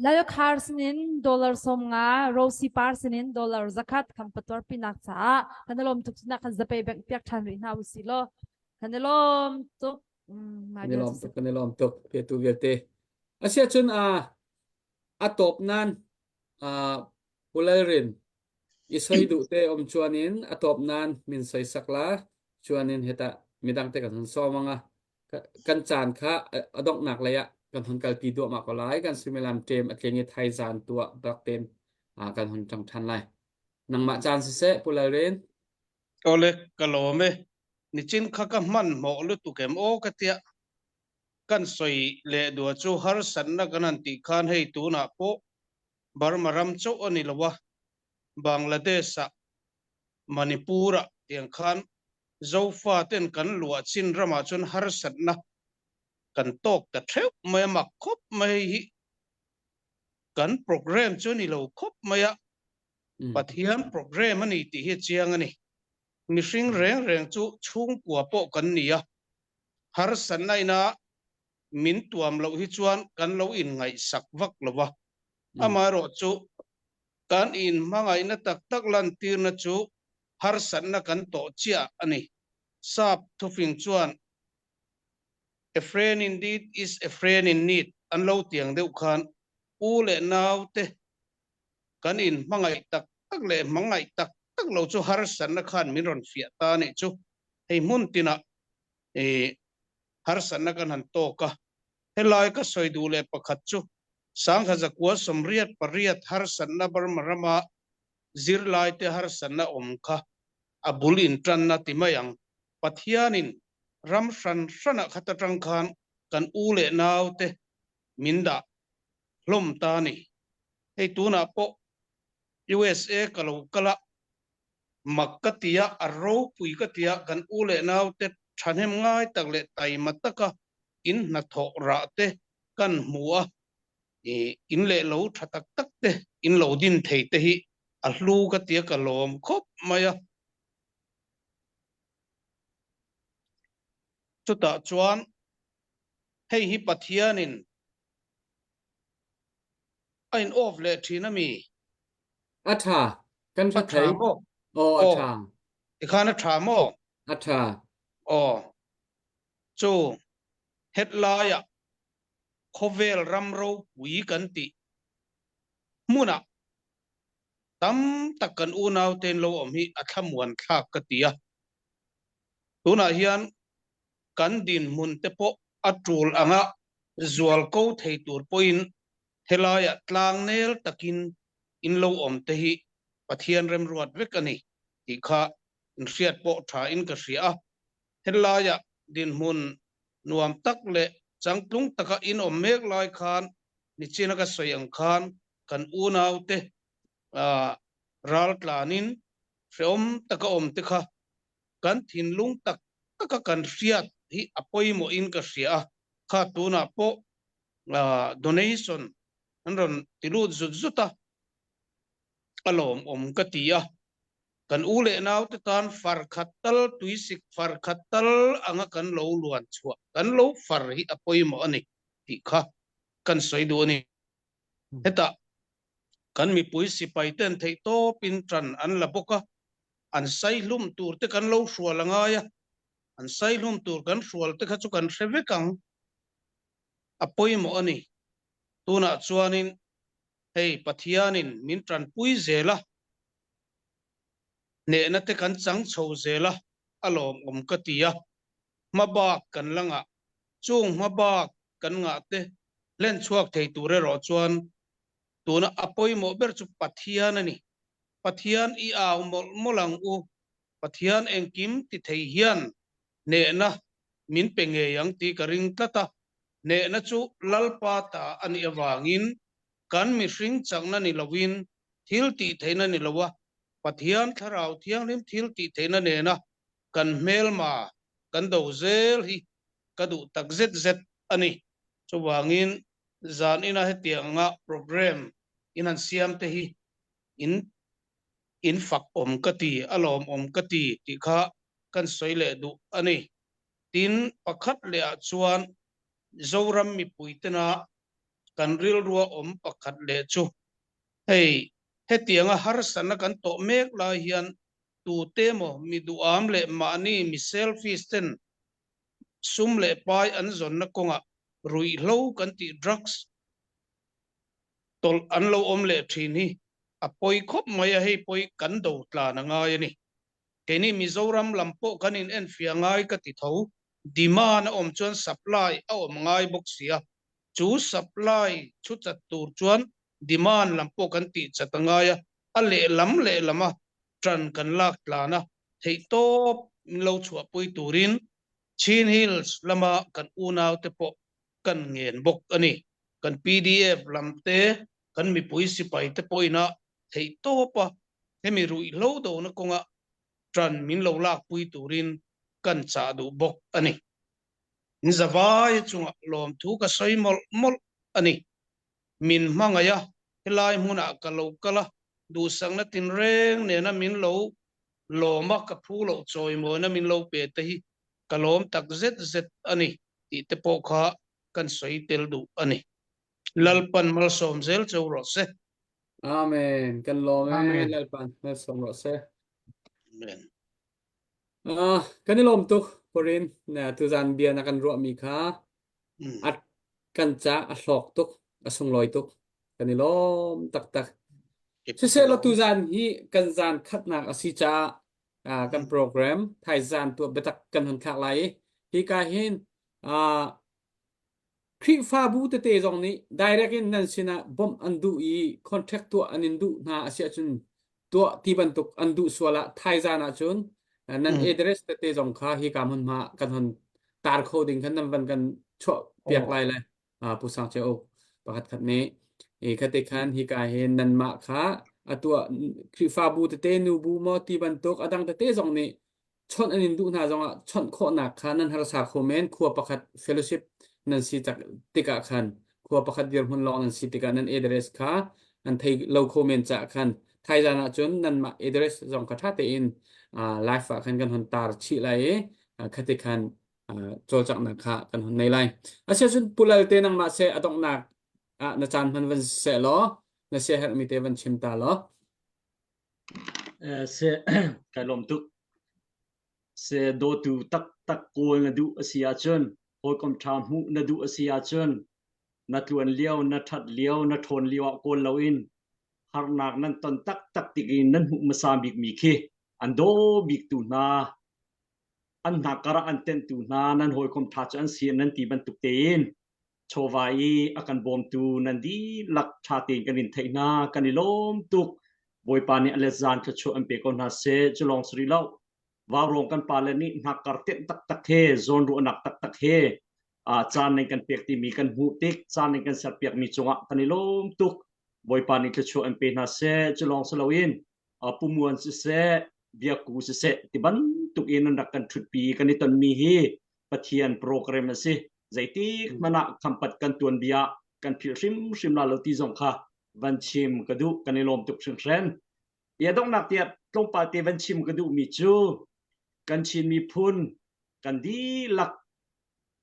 Speaker 7: Lalkhar sinin dollar 50 Rosi par sinin dollar zakhat kan pator pinak caah kan lawm tuk na kan zapei bank piak than rih hna usih law kan lawm tuk
Speaker 1: Kan i lawm tuk, kan i lawm tuk petu vialte. Asiahcun a a tawp nan a pulalrin i soi duh te om chuan in a tawp nan min soi sak la chuan in heta midang te kan hun sawm anga kan caan kha a donghnak lei ah kan hun kalpi duahmah ko lai kan suimilam ṭem a tling i thaizan tuah bak ten kan hun ṭang ṭhan lai nangmah caan siseh pulalrin
Speaker 5: Awle, ka lawm e. Nichin kha ka hmanhmawh lutuk em aw ka tia. Kan sawi leh duah chu harsatna kan han tih khan hei tunah pawh Burma ram chauh a ni lo a, Bangladesh-ah, Manipur-ah tiang khan Zofa ten kan luah chin ramah chuan harsatna kan tawk ta theuh mai a, mak khawp mai hei hi kan program chu a ni lo khawp mai a. Pathian program a ni tih hi a chiang a ni. Mihring reng reng chu chhungkua pawh kan ni a, harsatna ina min tuam loh hi chuan kan lo inngaihsak vak lo va. Amaherawh chu kan inhmangaihna tak tak lantirna chu harsatna kan tawh chiah a ni. Sap thufing chuan A friend indeed is a friend in need an lo tiang deuh khan u leh naute kan inhmangaih tak tak leh hmangaih tak tak lo chu harsatna khan min rawn fiah ta a nih chu. Hei hmun tinah i harsatna kan han tawk a, helai ka sawi duh leh pakhat chu Sangha zakua 88 harsatna Burma rama zirlaite harsatna awm kha a bul intanna ti mai ang. Pathianin ram hran hranah khat atang khan kan u leh naute min dah hlawm ta a ni. Hei tunah pawh USA ka lo kal a, mak ka ti a, a ropui ka ti a, kan u leh naute thahnem ngai tak leh taima taka in hnathawh rah te kan hmu a, in leh lo tha tak tak te in lo din thei te hi a hlu ka ti a, ka lawm khawp mai a. Chutah chuan hei hi Pathianin A in off leh thin a mi?
Speaker 1: A tha. Kan hre
Speaker 5: A tha
Speaker 1: thei.
Speaker 5: maw?
Speaker 1: Aw, a
Speaker 5: Aw.
Speaker 1: tha.
Speaker 5: Tikhan a tha maw?
Speaker 1: A tha.
Speaker 5: Aw. Chu hetlaiah khawvel ram ropui kan tih hmunah tam tak kan unaute in lo awm hi a thlamuan thlak ka ti a. Tunah hian kan dinhmun te pawh a tul anga zual ko thei tur pawhin helaiah tlangnel takin in lo awm te hi Pathian remruat vek a ni tih kha inhriat pawh tha in ka hria a. Helaiah dinhmun nuam tak leh changtlung taka in awm mek lai khan nichina ka sawi ang khan kan unaute raltlanin hrehawm taka awm te kha kan thinlung tak taka kan hriat hi a pawimawhin ka hria a, kha tunah pawh donation an rawn ti lut zut zut a, a lawmawm ka ti a, kan u leh naute tan far khat tal tuisik far khat tal anga kan lo luan chhuah kan lo far hi a pawimawh a ni tih kha kan sawi duh a ni. Hetah. Kan mipui sipai ten theihtawp in ṭan an la bawk a, an saihlum tur te kan lo hrual a ngai a, an saihlum tur kan hrual te kha chu kan hre vek ang. A pawimawh a ni. Tunah chuanin hei Pathianin min ṭanpui zel a, hnehna te kan chang chho zel a, a lawmawm ka ti a, hmabak kan la ngah. Chung hmabak kan ngah te hlen chhuak thei tur erawh chuan tuna a pawimawh ber chu Pathian a ni. Pathian i au mawlh mawlh ang u, Pathian engkim ti thei hian hnehna min pe ngei ang tih ka ring tlat a, hnehna chu Lalpa ta a nih avangin kan mihring chakna ni loin thil tih theihna ni loa Pathian Thlarau Thianghlim thil tih theihna nena kan hmelma kan do zel hi ka duh tak zet zet a ni. Chuvangin zan ina hetianga program in han siam te hi in in fak awm ka ti, a lawmawm ka ti tih kha kan sawi leh duh a ni. Tin, pakhat leh ah chuan Zoram mipui tena kan rilrua awm pakhat leh chu hei hetianga harsatna kan tawh mek lai hian tute emaw mi duham leh mahni mi selfish ten sum leh pai an zawnna kawngah ruihhlo kan tih drugs tawlh an lo awm leh thin hi a pawi khawp mai a, hei pawi kan do tlan a ngai a ni. Keini Mizoram lam pawh kan in enfiah ngai ka ti tho, demand a awm chuan supply a awm ngai bawk si a, chu supply chhu chat tur chuan demand lam pawh kan tih chat a ngai a, a lehlam lehlam a tan kan lak tlan a, theihtawp min lo chhuahpui turin Chin Hills lama kan unaute pawh kan ngen bawk a ni. Kan pdf lam te, kan mipui sipai te pawhin a theihtawp a, hemi ruihhlo dona kawnga tan min lo lakpui turin kan chah duh bawk a ni. In zavaia chungah lawmthu ka sawi mawlh mawlh a ni. Min hmangaih a, helai hmunah ka lo kal a, duhsakna tinreng nena min lo lawm a, ka phu loh chawimawina min lo pe te hi ka lawm tak zet zet a ni tih te pawh kha kan sawi tel duh a ni. Lalpan malsawm zel cheu rawh se.
Speaker 1: Amen. Kan lawm e.
Speaker 8: Amen.
Speaker 1: Lalpan malsawm rawh se.
Speaker 5: Amen.
Speaker 1: Ah, kan i lawm tuk Korin na tuzan bia na kan ruahmi kha
Speaker 5: Mm.
Speaker 1: a kan ca a hlawk tuk a sunglawi tuk kan i lawm taktak. Siseh law tuzan hi kan zan khatnak a si caah ah, kan program thaizan tuah biatak kan hun thlak lai i hika hin ah, Khrihfabu tete zong nih direct in nan sinah bawmh an duh i contract tuah an in duh hna a si ahcun tuah ti bantuk an duh sual ah thaizan ahcun nan address tete zong kha hika hmunhma kan hon tar kho ding khan nan van kan chuah piak lai le Pu Sang Ceu Uk pakhat khat nih i khate khan hika hin nanmah kha atuah Khrihfabu tete nubu maw ti bantuk adang tete zong nih chawnh an in duh hna zongah chawnh khawhnak kha nan harsa kho men khua pakhat fellowship nan si tak tikah khan khua pakhat dirhmun lawng nan si tikah nan address kha an thei lo kho men caah khan thaizan ah cun nanmah address zong kha ṭha tein live ah khan kan hon tar chih lai i khati khan cawlcanghnak kha kan hon nei lai asiahcun pulal te nangmah se a donghnak ah na caan hman van seh law na siaherhmi te van chim ta law
Speaker 6: Se kai lawm tuk. Se dawtu taktak kawl na duh a si ahcun hawikom ṭha hmuh na duh a si ahcun na tluan lio, na ṭhat lio, na ṭhawn lio ah kawl loin harnak nan ton taktak tik i nan hmuh hmasa bikmi khi an daw biktu hna an hnakkar ah an tenhtu hna nan hawikom ṭha cu an si nan ti bantuk tein chawva i a kan bawmtu nan dihlak ṭha tein kan in theih hna kan i lawm tuk Bawipa nih a let zan thluachuah an pe ko hna seh cu lawng si rih lo vaurawng kan pale nih hnakkar tenh taktak he zawnruahnak taktak he caan nan kan pek timi kan hmuh tik caan nan kan serpiakmi cungah kan i lawm tuk Bawipa nih thluachuah an pe hna seh cu lawng si loin pumuan siseh biakku siseh ti bantuk in an rak kan ṭhutpi kan i tonmi hi Pathian program a si zeitik hmanh ah khampat kan tuanbia kan philh hrimhrim la lo ti zong kha van chim ka duh kan i lawm tuk hringhran ia donghnak tiah tlawmpal te van chim ka duhmi cu kan Chin miphun kan dihlak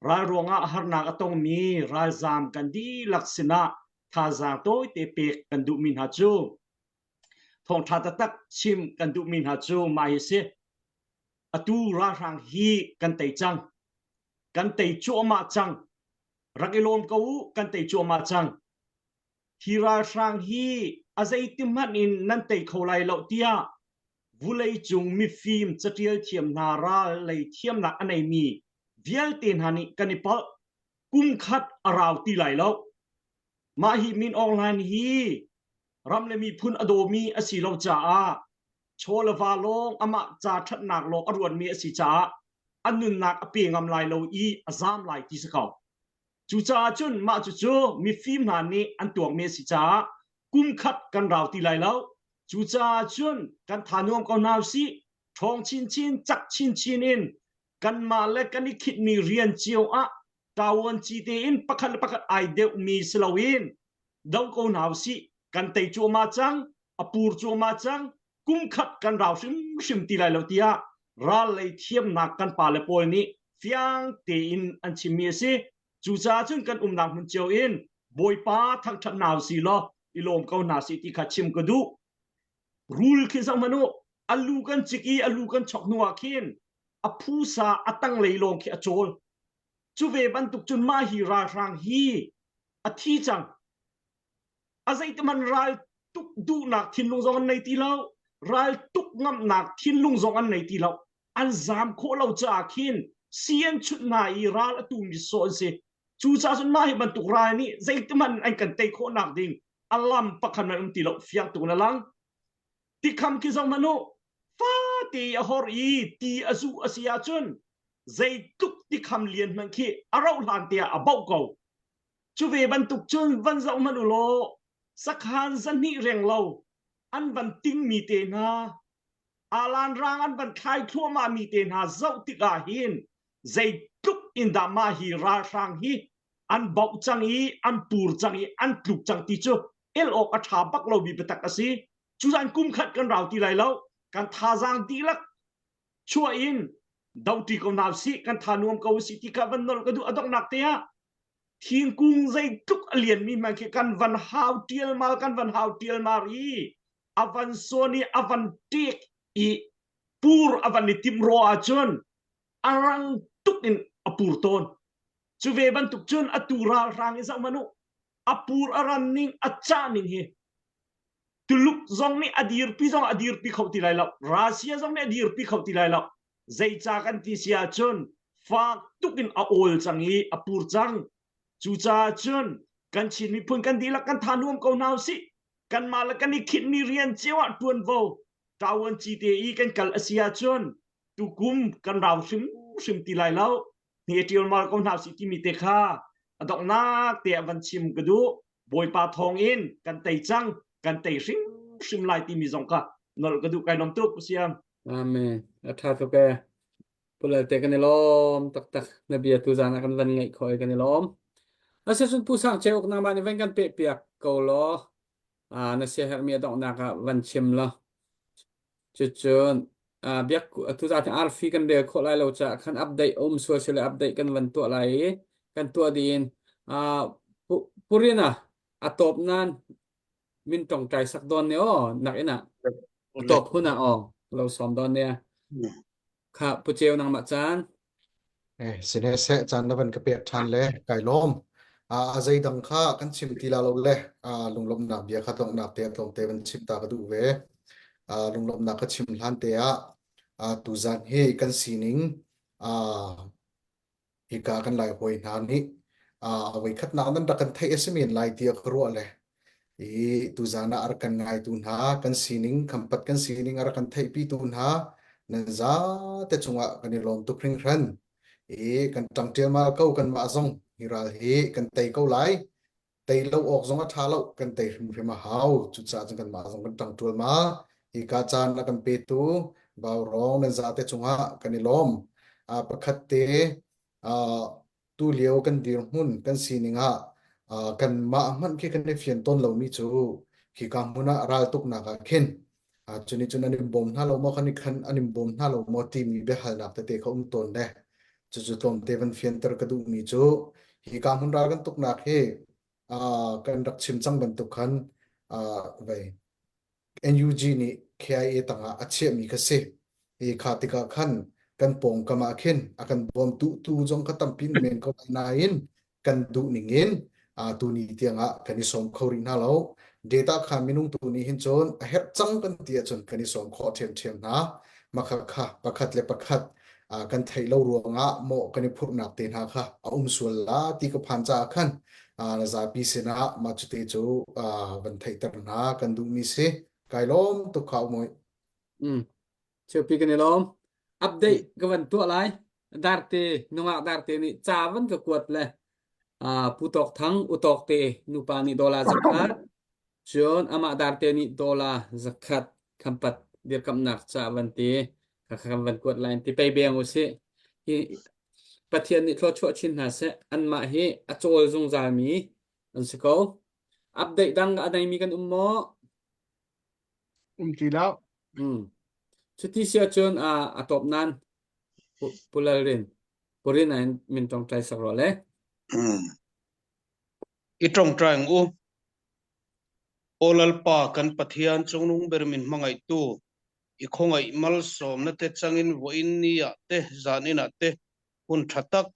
Speaker 6: ral ruangah harnak a tongmi ralzam kan dihlak sinah. thazaang tawite pek kan duhmi hna cu thawngṭha taktak chim kan duhmi hna cu mah hi si. Atu ralhrang hi kan tei cang. Kan tei cuahmah cang. Rak i lawm ko u, kan tei cuahmah cang. Hi ralhrang hi a zeiti hmanh in nan tei kho lai lo tiah vuleicung mifim catial thiam hna ral lei thiamnak a neimi vialte hna nih kan i palh kum khat a rau ti lai lo. Mah hi Min Aung Hlaing hi ram le miphun a dawmi a si lo caah chaw le va lawng amah ca ṭhatnak lawng a ruatmi a si caah a nunnak a pe ngam lai lo i a zaam lai ti si ko. Cucaah cun mah cucu mifim hna nih an tuakmi a si caah kum khat kan rau ti lai lo. Cucaah cun kan tha nuam ko hna usih. Ṭhawng chinchin, cak chinchin in kanmah le kan i khitmi rian cio ah ṭavuan ci tein pakhat le pakhat ai deuhmi si loin do ko hna usih. Kan tei cuahmah cang, a pur cuahmah cang, kum khat kan rau hrimhrim ti lai lo tiah ral lei thiamnak kan pale pawl nih fiang tein an chimmi a si. Cucaah cun kan umnak hmun cio in Bawipa thangṭhat hna usih law i lawm ko hna sih ti kha chim ka duh. Rul khi zoh hmanh u, a lu kan cik i a lu kan chok hnu ah khin a phusa a tanglei lawng khi a cawl. Cu ve bantuk cun mah hi ralhrang hi a thi cang. A zeitiman ral tuk duhnak thinlung zong an nei ti lo. Ral tuk ngamnak thinlung zong an nei ti lo. An zaam khawh lo caah khin si an chunh hna i ral a tumi sawh an si. Cucaah cun mah hi bantuk ral nih zeitiman an kan tei khawhnak ding a lam pakhat man um ti lo fiang tuk na lang. Tikham khi zong hmanh u fate a hor i ti a zuh a si ahcun zeitluk tikham lian hmanh khi a rauh hlan te ah a boh ko. Cu ve bantuk cun van zoh hmanh u law sakhan zahnih reng lo an van tingmi te hna alan rang an van thlai thluahmah mi te hna zoh tikah hin zeitluk in dah mah hi ralhrang hi an bauh cang i an pur cang i an tluk cang ti cu el awk a ṭha bak lomi biatak a si. Cuzan kum khat kan rau ti lai lo. Kan thazaang dihlak chuah in doṭi ko hna usih, kan tha nuam ko usih ti kha van nolh ka duh. A donghnak te ah thingkung zeitluk a lianmi hmanh khi kan van hau ṭialmal kan van hau ṭialmar i a van sawn i a van ṭek i pur a van i timh rawh ahcun a rang tuk in a pur tawn. Cu ve bantuk cun atu ralhrang i zoh hmanh u, a pur a ran ning a cah ning hi Tuluk zong nih a dirpi zong a dirpi kho ti lai lo Russia zong nih a dirpi kho ti lai lo zeica kan ti si ahcun fak tuk in a awl cang i a pur cang cucaah cun kan Chin miphun kan dihlak kan tha nuam ko hna usih kanmah le kan i khinhmi rian cio ah ṭuanvo ṭavuan ci te i kan kal a si ahcun tukum kan rau hrimhrim ti lai lo hne ṭialmal ko hna usih timi te kha a donghnak te ah van chim ka duh Bawipa thawng in kan tei cang kan tei hrimhrim lai timi zong kha nolh ka duh kai lawm tuk siam
Speaker 1: Amen. A ṭha tuk ee. Pulal te kan i lawm taktak. Na bia tu zan ah kan van ngaih khawh i kan i lawm. Asicun Pu Sang Ceu nangmah nih van kan peh piak ko law ah na siaherhmi a donghnak ah van chim law cucun ah biak tuzan arfi kan rel khawh lai lo caah khan update um sual sile update kan van tuah lai i kan tuah dih in ah Purin ah a tawp nan min tongtai sak dawn ne aw nak in ah a tawp hun ah aw lo sawm dawn ne kha pu ceu nangmah caan
Speaker 4: Eh, sine seh caan na van ka pek ṭhan le kai lawm. A zei dang kha kan chim ti la lo le lunglawmhnak bia kha donghnak te tlawmte van chim ta ka duh ve. Lunglawmhnak ka chim hlan te ah tuzan hi kan sining hika kan lai hawi hna nih a voikhatnak nan rak kan theih a si men lai tiah ka ruah le i tuzan ah a rak kan ngaitu hna kan sining khampat kan sining a rak kan theihpitu hna nan zate cungah kan i lawm tuk hringhran i kan ṭang ṭialmal ko kanmah zong hi ral hi kan tei ko lai tei lo awk zong a ṭha lo kan tei hrimhrim a hau cucaah cun kanmah zong kan ṭang ṭualma hi ka caan a kan petu Vaurawng nan zate cungah kan i lawm pakhat te tulio kan dirhmun kan sining ah kanmah hmanh khi kan i fian tawn lomi cu khika hmun ah raltuknak ah khin cuni cun an in bawm hna lo maw kan i khan an in bawm hna lo maw timi biahalnak tete kha um tawn le cucu tlawmte van fianter ka duhmi cu hika hmun ral kan tuknak hi. Kan rak chim cang bantuk khan vei NUG nih KIA tangah a chiahmi kha si. I kha tikah khan kan pawngkam ah khin a kan bawmtu tu zong kha tampi men ko lai nain kan duh ning in tuni tiangah kan i sawm kho rih hna lo. Data kha minung tu nih hin cun a herh cang kan ti ahcun kan i sawm khawh ṭhiamṭhiam hna. Makha kha pakhat le pakhat kan theih lo ruangah mawh kan i phurhnak te hna kha a um sual la ti ka phan caah khan na zapi sinah mah cute cu van theihter hna kan duhmi si. Kai lawm tuk kha umoi.
Speaker 1: Mm. Cheupi kan i lawm. Update ka van tuah lai. Darte nungak darte nih ca van ka kuat le Pu Tawk Thang U Tawk te nupa nih dollar zakhat cun amah darte nih dollar zakhat khampat dirkamnak ca van ti kha kan van kuat lai ti pei beng u sih. Hi Pathian nih thluachuah chin hna seh. Anmah hi a cawl zungzal mi an si ko. Update dang a neimi kan um maw?
Speaker 8: Um ti lo.
Speaker 1: Mm. Cuti si ahcun a tawp nan Pu Lalrin Purin in min tongtai sak rawh le.
Speaker 5: I tongtai ang u. Aw Lalpa kan Pathian cungnung ber min hmangaihtu i khawngaih malsawmna te changin vawiin ni ah te zan in ah te hun tha tak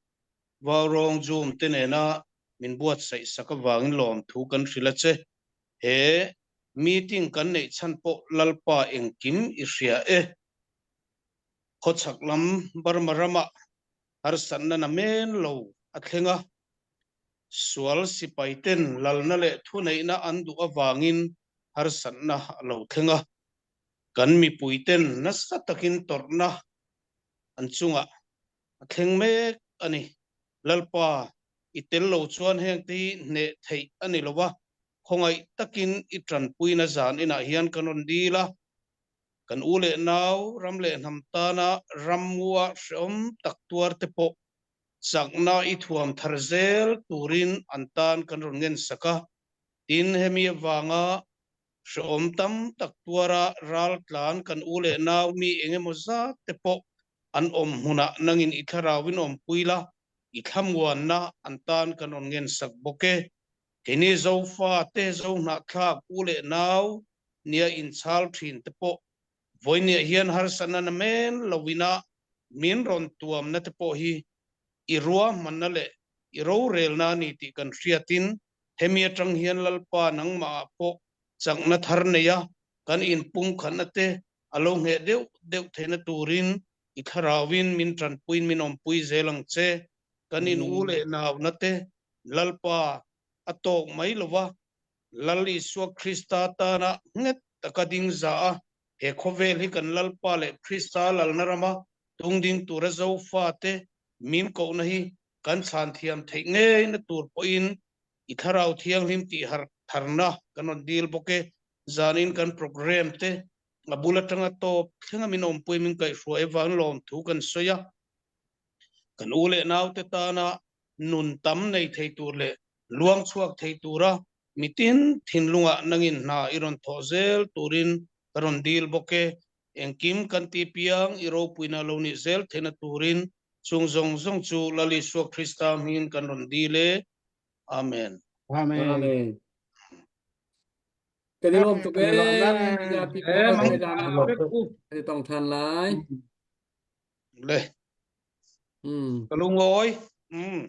Speaker 5: vaurawng zoom te nena min buatsaih sak avangin lawmthu kan hrilh a che. He meeting kan neih chhan pawh Lalpa engkim i hria e. Khawchhak lam Burma ramah harsatna namen lo a thleng a, sual sipai ten lalna leh thuneihna an duh avangin harsatna a lo thleng a, kan mipui ten nasa takin tawrhna an chungah a thleng mek a ni. Lalpa, i tel lo chuan hengte hi hneh theih a ni lo a, khawngaih takin i tanpuina zan inah hian kan rawn dil a, kan u leh nau ram leh hnam tana ramngu-a hrehawm tak tuar te pawh chakna i thuam thar zel turin an tan kan rawn ngen sak a, tin hemi avanga hrehawm tam tak tuara raltlan kan u leh nau mi engemaw zat te pawh an awm hmunah nangin i thlarauin awmpui la, i thlamuanna an tan kan rawn ngen sak bawk e. Keini Zofa te Zohnahthlak u leh nau nia inchhal thin te pawh vawinia hian harsatna na men loina min rawn tuamna te pawh hi i ruahmanna leh i rorelna a ni tih kan hriatin hemi atang hian Lalpa nangmahah pawh chakna thar neia kan inpumkhatna te a lo ngheh deuh deuh theihna turin i thlarauin min tanpuiin min awmpui zel ang che. Kan in u leh nauna te Lalpa a tawk mai lo va, Lal Isua Krista tana nghet taka ding za a, he khawvel hi kan Lalpa leh Krista lalna rama tungding tura Zofate min kohna hi kan chhan thiam theih ngeina tur pawhin i Thlarau Thianghlim tih harh tharna kan rawn dil bawk e. Zanin kan programme te a bul atanga tawp thlenga min awmpui min kaihhruai avangin lawmthu kan sawi a. Kan u leh naute tana nun tam nei thei tur leh luang chhuak thei tura mitin thinlungah nangin hna i rawn thawh zel turin ka rawn dil bawk e. Engkim kan ti piang i ropuina lo nih zel theihna turin chung zawng zawng chu Lal Isua Krista hmingin kan rawn dil e. Amen.
Speaker 8: Amen.
Speaker 1: Amen. Kan i lawm tuk e. Mizapi pawl kan i tong ṭhan lai.
Speaker 5: Le.
Speaker 1: Mm.
Speaker 5: Ka lungawi. Mm.